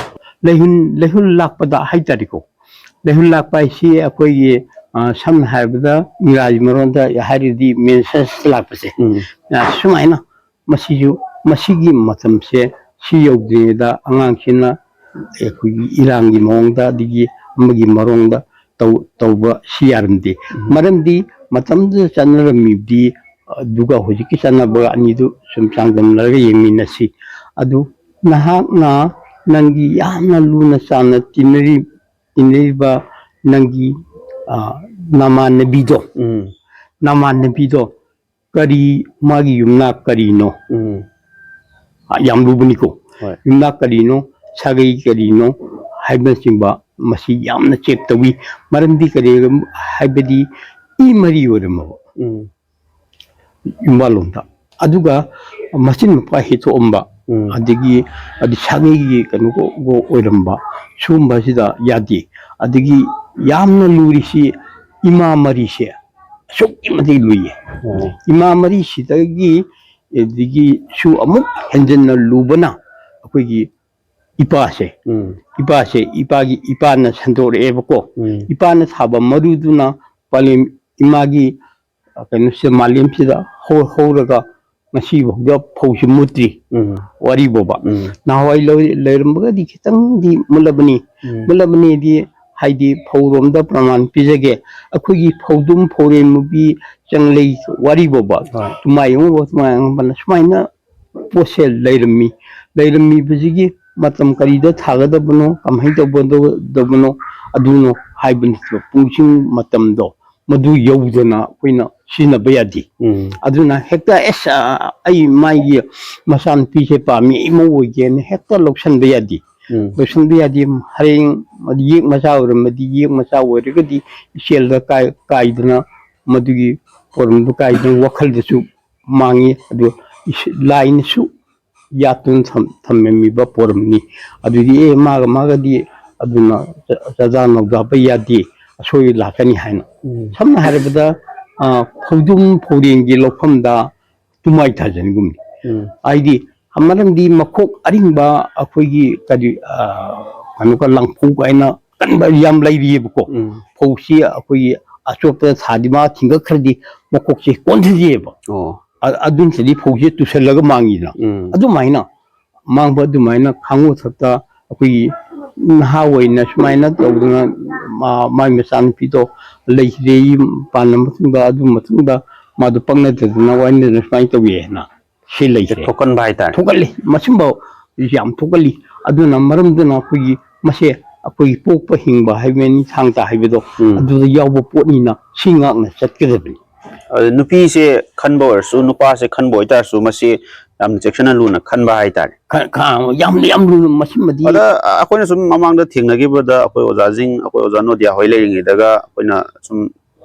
ꯂꯩꯍꯨꯟ, ꯂꯩꯍꯨꯟ ꯂꯥꯛꯄꯗ ꯍꯥꯏꯇꯥꯔꯦꯀꯣ꯫ ꯂꯩꯍꯨꯟ ꯂꯥꯛꯄ ꯍꯥꯏꯁꯤ ꯑꯩꯈꯣꯏꯒꯤ, ꯑ, ꯁꯝꯅ ꯍꯥꯏꯔꯕꯗ ꯏꯪꯒ꯭ꯔꯥꯖꯤ ꯃꯔꯣꯟꯗ ꯍꯥꯏꯔꯗꯤ menses ꯂꯥꯛꯄꯁꯦ꯫ ꯎꯝ꯫ ꯑ, ꯁꯨꯃꯥꯏꯅ ꯃꯁꯤꯁꯨ, ꯃꯁꯤꯒꯤ ꯃꯇꯝꯁꯦ ꯁꯤ ꯌꯧꯗ꯭ꯔꯤꯉꯩꯗ ꯑꯉꯥꯡꯁꯤꯅ ꯑꯩꯈꯣꯏꯒꯤ ꯏꯔꯥꯡꯒꯤ ꯃꯑꯣꯡꯗ ꯑꯗꯒꯤ ꯑꯃꯒꯤ ꯃꯔꯣꯡꯗ ꯇꯧ-, ꯇꯧꯕ ꯁꯤ ꯌꯥꯔꯝꯗꯦ꯫ ꯎꯝ꯫ ꯃꯔꯝꯗꯤ ꯃꯇꯝꯗꯨꯗ ꯆꯠꯅꯔꯝꯃꯤꯕꯗꯤ, ꯑꯗꯨꯒ ꯍꯧꯖꯤꯛꯀꯤ ꯆꯠꯅꯕ ꯑꯅꯤꯗꯨ ꯁꯨꯝ ꯆꯥꯡꯗꯝꯅꯔꯒ ꯌꯦꯡꯃꯤꯟꯅꯁꯤ꯫ ꯑꯗꯨ ꯅꯍꯥꯛꯅ ꯅꯪꯒꯤ ꯌꯥꯝꯅ ꯂꯨꯅ ꯆꯥꯟꯅ ꯇꯤꯟꯅꯔꯤ-, ꯇꯤꯟꯅꯔꯤꯕ ꯅꯪꯒꯤ, ꯑ, ꯅꯃꯥꯟꯅꯕꯤꯗꯣ, ꯎꯝ꯫ ꯅꯃꯥꯟꯅꯕꯤꯗꯣ ꯀꯔꯤ, ꯃꯥꯒꯤ ꯌꯨꯝꯅꯥꯛ ꯀꯔꯤꯅꯣ? ꯎꯝ꯫ ꯑ, ꯌꯥꯝ ꯂꯨꯕꯅꯤꯀꯣ꯫ ꯍꯣꯏ꯫ ꯌꯨꯝꯅꯥꯛ ꯀꯔꯤꯅꯣ, ꯁꯥꯒꯩ ꯀꯔꯤꯅꯣ ꯍꯥꯏꯕꯅꯆꯤꯡꯕ ꯃꯁꯤ ꯌꯥꯝꯅ check ꯇꯧꯏ꯫ ꯃꯔꯝꯗꯤ ꯀꯔꯤꯒꯨꯝ-, ꯍꯥꯏꯕꯗꯤ ꯏ ꯃꯔꯤ ꯑꯣꯏꯔꯝꯃꯕ ꯎꯝ꯫ ꯌꯨꯝꯕꯥꯜꯂꯣꯟꯗ꯫ ꯑꯗꯨꯒ ꯃꯆꯤꯟ ꯃꯄꯥ ꯍꯦꯛ ꯊꯣꯛꯑꯝꯕ, ꯎꯝ꯫ ꯑꯗꯒꯤ, ꯑꯗꯩ ꯁꯥꯒꯩꯒꯤ ꯀꯩꯅꯣ ꯀꯣ-, ꯀꯣ-, ꯑꯣꯏꯔꯝꯕ, ꯁꯤꯒꯨꯝꯕꯁꯤꯗ ꯌꯥꯗꯦ꯫ ꯑꯗꯒꯤ ꯌꯥꯝꯅ ꯂꯨꯔꯤꯁꯤ ꯏꯃꯥ ꯃꯔꯤꯁꯦ ꯑꯁꯨꯛꯀꯤ ꯃꯇꯤꯛ ꯂꯨꯏꯌꯦ꯫ ꯑꯣ꯫ ꯏꯃꯥ ꯃꯔꯤꯁꯤꯗꯒꯤ, ꯑꯗꯒꯤꯁꯨ ꯑꯃꯨꯛ ꯍꯦꯟꯖꯟꯅ ꯂꯨꯕꯅ ꯑꯩꯈꯣꯏꯒꯤ ꯏꯄꯥꯁꯦ, ꯎꯝ꯫ ꯏꯄꯥꯁꯦ, ꯏꯄꯥꯒꯤ, ꯏꯄꯥꯅ ꯁꯟꯗꯣꯔꯛꯑꯦꯕꯀꯣ꯫ ꯎꯝ꯫ ꯏꯄꯥꯅ ꯊꯥꯕ ꯃꯔꯨꯗꯨꯅ ꯄꯥꯂꯦꯝ ꯏꯃꯥꯒꯤ, ꯑ, ꯀꯩꯅꯣꯁꯦ, ꯃꯥꯂꯦꯝꯁꯤꯗ ꯍꯧ-, ꯍꯧꯔꯒ ꯉꯁꯤꯐꯥꯎꯗ ꯐꯧꯁꯤ ꯃꯨꯠꯇ꯭ꯔꯤ꯫ ꯎꯝ꯫ ꯋꯥꯔꯤ ꯕꯣꯕ꯫ ꯎꯝ꯫ ꯅꯍꯥꯟꯋꯥꯏ ꯂꯧ-, ꯂꯩꯔꯝꯕꯒꯗꯤ ꯈꯤꯇꯪꯗꯤ ꯃꯨꯠꯂꯕꯅꯤ꯫ ꯎꯝ꯫ ꯃꯨꯠꯂꯕꯅꯤꯗꯤ ꯍꯥꯏꯗꯤ ꯐꯧꯔꯣꯝꯗ ꯄ꯭ꯔꯃꯥꯟ ꯄꯤꯖꯒꯦ꯫ ꯑꯩꯈꯣꯏꯒꯤ ꯐꯧꯗꯨꯝ, ꯐꯧꯔꯦꯝ ꯃꯨꯕꯤ, ꯆꯪꯂꯩ ꯋꯥꯔꯤ ꯕꯣꯕ꯫ ꯍꯣꯏ꯫ ꯇꯨꯃꯥꯏ ꯑꯉꯧꯕ, ꯇꯨꯃꯥꯏ ꯑꯉꯧꯕꯅ ꯁꯨꯃꯥꯏꯅ ꯄꯣꯠꯁꯦ ꯂꯩꯔꯝꯃꯤ꯫ ꯂꯩꯔꯝꯃꯤꯕꯁꯤꯒꯤ ꯃꯇꯝ ꯀꯔꯤꯗ ꯊꯥꯒꯗꯕꯅꯣ, ꯀꯃꯥꯏꯅ ꯇꯧꯒꯗꯕꯅꯣ, ꯑꯗꯨꯅꯣ ꯍꯥꯏꯕ ꯅꯠꯇꯕ ꯄꯨꯡꯁꯤꯡ ꯃꯇꯝꯗꯣ ꯃꯗꯨ ꯌꯧꯗꯅ ꯑꯩꯈꯣꯏꯅ ꯁꯤꯖꯤꯟꯅꯕ ꯌꯥꯗꯦ꯫ ꯎꯝ꯫ ꯑꯗꯨꯅ ꯍꯦꯛꯇ ꯑꯦꯁ, ꯑ, ꯑꯩ ꯃꯥꯒꯤ ꯃꯆꯥꯅꯨꯄꯤꯁꯦ ꯄꯥꯝꯃꯤ, ꯑꯩ ꯃꯧ ꯑꯣꯏꯒꯦꯅ ꯍꯦꯛꯇ ꯂꯧꯁꯟꯕ ꯌꯥꯗꯦ꯫ ꯎꯝ꯫ ꯂꯧꯁꯟꯕ ꯌꯥꯗꯦ꯫ ꯍꯌꯦꯡ ꯌꯦꯛ ꯃꯆꯥ ꯑꯣꯏꯔꯝꯃꯗꯤ, ꯌꯦꯛ ꯃꯆꯥ ꯑꯣꯏꯔꯒꯗꯤ ꯏꯆꯦꯜꯗ ꯀꯥꯏ-, ꯀꯥꯏꯗꯅ ꯃꯗꯨꯒꯤ ꯄꯣꯔꯝꯗꯨ ꯀꯥꯏꯗꯅ ꯋꯥꯈꯜꯗꯁꯨ ꯃꯥꯡꯉꯤ꯫ ꯑꯗꯨ ꯏꯁ-, ꯂꯥꯏꯅꯁꯨ ꯌꯥꯠꯇꯨꯅ ꯊꯝ-, ꯊꯝꯃꯝꯃꯤꯕ ꯄꯣꯔꯝꯅꯤ꯫ ꯑꯗꯨꯗꯤ ꯑꯦ ꯃꯥꯒ ꯃꯥꯒꯗꯤ ꯑꯗꯨꯅ ꯆ-, ꯆꯥꯗꯥ ꯅꯧꯗꯥꯕ ꯌꯥꯗꯦ, ꯑꯁꯣꯏ ꯂꯥꯛꯀꯅꯤ ꯍꯥꯏꯅ꯫ ꯎꯝ꯫ ꯁꯝꯅ ꯍꯥꯏꯔꯕꯗ, ꯑ, ꯐꯧꯗꯨꯝ ꯐꯧꯔꯦꯡꯒꯤ ꯂꯧꯐꯝꯗ ꯇꯨꯃꯥꯏ ꯊꯥꯖꯟꯒꯨꯝꯅꯤ꯫ ꯎꯝ꯫ ꯍꯥꯏꯗꯤ ꯃꯔꯝꯗꯤ ꯃꯈꯣꯛ ꯑꯔꯤꯡꯕ ꯑꯩꯈꯣꯏꯒꯤ ꯀꯔꯤ, ꯑ, ꯀꯩꯅꯣꯒ ꯂꯪꯐꯧ ꯀꯥꯏꯅ ꯀꯟꯕ ꯌꯥꯝ ꯂꯩꯔꯤꯑꯕꯀꯣ꯫ ꯎꯝ꯫ ꯐꯧꯁꯤ ꯑꯩꯈꯣꯏꯒꯤ ꯑꯆꯣꯠꯄꯗ ꯊꯥꯗꯤ ꯃꯥ ꯊꯤꯡꯒꯠꯈ꯭ꯔꯗꯤ ꯃꯈꯣꯛꯁꯤ ꯀꯣꯟꯊꯗꯦꯕ꯫ ꯑꯣ꯫ ꯑ-, ꯑꯗꯨꯅ ꯆꯍꯤ ꯐꯧꯁꯦ ꯇꯨꯁꯜꯂꯒ ꯃꯥꯡꯉꯤꯗꯅ꯫ ꯎꯝ꯫ ꯑꯗꯨꯃꯥꯏꯅ ꯃꯥꯡꯕ ꯑꯗꯨꯃꯥꯏꯅ ꯈꯥꯡꯉꯨ ꯊꯛꯇ ꯑꯩꯈꯣꯏꯒꯤ ꯅꯍꯥ ꯑꯣꯏꯅ ꯁꯨꯃꯥꯏꯅ ꯇꯧꯗꯅ ꯃꯥ-, ꯃꯥꯏ ꯃꯆꯥꯅꯨꯄꯤꯗꯣ ꯂꯩꯈꯤꯗꯦ, ꯌꯨꯝ ꯄꯥꯟꯂ ꯃꯇꯨꯡꯗ, ꯑꯗꯨ ꯃꯇꯨꯡꯗ ꯃꯥꯗꯣ ꯄꯛꯅꯗꯗꯅ ꯋꯥꯏꯅꯗꯅ ꯁꯨꯃꯥꯏꯅ ꯇꯧꯋꯦꯅ ꯁꯤ ꯂꯩꯈ꯭ꯔꯦ꯫ ꯊꯣꯛꯀꯟꯕ ꯍꯥꯏꯇꯥꯔꯦ꯫ ꯊꯣꯛꯀꯜꯂꯤ꯫ ꯃꯁꯤꯒꯨꯝꯕ ꯌꯥꯝ ꯊꯣꯛꯀꯜꯂꯤ꯫ ꯑꯗꯨꯅ ꯃꯔꯝꯗꯨꯅ ꯑꯩꯈꯣꯏꯒꯤ ꯃꯁꯦ ꯑꯩꯈꯣꯏꯒꯤ ꯄꯣꯛꯄ ꯍꯤꯡꯕ ꯍꯥꯏꯕꯅꯤ, ꯊꯥꯡ ꯇꯥ ꯍꯥꯏꯕꯗꯣ ꯎꯝ꯫ ꯑꯗꯨꯗ ꯌꯥꯎꯕ ꯄꯣꯠꯅꯤꯅ ꯁꯤ ꯉꯥꯛꯅ ꯆꯠꯀꯗꯕꯅꯤ꯫ ꯑꯗꯨ ꯅꯨꯄꯤꯁꯦ ꯈꯟꯕ ꯑꯣꯏꯔꯁꯨ, ꯅꯨꯄꯥꯁꯦ ꯈꯟꯕ ꯑꯣꯏꯇꯥꯔꯁꯨ, ꯃꯁꯤ ꯌꯥꯝꯅ ꯆꯦꯛꯁꯤꯟꯅ ꯂꯨꯅ ꯈꯟꯕ ꯍꯥꯏꯇꯥꯔꯦ꯫ ꯈ-, ꯈ-, ꯌꯥꯝꯅ, ꯌꯥꯝ ꯂꯨꯅ ꯃꯁꯤꯃꯗꯤ꯫ ꯑꯗ ꯑꯩꯈꯣꯏꯅ ꯁꯨꯝ ꯃꯃꯥꯡꯗ ꯊꯦꯡꯅꯈꯤꯕꯗ, ꯑꯩꯈꯣꯏ ꯑꯣꯖꯥꯁꯤꯡ, ꯑꯩꯈꯣꯏ ꯑꯣꯖꯥ ꯅꯣꯗꯤꯌꯥ ꯍꯣꯏ ꯂꯩꯔꯤꯉꯩꯗꯒ ꯑꯩꯈꯣꯏꯅ ꯁꯨꯝ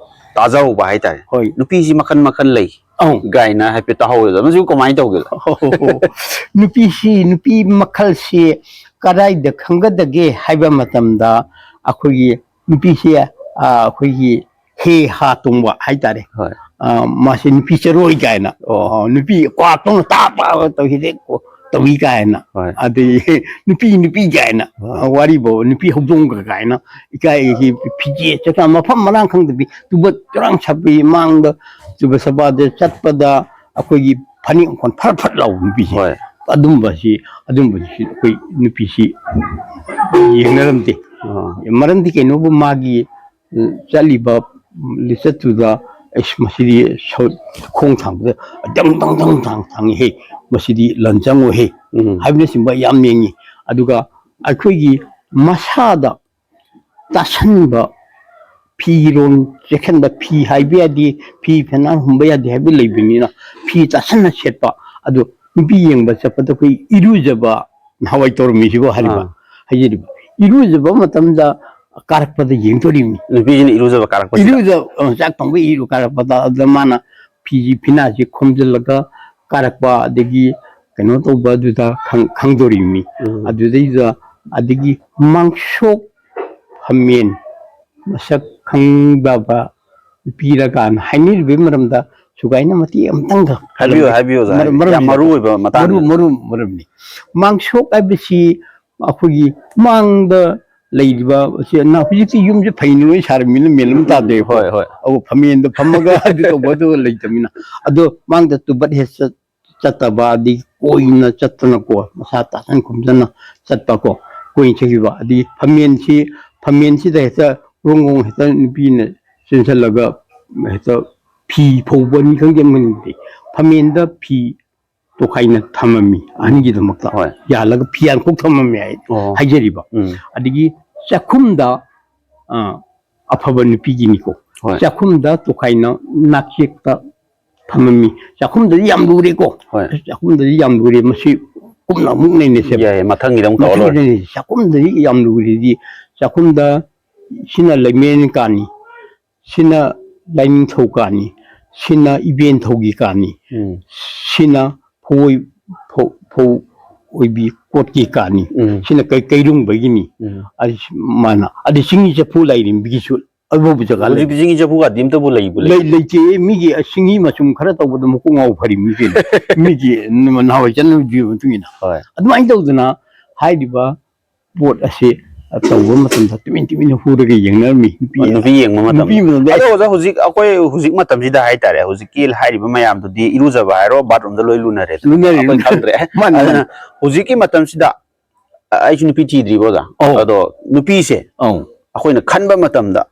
ꯇꯥꯖꯍꯧꯕ ꯍꯥꯏꯇꯥꯔꯦ꯫ ꯍꯣꯏ꯫ ꯅꯨꯄꯤꯁꯤ ꯃꯈꯜ ꯃꯈꯜ ꯂꯩ ꯑꯧ꯫ ꯀꯥꯏꯅ ꯍꯥꯏꯐꯦꯠ ꯇꯥꯍꯧꯋꯦ꯫ ꯑꯗꯣ ꯃꯁꯤꯕꯨ ꯀꯃꯥꯏꯅ ꯇꯧꯒꯦ? ꯅꯨꯄꯤꯁꯤ, ꯅꯨꯄꯤ ꯃꯈꯜꯁꯤ ꯀꯗꯥꯏꯗ ꯈꯪꯒꯗꯒꯦ ꯍꯥꯏꯕ ꯃꯇꯝꯗ, ꯑꯩꯈꯣꯏꯒꯤ ꯅꯨꯄꯤꯁꯦ, ꯑ, ꯑꯩꯈꯣꯏꯒꯤ ꯍꯦ ꯍꯥ ꯇꯣꯡꯕ ꯍꯥꯏꯇꯥꯔꯦ꯫ ꯍꯣꯏ꯫ ꯑ, ꯃꯥꯁꯦ ꯅꯨꯄꯤ ꯆꯔꯣꯏ ꯀꯥꯏꯅ, ꯑꯣ꯫ ꯑ, ꯅꯨꯄꯤ ꯀ꯭ꯋꯥꯛꯇꯧꯅ ꯇꯥ ꯄꯥꯕ ꯇꯧꯁꯤꯗꯤ ꯇꯧꯏ ꯀꯥꯏꯅ, ꯍꯣꯏ꯫ ꯑꯗꯩ ꯅꯨꯄꯤ, ꯅꯨꯄꯤ ꯀꯥꯏꯅ, ꯍꯣꯏ꯫ ꯑ, ꯋꯥꯔꯤꯕꯣ, ꯅꯨꯄꯤ ꯍꯧꯗꯣꯡꯒ ꯀꯥꯏꯅ ꯏꯀꯥꯏ, ꯐꯤꯖꯦꯠ ꯆꯠꯄ ꯃꯐꯝ ꯃꯔꯥꯡ ꯈꯪꯗꯕꯤ, ꯇꯨꯕꯠ ꯆꯨꯔꯥꯡ ꯁꯥꯄꯤ ꯃꯥꯡꯗ ꯆꯨꯕ ꯁꯕꯥꯗ ꯆꯠꯄꯗ ꯑꯩꯈꯣꯏꯒꯤ ꯐꯅꯦꯛ ꯃꯈꯣꯟ ꯐꯔ ꯐꯠ ꯂꯥꯎꯕ ꯅꯨꯄꯤꯁꯦ꯫ ꯍꯣꯏ꯫ ꯑꯗꯨꯝꯕꯁꯤ, ꯑꯗꯨꯝꯕꯁꯤ ꯑꯩꯈꯣꯏ ꯅꯨꯄꯤꯁꯤ ꯌꯦꯡꯅꯔꯝꯗꯦ꯫ ꯑꯥ꯫ ꯃꯔꯝꯗꯤ ꯀꯩꯅꯣꯕꯨ ꯃꯥꯒꯤ, ꯎꯝ, ꯆꯠꯂꯤꯕ ꯂꯤꯆꯠꯇꯨꯗ, "ꯑꯩꯁ, ꯃꯁꯤꯗꯤ ꯁ-, ꯈꯣꯡ ꯊꯥꯡꯕꯗ ꯗꯪ ꯗꯪ ꯗꯪ ꯊꯥꯡ ꯊꯥꯡꯉꯤꯍꯦ, ꯃꯁꯤꯗꯤ ꯂꯟ ꯆꯪꯉꯣꯏꯍꯦ" ꯎꯝ꯫ ꯍꯥꯏꯕꯅꯆꯤꯡꯕ ꯌꯥꯝ ꯌꯦꯡꯉꯤ꯫ ꯑꯗꯨꯒ ꯑꯩꯈꯣꯏꯒꯤ ꯃꯁꯥꯗ ꯇꯥꯁꯟꯕ ꯐꯤꯔꯣꯟ ꯆꯦꯛꯁꯤꯟꯕ, ꯐꯤ ꯍꯥꯏꯕ ꯌꯥꯗꯦ, ꯐꯤ ꯐꯦꯅꯥꯟ ꯍꯨꯝꯕ ꯌꯥꯗꯦ ꯍꯥꯏꯕ ꯂꯩꯕꯅꯤꯅ, ꯐꯤ ꯇꯥꯁꯟꯅ ꯁꯦꯠꯄ꯫ ꯑꯗꯨ ꯅꯨꯄꯤ ꯌꯦꯡꯕ ꯆꯠꯄꯗ ꯑꯩꯈꯣꯏ ꯏꯔꯨꯖꯕ, ꯅꯍꯥꯟꯋꯥꯏ ꯇꯧꯔꯝꯃꯤꯁꯤꯕꯨ ꯍꯥꯏꯔꯤꯕ, ꯑꯥ꯫ ꯍꯥꯏꯖꯔꯤꯕ, ꯏꯔꯨꯖꯕ ꯃꯇꯝꯗ ꯀꯥꯔꯛꯄꯗ ꯌꯦꯡꯗꯣꯔꯤꯕꯅꯤ꯫ ꯅꯨꯄꯤꯁꯤꯅ ꯏꯔꯨꯖꯕ ꯀꯥꯔꯛꯄꯁꯤꯗ? ꯏꯔꯨꯖ-, ꯑ, ꯆꯥꯛ ꯊꯣꯡꯕ ꯏꯔꯨ ꯀꯥꯔꯛꯄꯗ, ꯑꯗꯨꯗ ꯃꯥꯅ ꯐꯤꯁꯤ, ꯐꯤꯅꯥꯁꯤ ꯈꯣꯝꯖꯤꯜꯂꯒ ꯀꯥꯔꯛꯄ, ꯑꯗꯒꯤ ꯀꯩꯅꯣ ꯇꯧꯕ, ꯑꯗꯨꯗ ꯈꯪ-, ꯈꯪꯗꯣꯔꯤꯕꯅꯤ꯫ ꯎꯝ꯫ ꯑꯗꯨꯗꯩꯗꯨꯗ, ꯑꯗꯒꯤ ꯃꯥꯡꯁꯣꯛ ꯐꯝꯃꯦꯟ, ꯃꯁꯛ ꯈꯪꯗꯕ ꯅꯨꯄꯤꯔ ꯀꯥꯏꯅ ꯍꯥꯏꯅꯔꯤꯕꯒꯤ ꯃꯔꯝꯗ ꯁꯨꯒꯥꯏꯅ ꯃꯇꯦꯛ ꯑꯃꯇꯪꯒ ꯍꯥꯏꯕꯤꯌꯨ, ꯍꯥꯏꯕꯤꯌꯨ, ꯑꯣꯖꯥ, ꯃꯔꯝ-, ꯍꯥꯏꯕꯤꯌꯨ꯫ ꯃꯔꯝꯁꯤꯗ ꯌꯥꯝ ꯃꯔꯨ ꯑꯣꯏꯕ ꯃꯇꯥꯡꯅꯤ꯫ ꯃꯔꯨ, ꯃꯔꯨ ꯃꯔꯝꯅꯤ꯫ ꯃꯥꯡꯁꯣꯛ ꯍꯥꯏꯕꯁꯤ ꯑꯩꯈꯣꯏꯒꯤ ꯃꯥꯡꯗ ꯂꯩꯔꯤꯕ ꯁꯤ, ꯅ-, ꯍꯧꯖꯤꯛꯇꯤ ꯌꯨꯝꯁꯦ ꯐꯩꯅ ꯂꯣꯏ ꯁꯥꯔꯕꯅꯤꯅ ꯃꯦꯟ ꯑꯃ ꯇꯥꯗꯦꯀꯣ꯫ ꯍꯣꯏ, ꯍꯣꯏ꯫ ꯑꯗꯨ ꯐꯝꯃꯦꯟꯗ ꯐꯝꯃꯒ ꯑꯗꯨ ꯇꯧꯕ ꯑꯗꯨ ꯂꯩꯇꯕꯅꯤꯅ꯫ ꯑꯗꯣ ꯃꯥꯡꯗ ꯇꯨꯕꯠ ꯍꯦꯛ ꯆꯠ-, ꯆꯠꯇꯕ, ꯑꯗꯒꯤ ꯀꯣꯏꯅ ꯆꯠꯇꯅꯀꯣ, ꯃꯁꯥ ꯇꯥꯁꯟ ꯈꯣꯝꯖꯟꯅ ꯆꯠꯄꯀꯣ, ꯀꯣꯏꯅ ꯆꯠꯈꯤꯕ꯫ ꯑꯗꯒꯤ ꯐꯝꯃꯦꯟꯁꯤ, ꯐꯝꯃꯦꯟꯁꯤꯗ ꯍꯦꯛꯇ ꯔꯣꯡ ꯔꯣꯡ ꯍꯦꯛꯇ ꯅꯨꯄꯤꯅ ꯆꯦꯟꯁꯤꯜꯂꯒ ꯍꯦꯛꯇ ꯐꯤ ꯐꯧꯕꯅꯤ ꯈꯪꯗꯦ, ꯑꯃꯅꯤ ꯈꯪꯗꯦ, ꯐꯝꯃꯦꯟꯗ ꯐꯤ ꯇꯣꯈꯥꯏꯅ ꯊꯝꯃꯝꯃꯤ ꯑꯍꯟꯒꯤꯗꯃꯛꯇ꯫ ꯍꯣꯏ꯫ ꯌꯥꯜꯂꯒ ꯐꯤ ꯌꯥꯟꯈꯣꯛ ꯊꯝꯃꯝꯃꯤ ꯍꯥꯏ-, ꯑꯣ꯫ ꯍꯥꯏꯖꯔꯤꯕ꯫ ꯎꯝ꯫ ꯑꯗꯒꯤ ꯆꯥꯛꯈꯨꯝꯗ, ꯑ, ꯑꯐꯕ ꯅꯨꯄꯤꯒꯤꯅꯤꯀꯣ꯫ ꯍꯣꯏ꯫ ꯆꯥꯛꯈꯨꯝꯗ ꯇꯣꯈꯥꯏꯅ ꯅꯥꯛꯆꯦꯛꯇ ꯊꯝꯃꯝꯃꯤ꯫ ꯆꯥꯛꯈꯨꯝꯗꯗꯤ ꯌꯥꯝ ꯂꯨꯔꯦꯀꯣ꯫ ꯍꯣꯏ꯫ ꯆꯥꯛꯈꯨꯝꯗꯗꯤ ꯌꯥꯝ ꯂꯨꯔꯦ꯫ ꯃꯁꯤ ꯀꯨꯞꯅ ꯑꯃꯨꯛ ꯅꯩꯅꯁꯦꯕ꯫ ꯌꯥꯏꯌꯦ, ꯃꯊꯪꯒꯤꯗ ꯑꯃꯨꯛ ꯇꯧꯔ ꯂꯣꯏꯔꯦ꯫ ꯃꯊꯪꯗꯗꯤ ꯆꯥꯛꯈꯨꯝꯗꯗꯤ ꯌꯥꯝ ꯂꯨꯔꯤꯗꯤ, ꯆꯥꯛꯈꯨꯝꯗ ꯁꯤꯅ ꯂꯩꯃꯦꯟ ꯀꯥꯅꯤ, ꯁꯤꯅ ꯂꯥꯏꯅꯤꯡꯊꯧ ꯀꯥꯅꯤ, ꯁꯤꯅ ꯏꯕꯦꯟꯊꯧꯒꯤ ꯀꯥꯅꯤ, ꯎꯝ꯫ ꯁꯤꯅ ꯐꯧ-, ꯐꯧ-, ꯐꯧ ꯑꯣꯏꯕꯤ ꯀꯣꯠꯀꯤ ꯀꯥꯅꯤ, ꯎꯝ꯫ ꯁꯤꯅ ꯀꯩ-, ꯀꯩꯔꯨꯡꯕꯒꯤꯅꯤ꯫ ꯎꯝ꯫ ꯑꯗꯤ ꯁꯤ-, ꯃꯥꯅ, ꯑꯗꯤ ꯆꯤꯡꯒꯤ ꯆꯐꯨ ꯂꯥꯏꯔꯦꯝꯕꯤꯒꯤꯁꯨ ꯑꯗꯨꯐꯥꯎꯕ ꯖꯒꯥ ꯂꯩ꯫ ꯍꯧꯖꯤꯛ ꯆꯤꯡꯒꯤ ꯆꯐꯨꯒꯗꯤ ꯑꯝꯇꯕꯨ ꯂꯩꯕꯨ ꯂꯩ-, ꯂꯩꯕ꯭ꯔꯣ? ꯂꯩꯇꯦ꯫ ꯃꯤꯒꯤ ꯆꯤꯡꯍꯤ ꯃꯆꯨꯝ ꯈꯔ ꯇꯧꯕꯗ ꯃꯀꯣꯛ ꯉꯥꯎ ꯐꯔꯤꯕꯅꯤ ꯀꯩꯅꯣ꯫ ꯃꯤꯒꯤ ꯅꯍꯥꯟꯋꯥꯏ ꯆꯠꯅꯕꯤꯒꯤ ꯃꯇꯨꯡ ꯏꯟꯅ꯫ ꯍꯣꯏ꯫ ꯑꯗꯨꯃꯥꯏꯅ ꯇꯧꯗꯅ ꯍꯥꯏꯔꯤꯕ ꯄꯣꯠ ꯑꯁꯤ ꯇꯧꯕ ꯃꯇꯝꯗ ꯇꯨꯃꯤꯟ ꯇꯨꯃꯤꯟꯅ ꯍꯨꯔꯒ ꯌꯦꯡꯅꯔꯝꯃꯤ ꯅꯨꯄꯤ꯫ ꯑꯣ, ꯅꯨꯄꯤ ꯌꯦꯡꯕ ꯃꯇꯝꯗ꯫ ꯅꯨꯄꯤ ꯃꯇꯝꯗ ꯑꯗꯣ ꯑꯣꯖꯥ, ꯍꯧꯖꯤꯛ ꯑꯩꯈꯣꯏ ꯍꯧꯖꯤꯛ ꯃꯇꯝꯁꯤꯗ ꯍꯥꯏꯇꯥꯔꯦ, ꯍꯧꯖꯤꯛꯀꯤ ꯍꯥꯏꯔꯤꯕ ꯃꯌꯥꯝꯗꯨꯗꯤ ꯏꯔꯨꯖꯕ ꯍꯥꯏꯔꯣ, ꯕꯥꯠꯔꯨꯝꯗ ꯂꯣꯏ ꯂꯨꯅꯔꯦꯗꯅ꯫ ꯂꯨꯅꯔꯦ, ꯑꯩꯈꯣꯏ ꯂꯨꯅꯔꯦ꯫ ꯈꯪꯗ꯭ꯔꯦ꯫ ꯃꯥꯅꯦ, ꯑꯗꯨꯅ ꯃꯥꯅꯦ꯫ ꯍꯧꯖꯤꯛꯀꯤ ꯃꯇꯝꯁꯤꯗ ꯑ-, ꯑꯩꯁꯨ ꯅꯨꯄꯤ ꯊꯤꯗ꯭ꯔꯤꯕ ꯑꯣꯖꯥ꯫ ꯑꯧ꯫ ꯑꯗꯣ ꯅꯨꯄꯤꯁꯦ ꯑꯧ꯫ ꯑꯩꯈꯣꯏꯅ ꯈꯟꯕ ꯃꯇꯝꯗ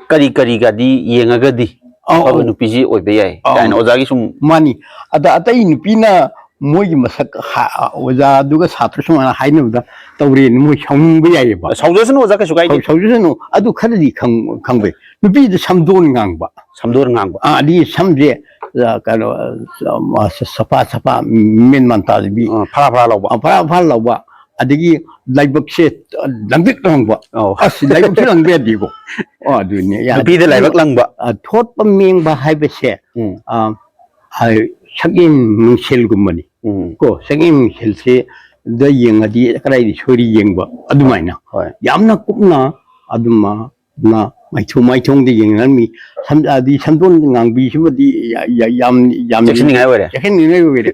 ꯀꯔꯤ ꯀꯔꯤꯒꯗꯤ ꯌꯦꯡꯉꯒꯗꯤ ꯑꯧ, ꯑꯐꯕ ꯑꯧ꯫ ꯅꯨꯄꯤꯁꯤ ꯑꯣꯏꯕ ꯌꯥꯏ ꯑꯧ꯫ ꯀꯥꯏꯅ ꯑꯣꯖꯥꯒꯤ ꯁꯨꯝ ꯃꯥꯅꯤ꯫ ꯑꯗ ꯑꯇꯩ ꯅꯨꯄꯤꯅ ꯃꯣꯏꯒꯤ ꯃꯁꯛ ꯍꯥ-, ꯑꯣꯖꯥꯗꯨꯒ ꯁꯥꯇ꯭ꯔ ꯁꯨꯃꯥꯏꯅ ꯍꯥꯏꯅꯕꯗ ꯇꯧꯔꯦꯅ ꯃꯣꯏ ꯁꯥꯎꯅꯤꯡꯕ ꯌꯥꯏꯌꯦꯕ꯫ ꯁꯥꯎꯖꯁꯅꯨ ꯑꯣꯖꯥ, ꯀꯩꯁꯨ ꯀꯥꯏꯗꯦ꯫ ꯁꯥꯎ-, ꯁꯥꯎꯖꯁꯅꯨ꯫ ꯑꯗꯨ ꯈꯔꯗꯤ ꯈꯪ-, ꯈꯪꯕꯩ꯫ ꯅꯨꯄꯤꯗ ꯁꯝꯗꯣꯟ ꯉꯥꯡꯕ꯫ ꯁꯝꯗꯣꯟ ꯉꯥꯡꯕ꯫ ꯑꯥ, ꯑꯗꯒꯤ ꯁꯝꯁꯦ, ꯑ, ꯀꯩꯅꯣ, ꯑ, ꯁꯐꯥ ꯁꯐꯥ ꯃꯦꯟ ꯃꯥꯟ ꯇꯥꯗꯕꯤ꯫ ꯑ, ꯐꯔꯥ ꯐꯔꯥ ꯂꯥꯎꯕ꯫ ꯑ, ꯐꯔꯥ ꯐꯔꯥ ꯂꯥꯎꯕ꯫ ꯑꯗꯒꯤ ꯂꯥꯏꯕꯛꯁꯦ ꯂꯪꯇ꯭ꯔꯤꯛ ꯂꯪꯕ꯫ ꯑꯧ꯫ ꯑꯁ, ꯂꯥꯏꯕꯛꯁꯦ ꯂꯪꯕ ꯌꯥꯗꯦꯀꯣ꯫ ꯑꯣ, ꯑꯗꯨꯅꯦ, ꯌꯥꯗꯦ꯫ ꯅꯨꯄꯤꯗ ꯂꯥꯏꯕꯛ ꯂꯪꯕ꯫ ꯑ, ꯊꯣꯠꯄ ꯃꯦꯡꯕ ꯍꯥꯏꯕꯁꯦ, ꯎꯝ꯫ ꯑ, ꯍꯥꯏ-, ꯁꯛꯌꯦꯡ ꯃꯤꯡꯁꯦꯜꯒꯨꯝꯕꯅꯤ꯫ ꯎꯝ꯫ ꯀꯣ, ꯁꯛꯌꯦꯡ ꯃꯤꯡꯁꯦꯜꯁꯦ ꯗ ꯌꯦꯡꯉꯗꯤ ꯀꯗꯥꯏꯗ ꯁꯣꯏꯔꯤ ꯌꯦꯡꯕ ꯑꯗꯨꯃꯥꯏꯅ꯫ ꯍꯣꯏ꯫ ꯌꯥꯝꯅ ꯀꯨꯞꯅ ꯑꯗꯨꯝ, ꯑ, ꯅ ꯃꯥꯏꯊꯣꯡ ꯃꯥꯏꯊꯣꯡꯗ ꯌꯦꯡꯅꯔꯝꯃꯤ꯫ ꯁꯝ-, ꯑꯗꯤ ꯁꯝꯗꯣꯟ ꯉꯥꯡꯕꯤꯁꯤꯃꯗꯤ ꯌꯥ-, ꯌꯥ-, ꯌꯥꯝ, ꯌꯥꯝ ꯆꯦꯛꯁꯤꯟꯅꯤꯡꯉꯥꯏ ꯑꯣꯏꯔꯦ꯫ ꯆꯦꯛꯁꯤꯟꯅꯤꯡꯉꯥꯏ ꯑꯣꯏꯔꯦ꯫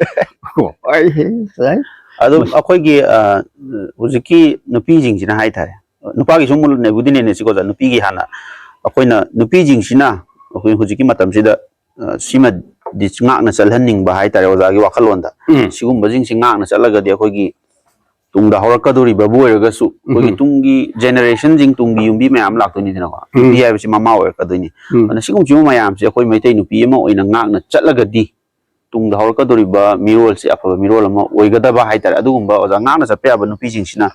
ꯀꯣ, ꯑꯩ, ꯑꯩ, ꯑꯗꯨꯝ ꯃꯁ- ꯑꯩꯈꯣꯏꯒꯤ, ꯑ, ꯍꯧꯖꯤꯛꯀꯤ ꯅꯨꯄꯤꯁꯤꯡꯁꯤꯅ ꯍꯥꯏꯇꯥꯔꯦ, ꯅꯨꯄꯥꯒꯤꯁꯨ ꯑꯃꯨꯛ ꯅꯩꯕꯨꯗꯤ ꯅꯩꯅꯁꯤꯀꯣ ꯑꯣꯖꯥ, ꯅꯨꯄꯤꯒꯤ ꯍꯥꯟꯅ ꯑꯩꯈꯣꯏꯅ ꯅꯨꯄꯤꯁꯤꯡꯁꯤꯅ ꯑꯩꯈꯣꯏ ꯍꯧꯖꯤꯛꯀꯤ ꯃꯇꯝꯁꯤꯗ, ꯑ, ꯁꯤꯃꯗꯤ ꯉꯥꯛꯅ ꯆꯠꯍꯟꯅꯤꯡꯕ ꯍꯥꯏꯇꯥꯔꯦ ꯑꯣꯖꯥꯒꯤ ꯋꯥꯈꯜꯂꯣꯟꯗ꯫ ꯎꯝ꯫ ꯁꯤꯒꯨꯝꯕꯁꯤꯡꯁꯤ ꯉꯥꯛꯅ ꯆꯠꯂꯒꯗꯤ ꯑꯩꯈꯣꯏꯒꯤ ꯇꯨꯡꯗ ꯍꯧꯔꯛꯀꯗꯧꯔꯤꯕꯕꯨ ꯑꯣꯏꯔꯒꯁꯨ, ꯑꯩꯈꯣꯏꯒꯤ ꯎꯝ꯫ ꯇꯨꯡꯒꯤ generationꯁꯤꯡ, ꯇꯨꯡꯒꯤ ꯌꯨꯝꯕꯤ ꯃꯌꯥꯝ ꯂꯥꯛꯇꯣꯏꯅꯤꯗꯅꯀꯣ꯫ ꯎꯝ꯫ ꯅꯨꯄꯤ ꯍꯥꯏꯕꯁꯤ ꯃꯃꯥ ꯑꯣꯏꯔꯛꯀꯗꯣꯏꯅꯤ꯫ ꯎꯝ꯫ ꯑꯗꯨꯅ ꯁꯤꯒꯨꯝꯕꯁꯤꯕꯨ ꯃꯌꯥꯝꯁꯦ ꯑꯩꯈꯣꯏ ꯃꯩꯇꯩ ꯅꯨꯄꯤ ꯑꯃ ꯑꯣꯏꯅ ꯉꯥꯛꯅ ꯆꯠꯂꯒꯗꯤ ꯇꯨꯡꯗ ꯍꯧꯔꯛꯀꯗꯧꯔꯤꯕ ꯃꯤꯔꯣꯜꯁꯦ ꯑꯐꯕ ꯃꯤꯔꯣꯜ ꯑꯃ ꯑꯣꯏꯒꯗꯕ ꯍꯥꯏꯇꯥꯔꯦ꯫ ꯑꯗꯨꯒꯨꯝꯕ ꯑꯣꯖꯥ ꯉꯥꯛꯅ ꯆꯠꯄ ꯌꯥꯕ ꯅꯨꯄꯤꯁꯤꯡꯁꯤꯅ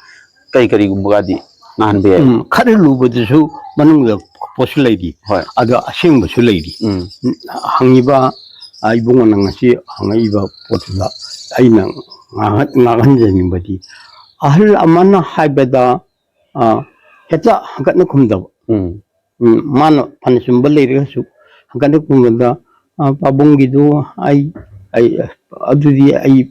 ꯀꯔꯤ ꯀꯔꯤꯒꯨꯝꯕꯒꯗꯤ ꯉꯥꯡꯍꯟꯕ ꯌꯥꯏ? ꯎꯝ, ꯈꯔ ꯂꯨꯕꯗꯨꯁꯨ ꯃꯅꯨꯡꯗ ꯄꯣꯠꯁꯨ ꯂꯩꯔꯤ꯫ ꯍꯣꯏ꯫ ꯑꯗꯣ ꯑꯁꯦꯡꯕꯁꯨ ꯂꯩꯔꯤ꯫ ꯎꯝ꯫ ꯍꯪꯉꯤꯕ, ꯑ, ꯏꯕꯨꯡꯉꯣꯅ ꯉꯁꯤ ꯍꯪꯉꯛꯏꯕ ꯄꯣꯠꯇꯨꯗ ꯑꯩꯅ ꯉꯥꯡꯍꯟ-, ꯉꯥꯡꯍꯟꯖꯅꯤꯡꯕꯗꯤ, ꯑꯍꯜ ꯑꯃꯅ ꯍꯥꯏꯕꯗ, ꯑ, ꯍꯦꯛꯇ ꯍꯪꯀꯠꯅ ꯈꯨꯝꯗꯕ꯫ ꯎꯝ꯫ ꯎꯝ, ꯃꯥꯅ ꯐꯅ ꯆꯨꯝꯕ ꯂꯩꯔꯒꯁꯨ ꯍꯪꯀꯠꯅ ꯈꯨꯝꯕꯗ, "ꯑ, ꯄꯥꯕꯨꯡꯒꯤꯗꯨ ꯑꯩ, ꯑꯩ, ꯑꯗꯨꯗꯤ ꯑꯩ,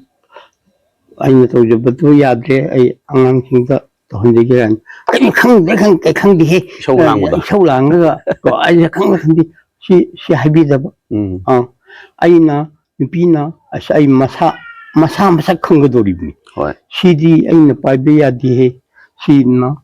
ꯑꯩꯅ ꯇꯧꯖꯕꯗꯨ ꯌꯥꯗ꯭ꯔꯦ, ꯑꯩ ꯑꯉꯥꯡꯁꯤꯡꯗ ꯇꯧꯍꯟꯖꯒꯦ" ꯍꯥꯏꯅ꯫ "ꯀꯔꯤꯝ ꯈꯪꯗ꯭ꯔꯦ, ꯈꯪ-, ꯀꯩ ꯈꯪꯗꯦꯍꯦ?" ꯏꯁꯧ ꯂꯥꯡꯕꯗꯣ꯫ ꯏꯁꯧ ꯂꯥꯡꯉꯒ, ꯀꯣ, "ꯑꯩꯁꯦ ꯈꯪꯗꯦ, ꯈꯪꯗꯦ, ꯁꯤ, ꯁꯤ ꯍꯥꯏꯕꯤꯗꯕ"꯫ ꯎꯝ꯫ ꯑ, ꯑꯩꯅ, ꯅꯨꯄꯤꯅ, "ꯑꯁ, ꯑꯩ ꯃꯁꯥ, ꯃꯁꯥ ꯃꯁꯛ ꯈꯪꯒꯗꯧꯔꯤꯕꯅꯤ꯫ ꯍꯣꯏ꯫ ꯁꯤꯗꯤ ꯑꯩꯅ ꯄꯥꯏꯕ ꯌꯥꯗꯦꯍꯦ, ꯁꯤꯅ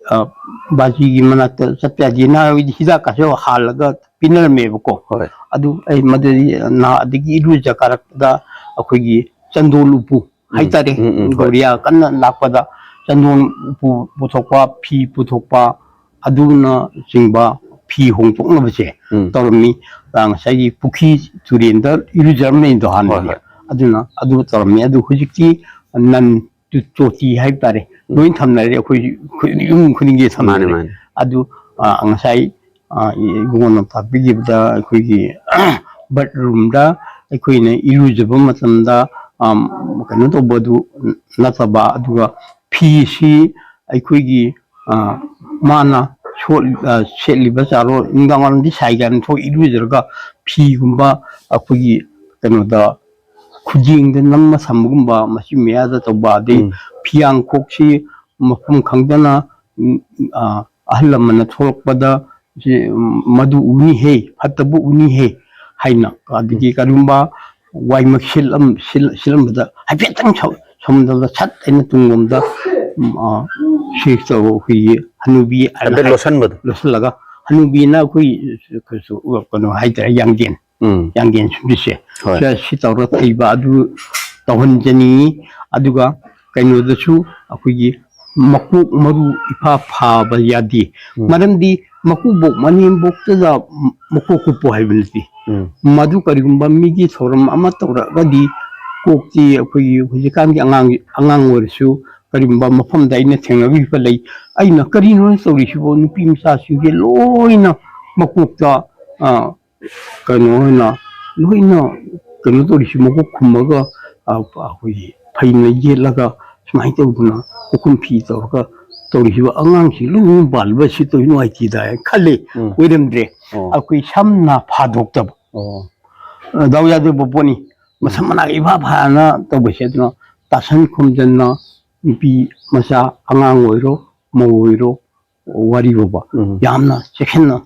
ꯑ, ꯕꯥꯖꯤꯒꯤ ꯃꯅꯥꯛꯇ ꯆꯠꯄ ꯌꯥꯗꯦ꯫ ꯅꯍꯥꯟꯋꯥꯏꯗꯤ ꯍꯤꯗꯥꯛꯀꯁꯨ ꯍꯥꯜꯂꯒ ꯄꯤꯅꯔꯝꯃꯦꯕꯀꯣ꯫ ꯍꯣꯏ꯫ ꯑꯗꯨ ꯑꯩ ꯃꯗꯨꯗꯤ ꯅꯍꯥ-, ꯑꯗꯒꯤ ꯏꯔꯨꯖ ꯀꯥꯔꯛꯄꯗ ꯑꯩꯈꯣꯏꯒꯤ ꯆꯟꯗꯣꯜ ꯎꯄꯨ ꯎꯝ, ꯍꯥꯏꯇꯥꯔꯦ, ꯎꯝ, ꯎꯝ, ꯍꯣꯏ꯫ ꯒꯧꯔꯤꯌꯥ ꯀꯟꯅ ꯂꯥꯛꯄꯗ ꯆꯟꯗꯣꯜ ꯎꯄꯨ ꯄꯨꯊꯣꯛꯄ, ꯐꯤ ꯄꯨꯊꯣꯛꯄ, ꯑꯗꯨꯅꯆꯤꯡꯕ ꯐꯤ ꯍꯣꯡꯗꯣꯛꯅꯕꯁꯦ ꯎꯝ꯫ ꯇꯧꯔꯝꯃꯤ꯫ ꯑ, ꯉꯁꯥꯏꯒꯤ ꯄꯨꯈ꯭ꯔꯤ ꯇꯨꯔꯦꯟꯗ ꯏꯔꯨꯖꯔꯝꯃꯤꯗꯣ ꯍꯥꯟꯅꯗꯤ꯫ ꯍꯣꯏ, ꯍꯣꯏ꯫ ꯑꯗꯨꯅ ꯑꯗꯨ ꯇꯧꯔꯝꯃꯤ꯫ ꯑꯗꯨ ꯍꯧꯖꯤꯛꯇꯤ ꯅꯟ ꯇꯨ ꯆꯣꯇꯤ ꯍꯥꯏꯕ ꯇꯥꯔꯦ, ꯂꯣꯏ ꯊꯝꯅꯔꯦ꯫ ꯑꯩꯈꯣꯏ ꯈꯨ-, ꯌꯨꯝ ꯈꯨꯗꯤꯡꯒꯤ ꯊꯝꯅꯔꯦ꯫ ꯃꯥꯅꯦ꯫ ꯑꯗꯨ, ꯑ, ꯉꯁꯥꯏ, ꯑ, ꯏꯕꯨꯡꯉꯣꯅ ꯇꯥꯛꯄꯤꯈꯤꯕꯗ ꯑꯩꯈꯣꯏꯒꯤ ꯕꯠꯔꯨꯝꯗ ꯑꯩꯈꯣꯏꯅ ꯏꯔꯨꯖꯕ ꯃꯇꯝꯗ, ꯑꯝ, ꯀꯩꯅꯣ ꯇꯧꯕꯗꯨ ꯅꯠꯇꯕ, ꯑꯗꯨꯒ ꯐꯤꯁꯤ ꯑꯩꯈꯣꯏꯒꯤ, ꯑ, ꯃꯥꯅ ꯁꯣꯠ-, ꯑ, ꯁꯦꯠꯂꯤꯕ ꯆꯥꯔꯣ, ꯅꯨꯡꯗꯥꯡ ꯋꯥꯏꯔꯝꯗꯤ ꯁꯥꯏ ꯀꯥꯏꯅ ꯊꯣꯛ ꯏꯔꯨꯖꯔꯒ ꯐꯤꯒꯨꯝꯕ ꯑꯩꯈꯣꯏꯒꯤ ꯀꯩꯅꯣꯗ ꯈꯨꯖꯦꯡꯗ ꯅꯝꯃ ꯊꯝꯕꯒꯨꯝꯕ, ꯃꯁꯤ ꯃꯌꯥꯗ ꯇꯧꯕ, ꯑꯗꯩ ꯎꯝ꯫ ꯐꯤꯌꯥꯡꯈꯣꯛꯁꯤ ꯃꯐꯝ ꯈꯪꯗꯅ, ꯎꯝ, ꯑ, ꯑꯍꯜ ꯂꯃꯟꯅ ꯊꯣꯛꯂꯛꯄꯗ ꯁꯤ, ꯎꯝ, "ꯃꯗꯨ ꯎꯅꯤꯍꯦ, ꯐꯠꯇꯕ ꯎꯅꯤꯍꯦ" ꯍꯥꯏꯅ, ꯑꯗꯒꯤ ꯀꯔꯤꯒꯨꯝꯕ ꯋꯥꯏꯃꯛ ꯁꯤꯠꯂꯝ-, ꯁꯤꯜ-, ꯁꯤꯜꯂꯝꯕꯗ ꯍꯥꯏꯐꯦꯠꯇꯪ ꯁꯧ-, ꯁꯣꯝꯗ ꯁꯠ ꯍꯥꯏꯅ ꯇꯨꯡꯂꯣꯝꯗ, ꯎꯝ, ꯑ, ꯁꯤ ꯇꯧ-, ꯑꯩꯈꯣꯏꯒꯤ ꯍꯅꯨꯕꯤ ꯍꯥꯏꯅ ꯍꯥꯏꯐꯦꯠ ꯍꯥꯏ-, ꯂꯣꯠꯁꯟꯕꯗꯣ꯫ ꯂꯣꯠꯁꯤꯜꯂꯒ, ꯍꯅꯨꯕꯤꯅ ꯑꯩꯈꯣꯏ ꯀꯩꯁꯨ, ꯀꯩꯅꯣ ꯍꯥꯏꯇꯥꯔꯦ, ꯌꯥꯡꯒꯦꯟ, ꯎꯝ꯫ ꯌꯥꯡꯒꯦꯟ ꯁꯨꯝꯕꯤꯁꯦ, ꯍꯣꯏ꯫ ꯁꯤ, ꯁꯤ ꯇꯧꯔ ꯊꯩꯕ ꯑꯗꯨ ꯇꯧꯍꯟꯖꯅꯤꯡꯉꯤ꯫ ꯑꯗꯨꯒ ꯀꯩꯅꯣꯗꯁꯨ ꯑꯩꯈꯣꯏꯒꯤ ꯃꯀꯣꯛ ꯃꯔꯨ ꯏꯐꯥ ꯐꯥꯕ ꯌꯥꯗꯦ꯫ ꯎꯝ꯫ ꯃꯔꯝꯗꯤ ꯃꯀꯨꯕꯣꯛ ꯃꯅꯦꯝꯕꯣꯛꯇꯗ ꯃꯀꯣꯛ ꯀꯨꯞꯄꯨ ꯍꯥꯏꯕ ꯅꯠꯇꯦ꯫ ꯎꯝ꯫ ꯃꯗꯨ ꯀꯔꯤꯒꯨꯝꯕ ꯃꯤꯒꯤ ꯊꯧꯔꯝ ꯑꯃ ꯇꯧꯔꯛꯑꯒꯗꯤ, ꯀꯣꯛꯇꯤ ꯑꯩꯈꯣꯏꯒꯤ ꯍꯧꯖꯤꯛꯀꯥꯟꯒꯤ ꯑꯉꯥꯡ, ꯑꯉꯥꯡ ꯑꯣꯏꯔꯁꯨ ꯀꯔꯤꯒꯨꯝꯕ ꯃꯐꯝꯗ ꯑꯩꯅ ꯊꯦꯡꯅꯈꯤꯕ ꯂꯩ, ꯑꯩꯅ "ꯀꯔꯤꯅꯣ ꯇꯧꯔꯤꯁꯤꯕꯣ? ꯅꯨꯄꯤ ꯃꯆꯥꯁꯤꯡꯁꯦ ꯂꯣꯏꯅ ꯃꯀꯣꯛꯇ, ꯑ, ꯀꯩꯅꯣ ꯑꯣꯏꯅ ꯂꯣꯏꯅ ꯀꯩꯅꯣ ꯇꯧꯔꯤꯁꯤ, ꯃꯀꯣꯛ ꯈꯨꯝꯃꯒ, ꯑ, ꯑꯩꯈꯣꯏꯒꯤ ꯐꯩꯅ ꯌꯦꯠꯂꯒ ꯁꯨꯃꯥꯏꯅ ꯇꯧꯗꯅ ꯎꯈꯨꯝ ꯐꯤ ꯇꯧꯔꯒ ꯇꯧꯔꯤꯁꯤꯕꯨ, ꯑꯉꯥꯡꯁꯤ ꯂꯣꯏ ꯌꯨꯝ ꯄꯥꯜꯂꯤꯕ ꯁꯤ ꯇꯧꯔꯤ ꯅꯨꯡꯉꯥꯏꯇꯦꯗ" ꯍꯥꯏꯅ ꯈꯜꯂꯤ꯫ ꯎꯝ꯫ ꯑꯣꯏꯔꯝꯗ꯭ꯔꯦ꯫ ꯑꯣ꯫ ꯑꯩꯈꯣꯏ ꯁꯝꯅ ꯐꯥꯗꯣꯛꯇꯕ꯫ ꯑꯣ꯫ ꯑ, ꯗꯥꯎ ꯌꯥꯗꯕ ꯄꯣꯠꯅꯤ꯫ ꯃꯁꯝ ꯃꯅꯥ ꯏꯐꯥ ꯐꯥꯅ ꯇꯧꯕꯁꯦ꯫ ꯑꯗꯨꯅ ꯇꯥꯁꯟ ꯈꯣꯝꯖꯟꯅ ꯅꯨꯄꯤ ꯃꯆꯥ ꯑꯉꯥꯡ ꯑꯣꯏꯔꯣ, ꯃꯧ ꯑꯣꯏꯔꯣ, ꯋꯥꯔꯤ ꯐꯥꯎꯕ ꯎꯝ꯫ ꯌꯥꯝꯅ ꯆꯦꯛꯁꯤꯟꯅ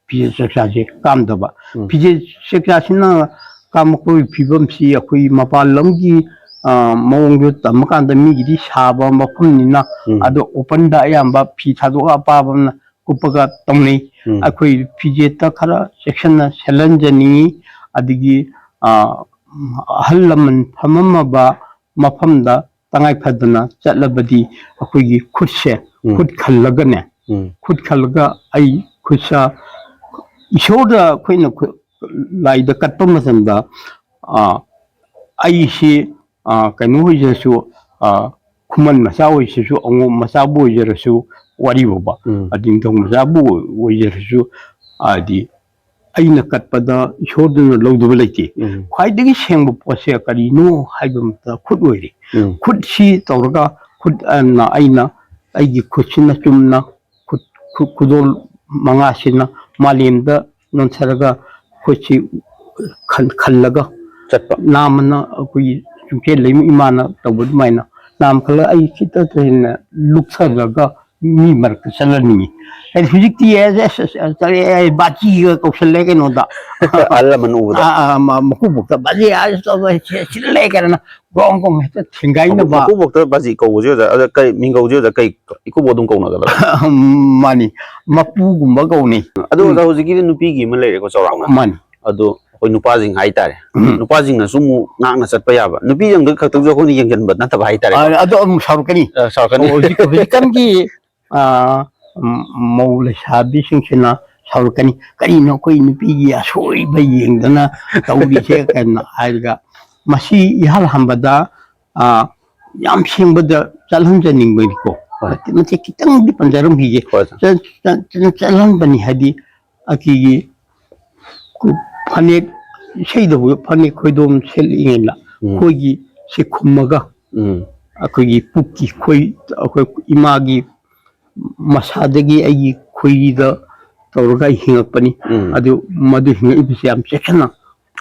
ꯐꯤꯖꯦꯠ ꯆꯛꯆꯥꯁꯦ ꯀꯥꯝꯗꯕ꯫ ꯎꯝ꯫ ꯐꯤꯖꯦꯠ ꯆꯛꯆꯥꯁꯤꯅ ꯀꯥꯝꯃꯛꯄꯒꯤ ꯐꯤꯕꯝꯁꯤ ꯑꯩꯈꯣꯏ ꯃꯄꯥꯟ ꯂꯝꯒꯤ, ꯑ, ꯃꯑꯣꯡꯗ ꯇꯝꯃꯀꯥꯟꯗ ꯃꯤꯒꯤꯗꯤ ꯁꯥꯕ ꯃꯐꯝꯅꯤꯅ, ꯎꯝ꯫ ꯑꯗꯣ open ꯗ ꯑꯌꯥꯝꯕ ꯐꯤ ꯊꯥꯗꯣꯛꯑ ꯑꯄꯥꯕ ꯑꯃꯅ ꯀꯨꯞꯄꯒ ꯇꯧꯅꯩ꯫ ꯎꯝ꯫ ꯑꯩꯈꯣꯏ ꯐꯤꯖꯦꯠꯇ ꯈꯔ ꯆꯦꯛꯁꯤꯟꯅ ꯁꯦꯠꯍꯟꯖꯅꯤꯡꯉꯤ꯫ ꯑꯗꯒꯤ, ꯑ, ꯑꯍꯜ ꯂꯃꯟ ꯐꯝꯃꯝꯃꯕ ꯃꯐꯝꯗ ꯇꯉꯥꯏ ꯐꯗꯅ ꯆꯠꯂꯕꯗꯤ ꯑꯩꯈꯣꯏꯒꯤ ꯈꯨꯠꯁꯦ, ꯎꯝ꯫ ꯈꯨꯠ ꯈꯜꯂꯒꯅꯦ, ꯎꯝ꯫ ꯈꯨꯠ ꯈꯜꯂꯒ ꯑꯩ ꯈꯨꯠꯁꯥ, ꯏꯁꯣꯔꯗ ꯑꯩꯈꯣꯏꯅ ꯈꯨ-, ꯂꯥꯏꯗ ꯀꯠꯄ ꯃꯇꯝꯗ, ꯑ, ꯑꯩꯁꯤ, ꯑ, ꯀꯩꯅꯣ ꯑꯣꯏꯖꯔꯁꯨ, ꯑ, ꯈꯨꯃꯟ ꯃꯆꯥ ꯑꯣꯏꯖꯔꯁꯨ, ꯑꯉꯣꯝ ꯃꯆꯥꯕꯨ ꯑꯣꯏꯖꯔꯁꯨ, ꯋꯥꯔꯤ ꯐꯥꯎꯕ, ꯎꯝ꯫ ꯑꯗꯤ ꯅꯤꯡꯊꯧ ꯃꯆꯥꯕꯨ ꯑꯣꯏꯖꯔꯁꯨ, ꯍꯥꯏꯗꯤ ꯑꯩꯅ ꯀꯠꯄꯗ ꯏꯁꯣꯔꯗꯨꯅ ꯂꯧꯗꯕ ꯂꯩꯇꯦ꯫ ꯎꯝ꯫ ꯈ꯭ꯋꯥꯏꯗꯒꯤ ꯁꯦꯡꯕ ꯄꯣꯠꯁꯦ ꯀꯔꯤꯅꯣ ꯍꯥꯏꯕ ꯃꯇꯝꯗ ꯈꯨꯠ ꯑꯣꯏꯔꯦ꯫ ꯎꯝ꯫ ꯈꯨꯠꯁꯤ ꯇꯧꯔꯒ ꯈꯨꯠ ꯑꯅ ꯑꯩꯅ ꯑꯩꯒꯤ ꯈꯨꯠꯁꯤꯅ ꯆꯨꯝꯅ ꯈꯨꯠ-, ꯈꯨ-, ꯈꯨꯗꯣꯜ ꯃꯉꯥꯁꯤꯅ ꯃꯥꯂꯦꯝꯗ ꯅꯣꯟꯊꯔꯒ ꯈꯨꯠꯁꯤ ꯈꯜ-, ꯈꯜꯂꯒ ꯆꯠꯄ꯫ ꯅꯥꯝꯃꯅ ꯑꯩꯈꯣꯏꯒꯤ ꯆꯨꯡꯆꯦꯜ ꯂꯩꯃ ꯏꯃꯥꯅ ꯇꯧꯕ ꯑꯗꯨꯃꯥꯏꯅ ꯅꯥꯝ ꯈꯜꯂꯒ ꯑꯩ ꯈꯤꯇ ꯍꯦꯟꯅ ꯂꯨꯞꯊꯔꯒ ꯃꯤ ꯃꯔꯛꯇ ꯆꯠꯍꯟꯅꯤꯡꯉꯤ꯫ ꯍꯥꯏꯗꯤ ꯍꯧꯖꯤꯛꯇꯤ ꯑꯦ, ꯑꯦ, ꯑꯁ, ꯑꯁ, ꯑꯁ, ꯀꯔꯤ, ꯑꯦ, ꯕꯥꯆꯤꯒ ꯀꯧꯁꯜꯂꯦ ꯀꯩꯅꯣꯗ꯫ ꯑꯍꯜ ꯂꯃꯟ ꯎꯕꯗ꯫ ꯑꯥ, ꯑꯥ, ꯃ-, ꯃꯀꯨꯕꯣꯛꯇ ꯕꯥꯆꯤ, ꯑꯥ, ꯑꯁ, ꯑꯁ, ꯁꯤ-, ꯁꯤꯜꯂꯦ ꯀꯥꯏꯅ ꯒ꯭ꯔꯣꯡ ꯒ꯭ꯔꯣꯡ ꯍꯦꯛꯇ ꯊꯦꯡꯒꯥꯏꯅꯕ꯫ ꯃꯀꯨ-, ꯃꯀꯨꯕꯣꯛꯇ ꯕꯥꯆꯤ ꯀꯧꯕꯁꯦ ꯑꯣꯖꯥ, ꯑꯗ ꯀꯩ ꯃꯤꯡꯒꯧꯁꯦ ꯑꯣꯖꯥ, ꯀꯩ ꯏꯀꯨꯕꯣꯛ ꯑꯗꯨꯝ ꯀꯧꯅꯒꯗ꯭ꯔꯥ? ꯃꯥꯅꯤ, ꯃꯄꯨꯒꯨꯝꯕ ꯀꯧꯅꯩ꯫ ꯑꯗꯣ ꯎꯝ꯫ ꯑꯣꯖꯥ, ꯍꯧꯖꯤꯛꯀꯤꯗꯤ ꯅꯨꯄꯤꯒꯤ ꯑꯃ ꯂꯩꯔꯦꯀꯣ, ꯆꯥꯎꯔꯥꯛꯅ꯫ ꯃꯥꯅꯤ꯫ ꯑꯗꯣ ꯑꯩꯈꯣꯏ ꯅꯨꯄꯥꯁꯤꯡ ꯍꯥꯏꯇꯥꯔꯦ꯫ ꯎꯝ꯫ ꯅꯨꯄꯥꯁꯤꯡꯅꯁꯨ ꯑꯃꯨꯛ ꯉꯥꯛꯅ ꯆꯠꯄ ꯌꯥꯕ, ꯅꯨꯄꯤꯁꯤꯡꯗ ꯈꯛꯇꯁꯨ ꯑꯩꯈꯣꯏꯅ ꯌꯦꯡꯁꯤꯟꯕ ꯅꯠꯇꯕ ꯍꯥꯏꯇꯥꯔꯦꯀꯣ꯫ ꯑ, ꯑꯗꯣ ꯑꯃꯨꯛ ꯁꯥꯎꯔꯛꯀꯅꯤ꯫ ꯑ, ꯁꯥꯎꯔꯛꯀꯅꯤ꯫ ꯍꯧꯖꯤꯛ-, ꯍꯧꯖꯤꯛꯀꯥꯟꯒꯤ, ꯑ, ꯎꯝ, ꯃꯧ ꯂꯩꯁꯥꯕꯤꯁꯤꯡꯁꯤꯅ ꯁꯥꯎꯔꯛꯀꯅꯤ, "ꯀꯔꯤꯅꯣ ꯑꯩꯈꯣꯏ ꯅꯨꯄꯤꯒꯤ ꯑꯁꯣꯏꯕ ꯌꯦꯡꯗꯅ ꯇꯧꯔꯤꯁꯦ?" ꯀꯥꯏꯅ ꯍꯥꯏꯔꯒ, ꯃꯁꯤ ꯏꯍꯥꯟ ꯍꯥꯟꯕꯗ, ꯑ, ꯌꯥꯝ ꯁꯦꯡꯕꯗ ꯆꯠꯍꯟꯖꯅꯤꯡꯕꯅꯤꯀꯣ꯫ ꯍꯣꯏ꯫ ꯃꯇꯦꯛ ꯈꯤꯇꯪꯗꯤ ꯄꯟꯖꯔꯝꯈꯤꯒꯦ꯫ ꯍꯣꯏ, ꯁꯥꯔ꯫ ꯆꯠ-, ꯆꯠ-, ꯆꯠ-, ꯆꯠꯍꯟꯕꯅꯤ ꯍꯥꯏꯗꯤ, ꯑꯩꯈꯣꯏꯒꯤ ꯈꯨ-, ꯐꯅꯦꯛ, ꯏꯁꯩꯗꯕꯨ ꯐꯅꯦꯛ ꯈꯣꯏꯗꯣꯝ ꯁꯦꯠꯂꯛꯏꯉꯩꯗ ꯎꯝ꯫ ꯑꯩꯈꯣꯏꯒꯤ ꯁꯤ ꯈꯨꯝꯃꯒ ꯎꯝ꯫ ꯑꯩꯈꯣꯏꯒꯤ ꯄꯨꯛꯀꯤ ꯈꯣꯏ-, ꯑꯩꯈꯣꯏ ꯏꯃꯥꯒꯤ ꯃꯁꯥꯗꯒꯤ ꯑꯩꯒꯤ ꯈꯣꯏꯔꯤꯗ ꯇꯧꯔꯒ ꯑꯩ ꯍꯤꯡꯉꯛꯄꯅꯤ꯫ ꯎꯝ꯫ ꯑꯗꯨ ꯃꯗꯨ ꯍꯤꯡꯉꯛꯏꯕꯁꯦ ꯌꯥꯝ ꯆꯦꯛꯁꯤꯟꯅ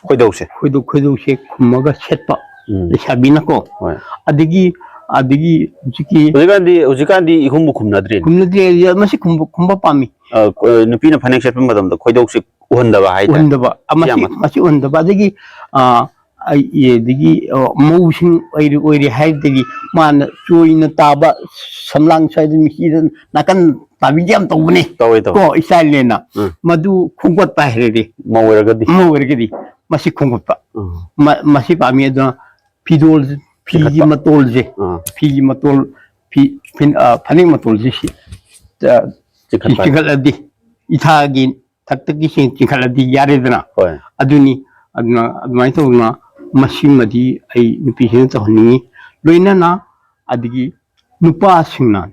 ꯈꯣꯏꯗꯧꯁꯦ꯫ ꯈꯣꯏꯗꯧ-, ꯈꯣꯏꯗꯧꯁꯦ ꯈꯨꯝꯃꯒ ꯁꯦꯠꯄ ꯎꯝ꯫ ꯂꯩꯁꯥꯕꯤꯅꯀꯣ꯫ ꯍꯣꯏ꯫ ꯑꯗꯒꯤ, ꯑꯗꯒꯤ ꯍꯧꯖꯤꯛꯀꯤ ꯍꯧꯖꯤꯛꯀꯥꯟꯗꯤ, ꯍꯧꯖꯤꯛꯀꯥꯟꯗꯤ ꯏꯈꯨꯝꯕꯨ ꯈꯨꯝꯅꯗ꯭ꯔꯦꯅꯦ꯫ ꯈꯨꯝꯅꯗ꯭ꯔꯦ, ꯃꯁꯤ ꯈꯨꯝꯕ, ꯈꯨꯝꯕ ꯄꯥꯝꯃꯤ꯫ ꯑ, ꯀ-, ꯅꯨꯄꯤꯅ ꯐꯅꯦꯛ ꯁꯦꯠꯄ ꯃꯇꯝꯗ ꯈꯣꯏꯗꯧꯁꯦ ꯎꯍꯟꯗꯕ ꯍꯥꯏꯇꯥꯔꯦ꯫ ꯎꯍꯟꯗꯕ꯫ ꯑ, ꯃꯁꯤ, ꯌꯥꯝꯅ ꯃꯁꯤ ꯎꯍꯟꯗꯕ꯫ ꯑꯗꯒꯤ, ꯑ, ꯑꯩ-, ꯑꯗꯒꯤ, ꯑ, ꯃꯧꯁꯤꯡ ꯑꯣꯏꯔꯤ, ꯑꯣꯏꯔꯤ ꯍꯥꯏꯕꯗꯒꯤ ꯃꯥꯅ ꯆꯣꯏꯅ ꯇꯥꯕ ꯁꯝꯂꯥꯡ ꯁ꯭ꯋꯥꯏꯗ ꯃꯤꯁꯤꯗ ꯅꯥꯀꯟ ꯇꯥꯕꯤꯗꯤ ꯌꯥꯝ ꯇꯧꯕꯅꯦ꯫ ꯇꯧꯋꯦ, ꯇꯧꯋꯦ꯫ ꯀꯣ, ꯏꯁꯇꯥꯏꯜꯅꯦꯅ꯫ ꯎꯝ꯫ ꯃꯗꯨ ꯈꯣꯡꯒꯠꯄ ꯍꯥꯏꯔꯗꯤ꯫ ꯃꯧ ꯑꯣꯏꯔꯒꯗꯤ꯫ ꯃꯧ ꯑꯣꯏꯔꯒꯗꯤ꯫ ꯃꯁꯤ ꯈꯣꯡꯒꯠꯄ꯫ ꯎꯝ꯫ ꯃ-, ꯃꯁꯤ ꯄꯥꯝꯃꯤ꯫ ꯑꯗꯨꯅ ꯐꯤꯗꯣꯜ, ꯐꯤꯒꯤ ꯆꯤꯡꯈꯠꯄ꯫ ꯃꯇꯣꯜꯁꯦ, ꯑꯥ꯫ ꯐꯤꯒꯤ ꯃꯇꯣꯜ, ꯐꯤ, ꯐꯤꯟ-, ꯑ, ꯐꯅꯦꯛ ꯃꯇꯣꯜꯁꯦ ꯁꯤ, ꯑ, ꯆꯤꯡꯈꯠꯄ꯫ ꯆꯤꯡꯈꯠꯂꯗꯤ, ꯏꯁꯥꯒꯤ ꯊꯛꯇꯒꯤ ꯆꯤꯡ-, ꯆꯤꯡꯈꯠꯂꯗꯤ ꯌꯥꯔꯦꯗꯅ꯫ ꯍꯣꯏ꯫ ꯑꯗꯨꯅꯤ, ꯑꯗꯨꯅ ꯑꯗꯨꯃꯥꯏꯅ ꯇꯧꯗꯅ ꯃꯁꯤꯃꯗꯤ ꯑꯩ ꯅꯨꯄꯤꯁꯤꯡꯅ ꯇꯧꯍꯟꯅꯤꯡꯉꯤ꯫ ꯂꯣꯏꯅꯅ ꯑꯗꯒꯤ ꯅꯨꯄꯥꯁꯤꯡꯅ,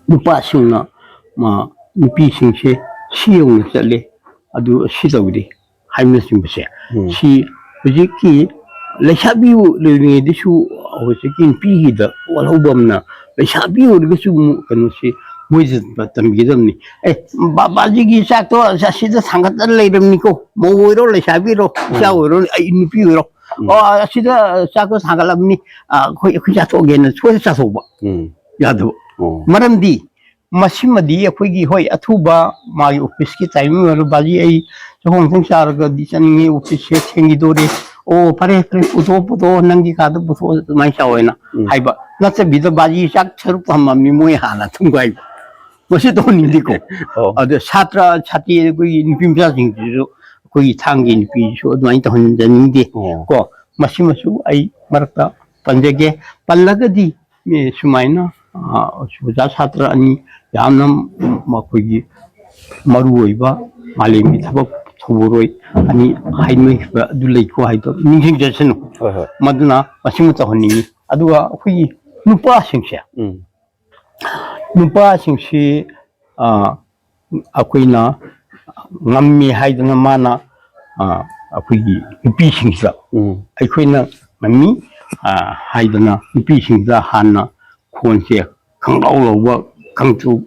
ꯅꯨꯄꯥꯁꯤꯡꯅ, ꯃ, ꯅꯨꯄꯤꯁꯤꯡꯁꯦ ꯁꯤ ꯌꯧꯅ ꯆꯠꯂꯦ, ꯑꯗꯨ ꯁꯤ ꯇꯧꯗꯦ ꯍꯥꯏꯕꯅꯆꯤꯡꯕꯁꯦ, ꯎꯝ꯫ ꯁꯤ ꯍꯧꯖꯤꯛꯀꯤ ꯂꯩꯁꯥꯕꯤ ꯑꯣꯏꯔꯤꯉꯩꯗꯁꯨ ꯍꯧꯖꯤꯛꯀꯤ ꯅꯨꯄꯤꯒꯤꯗ ꯋꯥꯠꯍꯧꯕ ꯑꯃꯅ, ꯂꯩꯁꯥꯕꯤ ꯑꯣꯏꯔꯒꯁꯨ ꯑꯃꯨꯛ ꯀꯩꯅꯣꯁꯤ ꯃꯣꯏꯗ ꯇꯝꯕꯤꯒꯗꯕꯅꯤ꯫ "ꯑꯦ, ꯕꯥ-, ꯕꯥꯖꯤꯒꯤ ꯆꯥꯛꯇꯣ ꯑꯁꯤꯗ ꯊꯥꯡꯒꯠꯇꯅ ꯂꯩꯔꯝꯅꯤꯀꯣ, ꯃꯧ ꯑꯣꯏꯔꯣ ꯂꯩꯁꯥꯕꯤ ꯑꯣꯏꯔꯣ, ꯏꯆꯥ ꯎꯝ꯫ ꯑꯣꯏꯔꯣ, ꯑꯩ ꯅꯨꯄꯤ ꯑꯣꯏꯔꯣ, ꯎꯝ꯫ ꯑꯣ, ꯑꯁꯤꯗ ꯆꯥꯛꯇꯣ ꯊꯥꯡꯒꯠꯂꯕꯅꯤ, ꯑ, ꯑꯩꯈꯣꯏ, ꯑꯩꯈꯣꯏ ꯆꯥꯊꯣꯛꯑꯒꯦꯅ" ꯁꯣꯏꯗ ꯆꯥꯊꯣꯛꯄ ꯎꯝ꯫ ꯌꯥꯗꯕ꯫ ꯑꯣ꯫ ꯃꯔꯝꯗꯤ ꯃꯁꯤꯃꯗꯤ ꯑꯩꯈꯣꯏꯒꯤ, ꯍꯣꯏ, ꯑꯊꯨꯕ ꯃꯥꯒꯤ ꯑꯣꯐꯤꯁꯀꯤ ꯇꯥꯏꯃꯤꯡ ꯑꯣꯏꯔꯣ, "ꯕꯥꯖꯤ, ꯑꯩ ꯆꯥꯛꯈꯣꯝ ꯑꯃꯇꯪ ꯆꯥꯔꯒꯗꯤ ꯆꯠꯅꯤꯡꯉꯦ, ꯑꯣꯐꯤꯁꯁꯦ ꯊꯦꯡꯈꯤꯗꯣꯔꯦ꯫ ꯑꯣ, ꯐꯔꯦ, ꯐꯔꯦ, ꯄꯨꯊꯣꯛꯑꯣ, ꯄꯨꯊꯣꯛꯑꯣ, ꯅꯪꯒꯤ ꯀꯥꯗ ꯄꯨꯊꯣꯛꯑꯣ", ꯑꯗꯨꯃꯥꯏꯅ ꯆꯥꯎ ꯍꯥꯏꯅ ꯎꯝ꯫ ꯍꯥꯏꯕ ꯅꯠꯇꯕꯤꯗ, "ꯕꯥꯖꯤ, ꯆꯥꯛ ꯁꯔꯨꯛ ꯊꯝꯃꯝꯅꯤ, ꯃꯣꯏ ꯍꯥꯟꯅ ꯊꯨꯒꯥꯏꯕ", ꯃꯁꯤ ꯇꯧꯍꯟꯅꯤꯡꯗꯦꯀꯣ꯫ ꯑꯣ꯫ ꯑꯗ ꯁꯥꯇ꯭ꯔ ꯁꯥꯇ꯭ꯔꯤ ꯑꯩꯈꯣꯏꯒꯤ ꯅꯨꯄꯤ ꯃꯆꯥꯁꯤꯡꯁꯤꯁꯨ, ꯑꯩꯈꯣꯏꯒꯤ ꯊꯥꯡꯒꯤ ꯅꯨꯄꯤꯁꯨ ꯑꯗꯨꯃꯥꯏꯅ ꯇꯧꯍꯟꯖꯅꯤꯡꯗꯦ꯫ ꯑꯣ꯫ ꯀꯣ, ꯃꯁꯤꯃꯁꯨ ꯑꯩ ꯃꯔꯛꯇ ꯄꯟꯖꯒꯦ꯫ ꯄꯜꯂꯒꯗꯤ, ꯑꯦ, ꯁꯨꯃꯥꯏꯅ, ꯑ, ꯑꯣꯖꯥ ꯁꯥꯇ꯭ꯔ ꯑꯅꯤ ꯌꯥꯝꯅ ꯃꯈꯣꯏꯒꯤ ꯃꯔꯨ ꯑꯣꯏꯕ ꯃꯥꯂꯦꯝꯒꯤ ꯊꯕꯛ ꯊꯧꯕꯔꯣꯏ ꯑꯅꯤ ꯍꯥꯏꯅꯈꯤꯕ ꯑꯗꯨ ꯂꯩꯀꯣ ꯍꯥꯏꯗꯣ ꯅꯤꯡꯁꯤꯡꯖꯁꯅꯨ꯫ ꯍꯣꯏ, ꯍꯣꯏ꯫ ꯃꯗꯨꯅ ꯃꯁꯤꯃ ꯇꯧꯍꯟꯅꯤꯡꯉꯤ꯫ ꯑꯗꯨꯒ ꯑꯩꯈꯣꯏꯒꯤ ꯅꯨꯄꯥꯁꯤꯡꯁꯦ, ꯎꯝ꯫ ꯅꯨꯄꯥꯁꯤꯡꯁꯤ, ꯑ, ꯑꯩꯈꯣꯏꯅ ꯉꯝꯃꯤ ꯍꯥꯏꯗꯅ ꯃꯥꯅ, ꯑ, ꯑꯩꯈꯣꯏꯒꯤ ꯅꯨꯄꯤꯁꯤꯡꯁꯤꯗ ꯎꯝ꯫ ꯑꯩꯈꯣꯏꯅ ꯉꯝꯃꯤ, ꯑ, ꯍꯥꯏꯗꯅ ꯅꯨꯄꯤꯁꯤꯡꯁꯤꯗ ꯍꯥꯟꯅ ꯈꯣꯟꯁꯦ ꯈꯪꯂꯥꯎ ꯂꯥꯎꯕ, ꯈꯪꯇꯧ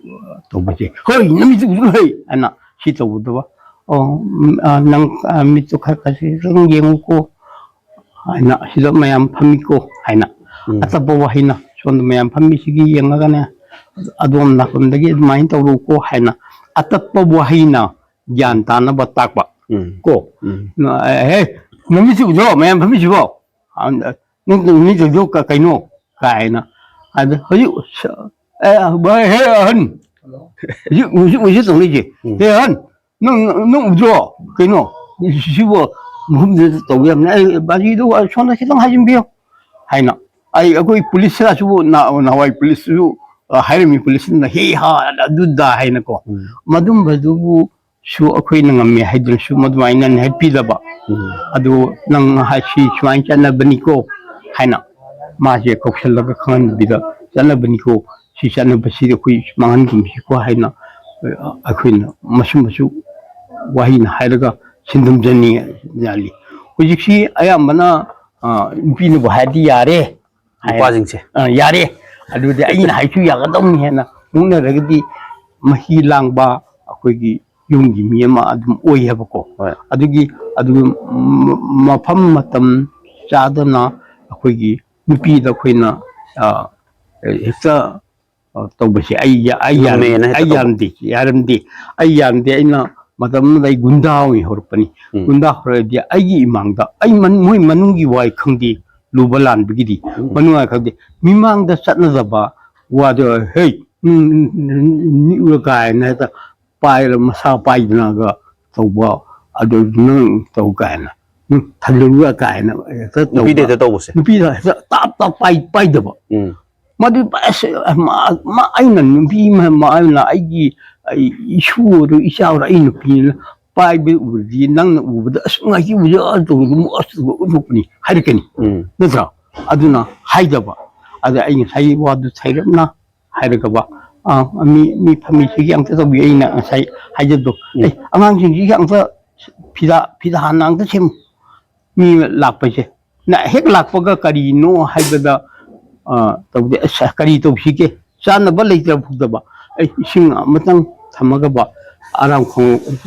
ꯇꯧꯕꯁꯦ, "ꯍꯣꯏ, ꯅꯃꯤꯠꯇꯨ ꯎꯗ꯭ꯔꯣ, ꯍꯩ?" ꯍꯥꯏꯅ ꯁꯤ ꯇꯧꯒꯗꯕ꯫ "ꯑꯣ, ꯎꯝ, ꯑ, ꯅꯪ, ꯑ, ꯃꯤꯠꯇꯨ ꯈꯔ ꯈꯔ ꯁꯨꯝ ꯌꯦꯡꯉꯨꯀꯣ" ꯍꯥꯏꯅ, "ꯁꯤꯗ ꯃꯌꯥꯝ ꯐꯝꯃꯤꯀꯣ" ꯍꯥꯏꯅ, ꯎꯝ꯫ ꯑꯇꯞꯄ ꯋꯥꯍꯩꯅ, "ꯁꯣꯝꯗ ꯃꯌꯥꯝ ꯐꯝꯃꯤꯁꯤꯒꯤ ꯌꯦꯡꯉꯒꯅꯦ, ꯑꯗꯣꯝ ꯅꯥꯀꯟꯗꯒꯤ ꯑꯗꯨꯃꯥꯏꯅ ꯇꯧꯔꯨꯀꯣ" ꯍꯥꯏꯅ, ꯑꯇꯞꯄ ꯋꯥꯍꯩꯅ ꯒ꯭ꯌꯥꯟ ꯇꯥꯅꯕ ꯇꯥꯛꯄ ꯎꯝ꯫ ꯀꯣ꯫ ꯎꯝ꯫ "ꯍꯦ, ꯅꯃꯤꯠꯁꯤ ꯎꯗ꯭ꯔꯣ ꯃꯌꯥꯝ ꯐꯝꯃꯤꯁꯤꯕꯣ? ꯅꯪ ꯅꯃꯤꯠ ꯎꯗ꯭ꯔꯣ ꯀ-, ꯀꯩꯅꯣ?" ꯀꯥꯏꯅ꯫ ꯑꯗ ꯍꯧꯖꯤꯛ ꯁ-, ꯑꯦ, ꯚꯥꯏ, ꯍꯦ, ꯑꯍꯟ, ꯍꯧꯖꯤꯛ, ꯍꯧꯖꯤꯛ, ꯍꯧꯖꯤꯛ ꯇꯧꯅꯩꯁꯦ꯫ ꯎꯝ꯫ "ꯍꯦ, ꯑꯍꯟ, ꯅꯪ, ꯅꯪ ꯎꯗ꯭ꯔꯣ? ꯀꯩꯅꯣ? ꯁꯤꯕꯨ ꯃꯐꯝꯗꯨꯗ ꯇꯧꯕ ꯌꯥꯕꯅꯦ꯫ ꯑꯩ ꯕꯥꯖꯤꯗꯣ ꯁꯣꯝꯗ ꯈꯤꯇꯪ ꯍꯥꯏꯖꯤꯟꯕꯤꯌꯨ" ꯍꯥꯏꯅ꯫ ꯑꯩ, ꯑꯩꯈꯣꯏ ꯄꯨꯂꯤꯁ ꯈꯔꯁꯨ ꯅ-, ꯅꯍꯥꯟꯋꯥꯏ ꯄꯨꯂꯤꯁꯁꯨ, ꯑ, ꯍꯥꯏꯔꯝꯃꯤ, ꯄꯨꯂꯤꯁꯅ "ꯍꯤ ꯍꯥ ꯑꯗꯨꯗ" ꯍꯥꯏꯅꯀꯣ꯫ ꯎꯝ꯫ ꯃꯗꯨꯝꯕꯗꯨꯕꯨ ꯁꯨ ꯑꯩꯈꯣꯏꯅ ꯉꯝꯃꯦ ꯍꯥꯏꯗꯨꯅꯁꯨ ꯃꯗꯨꯃꯥꯏꯅ ꯍꯥꯏꯕꯤꯗꯕ꯫ ꯎꯝ꯫ ꯑꯗꯨ ꯅꯪ ꯍꯥꯏꯁꯤ ꯁꯨꯃꯥꯏꯅ ꯆꯠꯅꯕꯅꯤꯀꯣ ꯍꯥꯏꯅ ꯃꯥꯁꯦ ꯀꯧꯁꯜꯂꯒ ꯈꯪꯍꯟꯗꯕꯤꯗ ꯆꯠꯅꯕꯅꯤꯀꯣ, ꯁꯤ ꯆꯠꯅꯕꯁꯤꯗꯤ ꯑꯩꯈꯣꯏ ꯃꯥꯡꯍꯟꯒꯨꯝꯁꯤꯀꯣ ꯍꯥꯏꯅ ꯑꯩꯈꯣꯏꯅ ꯃꯁꯨꯝꯕꯁꯨ ꯋꯥꯍꯩꯅ ꯍꯥꯏꯔꯒ ꯁꯤꯟꯗꯨꯝꯖꯅꯤꯡꯉꯥꯏ꯫ ꯍꯧꯖꯤꯛꯁꯤ ꯑꯌꯥꯝꯕꯅ, ꯑ, ꯅꯨꯄꯤꯅꯕꯨ ꯍꯥꯏꯔꯗꯤ ꯌꯥꯔꯦ ꯍꯥꯏ꯫ ꯅꯨꯄꯥꯁꯤꯡꯁꯦ꯫ ꯑ, ꯌꯥꯔꯦ, ꯑꯗꯨꯗꯤ ꯑꯩꯅ ꯍꯥꯏꯁꯨ ꯌꯥꯒꯗꯧꯅꯤ ꯍꯥꯏꯅ ꯃꯨꯛꯅꯔꯒꯗꯤ ꯃꯍꯤ ꯂꯥꯡꯕ ꯑꯩꯈꯣꯏꯒꯤ ꯌꯨꯝꯒꯤ ꯃꯤ ꯑꯃ ꯑꯗꯨꯝ ꯑꯣꯏꯌꯦꯕꯀꯣ꯫ ꯍꯣꯏ꯫ ꯑꯗꯨꯒꯤ, ꯑꯗꯨꯒꯤ ꯃ-, ꯃꯐꯝ ꯃꯇꯝ ꯆꯥꯗꯅ ꯑꯩꯈꯣꯏꯒꯤ ꯅꯨꯄꯤꯗ ꯑꯩꯈꯣꯏꯅ, ꯑ, ꯍꯦꯛꯇ, ꯑ, ꯇꯧꯕꯁꯦ ꯑꯩ ꯌꯥ-, ꯑꯩ ꯌꯥꯔꯝ-, ꯉꯝꯃꯦꯅ ꯍꯦꯛꯇ ꯑꯩ ꯇꯧꯕ꯫ ꯌꯥꯔꯝꯗꯦ, ꯌꯥꯔꯝꯗꯦ꯫ ꯑꯩ ꯌꯥꯔꯝꯗꯦ꯫ ꯑꯩꯅ ꯃꯇꯝ ꯑꯃꯗ ꯑꯩ ꯒꯨꯟꯗꯥ ꯑꯣꯏꯅ ꯍꯧꯔꯛꯄꯅꯤ꯫ ꯎꯝ꯫ ꯒꯨꯟꯗꯥ ꯍꯧꯔꯛꯑꯗꯤ ꯑꯩꯒꯤ ꯏꯃꯥꯡꯗ ꯑꯩ ꯃꯟ-, ꯃꯣꯏ ꯃꯅꯨꯡꯒꯤ ꯋꯥꯏ ꯈꯪꯗꯦ, ꯂꯨꯕ ꯂꯥꯟꯕꯒꯤꯗꯤ ꯎꯝ꯫ ꯃꯅꯨꯡ ꯋꯥꯏ ꯈꯪꯗꯦ꯫ ꯃꯤꯃꯥꯡꯗ ꯆꯠꯅꯗꯕ ꯋꯥꯗꯣ, "ꯍꯦ, ꯎꯝ, ꯎꯝ, ꯎꯝ, ꯅꯤꯛꯎꯔ" ꯀꯥꯏꯅ ꯍꯦꯛꯇ ꯄꯥꯏꯔ ꯃꯁꯥ ꯄꯥꯏꯗꯅꯒ ꯇꯧꯕ, ꯑꯗꯨ ꯅꯪ ꯇꯧ ꯀꯥꯏꯅ, ꯎꯝ, ꯊꯜꯂꯨꯔ ꯀꯥꯏꯅ ꯍꯦꯛꯇ ꯇꯧꯕ꯫ ꯅꯨꯄꯤꯗ ꯍꯦꯛꯇ ꯇꯧꯕꯁꯦ꯫ ꯅꯨꯄꯤꯗ ꯍꯦꯛꯇ ꯇꯥꯞ ꯇꯥꯞ ꯄꯥꯏ-, ꯄꯥꯏꯗꯕ꯫ ꯎꯝ꯫ ꯃꯗꯨ ꯑꯁ, ꯃꯥ, ꯃꯥ, ꯑꯩꯅ ꯅꯨꯄꯤ ꯑꯃ, ꯃꯥ, ꯑꯩꯅ ꯑꯩꯒꯤ, ꯑꯩ ꯏꯁꯨ ꯑꯣꯏꯔꯣ, ꯏꯆꯥ ꯑꯣꯏꯔꯣ, ꯑꯩ ꯅꯨꯄꯤꯅ ꯄꯥꯏꯕ ꯎꯔꯗꯤ, ꯅꯪꯅ ꯎꯕꯗ, "ꯑꯁ, ꯉꯥꯏꯈꯤ, ꯎꯕꯗ ꯑꯁ ꯇꯧꯕꯗ ꯑꯃꯨꯛ ꯑꯁ ꯎꯠꯊꯣꯛꯄꯅꯤ" ꯍꯥꯏꯔꯛꯀꯅꯤ꯫ ꯎꯝ꯫ ꯅꯠꯇ꯭ꯔꯣ? ꯑꯗꯨꯅ ꯍꯥꯏꯗꯕ꯫ ꯑꯗ ꯑꯩ ꯉꯁꯥꯏ ꯋꯥꯗꯨ ꯁꯩꯔꯞꯅ ꯍꯥꯏꯔꯒꯕ, ꯑ, ꯃꯤ, ꯃꯤ ꯐꯝꯃꯤꯁꯤꯒꯤ ꯑꯝꯇ ꯇꯧꯕꯤꯌꯨ, ꯑꯩꯅ ꯉꯁꯥꯏ ꯍꯥꯏꯖꯕꯗꯣ, ꯎꯝ꯫ "ꯑꯦ, ꯑꯉꯥꯡꯁꯤꯡꯁꯤꯒꯤ ꯑꯝꯇ ꯐꯤꯗꯥ, ꯐꯤꯗꯥ ꯍꯥꯟꯅ ꯑꯝꯇ ꯁꯦꯝꯃꯨ", ꯃꯤ ꯂꯥꯛꯄꯁꯦ꯫ ꯅ ꯍꯦꯛ ꯂꯥꯛꯄꯒ ꯀꯔꯤꯅꯣ ꯍꯥꯏꯕꯗ, ꯑ, ꯇꯧꯗꯦ, "ꯑꯁ, ꯀꯔꯤ ꯇꯧꯁꯤꯒꯦ? ꯆꯥꯅꯕ ꯂꯩꯇ꯭ꯔ ꯐꯥꯎꯗꯕ, ꯑꯩ ꯏꯁꯤꯡ ꯑꯃꯇꯪ ꯊꯝꯃꯒꯕ, ꯑꯔꯥꯝ ꯈꯣꯡ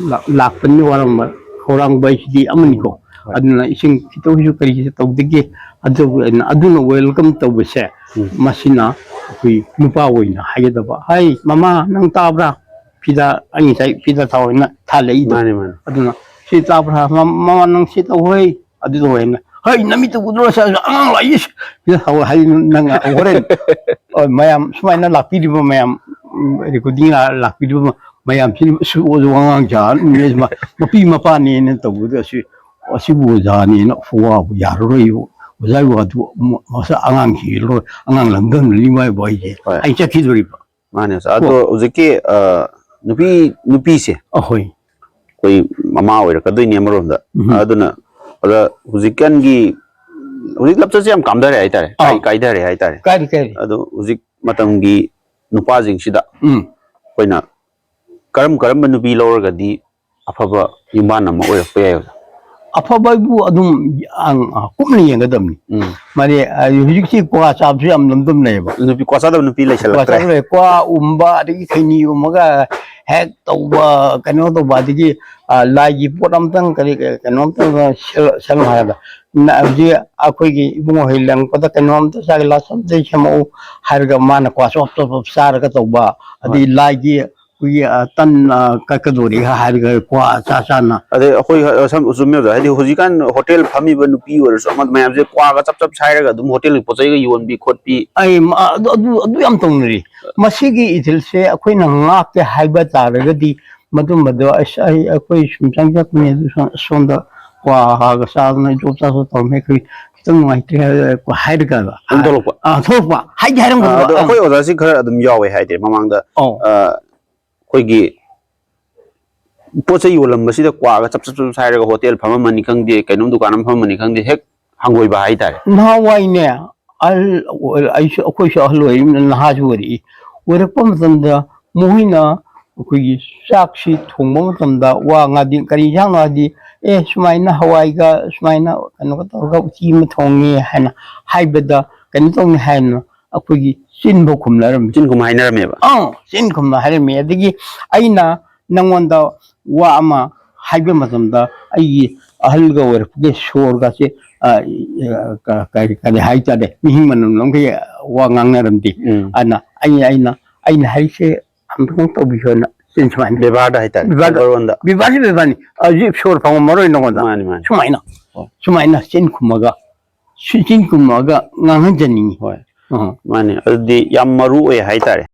ꯂꯥꯛꯄꯅꯤ, ꯋꯥꯔꯝꯕ ꯈꯧꯔꯥꯡꯕ ꯍꯥꯏꯁꯤꯗꯤ ꯑꯃꯅꯤꯀꯣ꯫ ꯍꯣꯏ꯫ ꯑꯗꯨꯅ ꯏꯁꯤꯡ ꯈꯤꯇꯪꯁꯨ ꯀꯔꯤꯁꯨ ꯇꯧꯗꯒꯦ", ꯑꯗꯨꯕꯨ ꯑꯩꯅ ꯑꯗꯨꯅ welcome ꯇꯧꯕꯁꯦ, ꯎꯝ꯫ ꯃꯁꯤꯅ ꯑꯩꯈꯣꯏ ꯅꯨꯄꯥ ꯑꯣꯏꯅ ꯍꯥꯏꯒꯗꯕ, "ꯍꯩ, ꯃꯃꯥ, ꯅꯪ ꯇꯥꯕ꯭ꯔꯥ? ꯐꯤꯗꯥ, ꯑꯩ ꯉꯁꯥꯏ ꯐꯤꯗꯥ ꯊꯥꯎ ꯍꯥꯏꯅ ꯊꯥꯜꯂꯛꯏꯗꯣ"꯫ ꯃꯥꯅꯦ, ꯃꯥꯅꯦ꯫ ꯑꯗꯨꯅ, "ꯁꯤ ꯇꯥꯕ꯭ꯔꯥ? ꯃ-, ꯃꯃꯥ, ꯅꯪ ꯁꯤ ꯇꯧ ꯍꯩ"꯫ ꯑꯗꯨꯗ ꯑꯣꯏꯅ, "ꯍꯩ, ꯅꯃꯤꯠꯇ ꯎꯗ꯭ꯔꯣ? ꯁ-, ꯑꯉꯥꯡ ꯂꯥꯛꯏ"꯫ ꯁꯤꯗ ꯍꯧ-, ꯍꯥꯏꯗꯤ ꯅꯪ ꯍꯣꯔꯦꯟ, ꯑ, ꯃꯌꯥꯝ ꯁꯨꯃꯥꯏꯅ ꯂꯥꯛꯄꯤꯔꯤꯕ ꯃꯌꯥꯝ, ꯎꯝ, recording ꯂꯥ-, ꯂꯥꯛꯄꯤꯔꯤꯕ ꯃꯌꯥꯝꯁꯤꯅ, "ꯑꯁ, ꯑꯣꯖꯥ ꯑꯉꯥꯡꯁꯦ ꯃ-, ꯃꯄꯤ ꯃꯄꯥꯅꯦꯅ ꯇꯧꯕꯗ ꯑꯁꯤ, ꯑꯁꯤꯕꯨ ꯑꯣꯖꯥꯅꯦꯅ ꯐꯨꯋꯥꯕꯨ ꯌꯥꯔꯔꯣꯏ, ꯑꯣꯖꯥꯒꯤ ꯋꯥꯗꯨ ꯃ-, ꯃꯁꯥ ꯑꯉꯥꯡꯁꯤ ꯂꯣꯏ, ꯑꯉꯥꯡ ꯂꯝꯗꯝꯅ ꯂꯤꯃꯥꯏꯕ ꯑꯩꯁꯦ ꯍꯣꯏ꯫ ꯑꯩ ꯆꯠꯈꯤꯗꯣꯔꯤꯕ"꯫ ꯃꯥꯅꯦ, ꯑꯣꯖꯥ꯫ ꯑꯗꯣ ꯀꯣ꯫ ꯍꯧꯖꯤꯛꯀꯤ, ꯑ, ꯅꯨꯄꯤ, ꯅꯨꯄꯤꯁꯦ ꯑꯍꯣꯏ꯫ ꯑꯩꯈꯣꯏ ꯃꯃꯥ ꯑꯣꯏꯔꯛꯀꯗꯣꯏꯅꯤ ꯑꯃꯔꯣꯝꯗ꯫ ꯎꯝ꯫ ꯑꯗꯨꯅ ꯑꯗ ꯍꯧꯖꯤꯛꯀꯥꯟꯒꯤ, ꯍꯧꯖꯤꯛ ꯂꯞꯆꯠꯁꯦ ꯌꯥꯝ ꯀꯥꯝꯊꯔꯦ ꯍꯥꯏꯇꯥꯔꯦ, ꯑꯥ꯫ ꯀꯥꯏ-, ꯀꯥꯏꯊꯔꯦ ꯍꯥꯏꯇꯥꯔꯦ꯫ ꯀꯥꯏꯔꯤ, ꯀꯥꯏꯔꯤ꯫ ꯑꯗꯣ ꯍꯧꯖꯤꯛ ꯃꯇꯝꯒꯤ ꯅꯨꯄꯥꯁꯤꯡꯁꯤꯗ ꯎꯝ꯫ ꯑꯩꯈꯣꯏꯅ ꯀꯔꯝ ꯀꯔꯝꯕ ꯅꯨꯄꯤ ꯂꯧꯔꯒꯗꯤ ꯑꯐꯕ ꯌꯨꯝꯕꯥꯟ ꯑꯃ ꯑꯣꯏꯔꯛꯄ ꯌꯥꯏ? ꯑꯐꯕ ꯍꯥꯏꯕꯨ ꯑꯗꯨꯝ, ꯑꯪ, ꯑ, ꯀꯨꯞꯅ ꯌꯦꯡꯒꯗꯕꯅꯤ꯫ ꯎꯝ꯫ ꯃꯥꯅꯦ, ꯑ, ꯍꯧꯖꯤꯛꯁꯤ ꯀ꯭ꯋꯥ ꯆꯥꯕꯁꯨ ꯌꯥꯝ ꯂꯝꯗꯝꯅꯩꯌꯦꯕ꯫ ꯅꯨꯄꯤ ꯀ꯭ꯋꯥ ꯆꯥꯗꯕ ꯅꯨꯄꯤ ꯀ꯭ꯋꯥ ꯂꯩꯁꯜꯂꯛꯇ꯭ꯔꯦ꯫ ꯆꯥꯕ ꯂꯩ, ꯀ꯭ꯋꯥ ꯎꯝꯕ, ꯑꯗꯒꯤ ꯈꯩꯅꯤ ꯎꯝꯃꯒ ꯍꯦꯛ ꯇꯧꯕ, ꯀꯩꯅꯣ ꯇꯧꯕ, ꯑꯗꯒꯤ, ꯑ, ꯂꯥꯏꯒꯤ ꯄꯣꯠ ꯑꯝꯇꯪ, ꯀꯔꯤ, ꯀꯔꯤ, ꯀꯩꯅꯣꯝꯇꯪ ꯁꯦꯝ-, ꯁꯦꯝꯃꯣ ꯍꯥꯏꯔꯒ, ꯅ-, ꯍꯧꯖꯤꯛ ꯑꯩꯈꯣꯏꯒꯤ ꯏꯕꯨꯡꯉꯣ ꯍꯣꯏ ꯂꯪꯉꯛꯄꯗ ꯀꯩꯅꯣꯝꯇ ꯆꯥꯒꯦ, ꯂꯥꯁ ꯑꯝꯇ ꯁꯦꯝꯃꯛꯎ ꯍꯥꯏꯔꯒ, ꯃꯥꯅ ꯀ꯭ꯋꯥ ꯆꯣꯞ ꯆꯣꯞ ꯆꯣꯞ ꯆꯥꯔꯒ ꯇꯧꯕ, ꯑꯗꯒꯤ ꯍꯣꯏ꯫ ꯂꯥꯏꯒꯤ ꯑꯩꯈꯣꯏꯒꯤ, ꯑ, ꯇꯟ, ꯑ, ꯀꯠꯀꯗꯣꯔꯤ ꯍꯥꯏꯔꯒ ꯀ꯭ꯋꯥ ꯆꯥ ꯆꯥꯅ꯫ ꯑꯗꯩ ꯑꯩꯈꯣꯏ, ꯑ, ꯁꯝ-, ꯆꯨꯝꯃꯦ ꯑꯣꯖꯥ꯫ ꯍꯥꯏꯗꯤ ꯍꯧꯖꯤꯛꯀꯥꯟ ꯍꯣꯇꯦꯜ ꯐꯝꯃꯤꯕ ꯅꯨꯄꯤ ꯑꯣꯏꯔꯁꯨ ꯑꯃ ꯃꯌꯥꯝꯁꯦ ꯀ꯭ꯋꯥꯒ ꯆꯞ ꯆꯞ ꯁꯥꯏꯔꯒ ꯑꯗꯨꯝ ꯍꯣꯇꯦꯜꯒꯤ ꯄꯣꯠ ꯆꯩꯒ ꯌꯣꯟꯕꯤ ꯈꯣꯠꯄꯤ꯫ ꯑꯩ, ꯃ-, ꯑꯗꯨ, ꯑꯗꯨ, ꯑꯗꯨ ꯌꯥꯝ ꯇꯧꯅꯔꯤ꯫ ꯃꯁꯤꯒꯤ ꯏꯊꯤꯜꯁꯦ ꯑꯩꯈꯣꯏꯅ ꯉꯥꯛꯀꯦ ꯍꯥꯏꯕ ꯇꯥꯔꯒꯗꯤ ꯃꯗꯨꯝꯕꯗꯣ ꯑꯁ, ꯑꯩ, ꯑꯩꯈꯣꯏ ꯁꯨꯝ ꯆꯪꯖꯔꯛꯄꯅꯦ, ꯑꯗꯨ ꯁꯣꯝ-, ꯁꯣꯝꯗ ꯀ꯭ꯋꯥꯒ ꯆꯥꯗꯅ ꯖꯣꯕ ꯆꯥꯗꯅ ꯇꯧꯔꯝꯃꯦ, ꯑꯩꯈꯣꯏ ꯈꯤꯇꯪ ꯅꯨꯡꯉꯥꯏꯇ꯭ꯔꯦ ꯍꯥꯏꯔꯒ ꯍꯥꯏꯔꯒ ꯑꯗꯨꯝ ꯊꯣꯛꯂꯛꯄ꯫ ꯑꯥ, ꯊꯣꯛꯂꯛꯄ꯫ ꯍꯥꯏꯗꯤ ꯍꯥꯏꯔꯝꯒꯗꯕ꯫ ꯑꯥ, ꯑꯗꯣ ꯑꯥ꯫ ꯑꯩꯈꯣꯏ ꯑꯣꯖꯥꯁꯤ ꯈꯔ ꯑꯗꯨꯝ ꯌꯥꯎꯋꯦ ꯍꯥꯏꯗꯤ ꯃꯃꯥꯡꯗ, ꯑꯧ꯫ ꯑꯥ, ꯑꯩꯈꯣꯏꯒꯤ ꯄꯣꯠ ꯆꯩ ꯌꯣꯜꯂꯝꯕꯁꯤꯗ ꯀ꯭ꯋꯥꯒ ꯆꯞ ꯆꯞ ꯆꯞ ꯁꯥꯏꯔꯒ ꯍꯣꯇꯦꯜ ꯐꯝꯃꯝꯃꯅꯤ ꯈꯪꯗꯦ, ꯀꯩꯅꯣꯝ ꯗꯨꯀꯥꯟ ꯑꯃ ꯐꯝꯃꯝꯃꯅꯤ ꯈꯪꯗꯦ, ꯍꯦꯛ ꯍꯪꯒꯣꯏꯕ ꯍꯥꯏꯇꯥꯔꯦ꯫ ꯅꯍꯥꯟꯋꯥꯏꯅꯦ, ꯑꯍꯜ ꯑꯣꯏ-, ꯑꯩꯁꯨ, ꯑꯩꯈꯣꯏꯁꯨ ꯑꯍꯜ ꯑꯣꯏꯔꯤꯕꯅꯤꯅ ꯅꯍꯥꯁꯨ ꯑꯣꯏꯔꯛꯏ꯫ ꯑꯣꯏꯔꯛꯄ ꯃꯇꯝꯗ ꯃꯈꯣꯏꯅ ꯑꯩꯈꯣꯏꯒꯤ ꯆꯥꯛꯁꯤ ꯊꯣꯡꯕ ꯃꯇꯝꯗ ꯋꯥ ꯉꯥꯡꯗꯤ ꯀꯔꯤ ꯏꯟꯖꯥꯡꯅꯣ ꯍꯥꯏꯗꯤ, "ꯑꯦ, ꯁꯨꯃꯥꯏꯅ ꯍꯋꯥꯏꯒ ꯁꯨꯃꯥꯏꯅ ꯀꯩꯅꯣꯒ ꯇꯧꯔꯒ ꯎꯇꯤ ꯑꯃ ꯊꯣꯡꯉꯦ" ꯍꯥꯏꯅ ꯍꯥꯏꯕꯗ ꯀꯩꯅꯣ ꯇꯧꯅꯤ ꯍꯥꯏꯅ ꯑꯩꯈꯣꯏꯒꯤ ꯆꯤꯟꯐꯥꯎ ꯈꯨꯝꯅꯔꯝꯃꯤ꯫ ꯆꯤꯟ ꯈꯨꯝ ꯍꯥꯏꯅꯔꯝꯃꯦꯕ? ꯑꯥ, ꯆꯤꯟ ꯈꯨꯝꯅ ꯍꯥꯏꯔꯝꯃꯤ꯫ ꯑꯗꯒꯤ ꯑꯩꯅ ꯅꯪꯉꯣꯟꯗ ꯋꯥ ꯑꯃ ꯍꯥꯏꯕ ꯃꯇꯝꯗ ꯑꯩꯒꯤ ꯑꯍꯜꯒ ꯑꯣꯏꯔꯛꯄꯒꯤ ꯁꯣꯔꯒꯁꯦ, ꯑ, ꯑ, ꯀ-, ꯀꯔꯤ, ꯀꯔꯤ ꯍꯥꯏꯇꯥꯔꯦ, ꯃꯤꯍꯤꯡ ꯃꯅꯝ ꯅꯝꯈꯩ ꯋꯥ ꯉꯥꯡꯅꯔꯝꯗꯦ꯫ ꯎꯝ꯫ ꯑꯗꯨꯅ ꯑꯩ, ꯑꯩꯅ, ꯑꯩꯅ ꯍꯥꯏꯁꯦ ꯑꯝꯇꯪ ꯇꯧꯕꯤꯌꯣꯅ ꯆꯤꯟ ꯁꯨꯃꯥꯏꯅ꯫ ꯕꯦꯕꯥꯔꯗ ꯍꯥꯏꯇꯥꯔꯦ, ꯕꯦꯕꯥꯔꯗ, ꯃꯔꯣꯟꯗ꯫ ꯕꯦꯕꯥꯔꯁꯤ ꯕꯦꯕꯥꯔꯅꯤ꯫ ꯍꯧꯖꯤꯛ ꯁꯣꯔ ꯐꯪꯉꯝꯃꯔꯣꯏ ꯅꯉꯣꯟꯗ꯫ ꯃꯥꯅꯤ, ꯃꯥꯅꯤ꯫ ꯁꯨꯃꯥꯏꯅ, ꯑꯣ꯫ ꯁꯨꯃꯥꯏꯅ ꯆꯤꯟ ꯈꯨꯝꯃꯒ, ꯁꯤ ꯆꯤꯟ ꯈꯨꯝꯃꯒ ꯉꯥꯡꯍꯟꯖꯅꯤꯡꯉꯤ꯫ ꯍꯣꯏ꯫ ꯑꯍ꯫ ꯃꯥꯅꯤ꯫ ꯑꯗꯨꯗꯤ ꯌꯥꯝ ꯃꯔꯨ ꯑꯣꯏ ꯍꯥꯏꯇꯥꯔꯦ꯫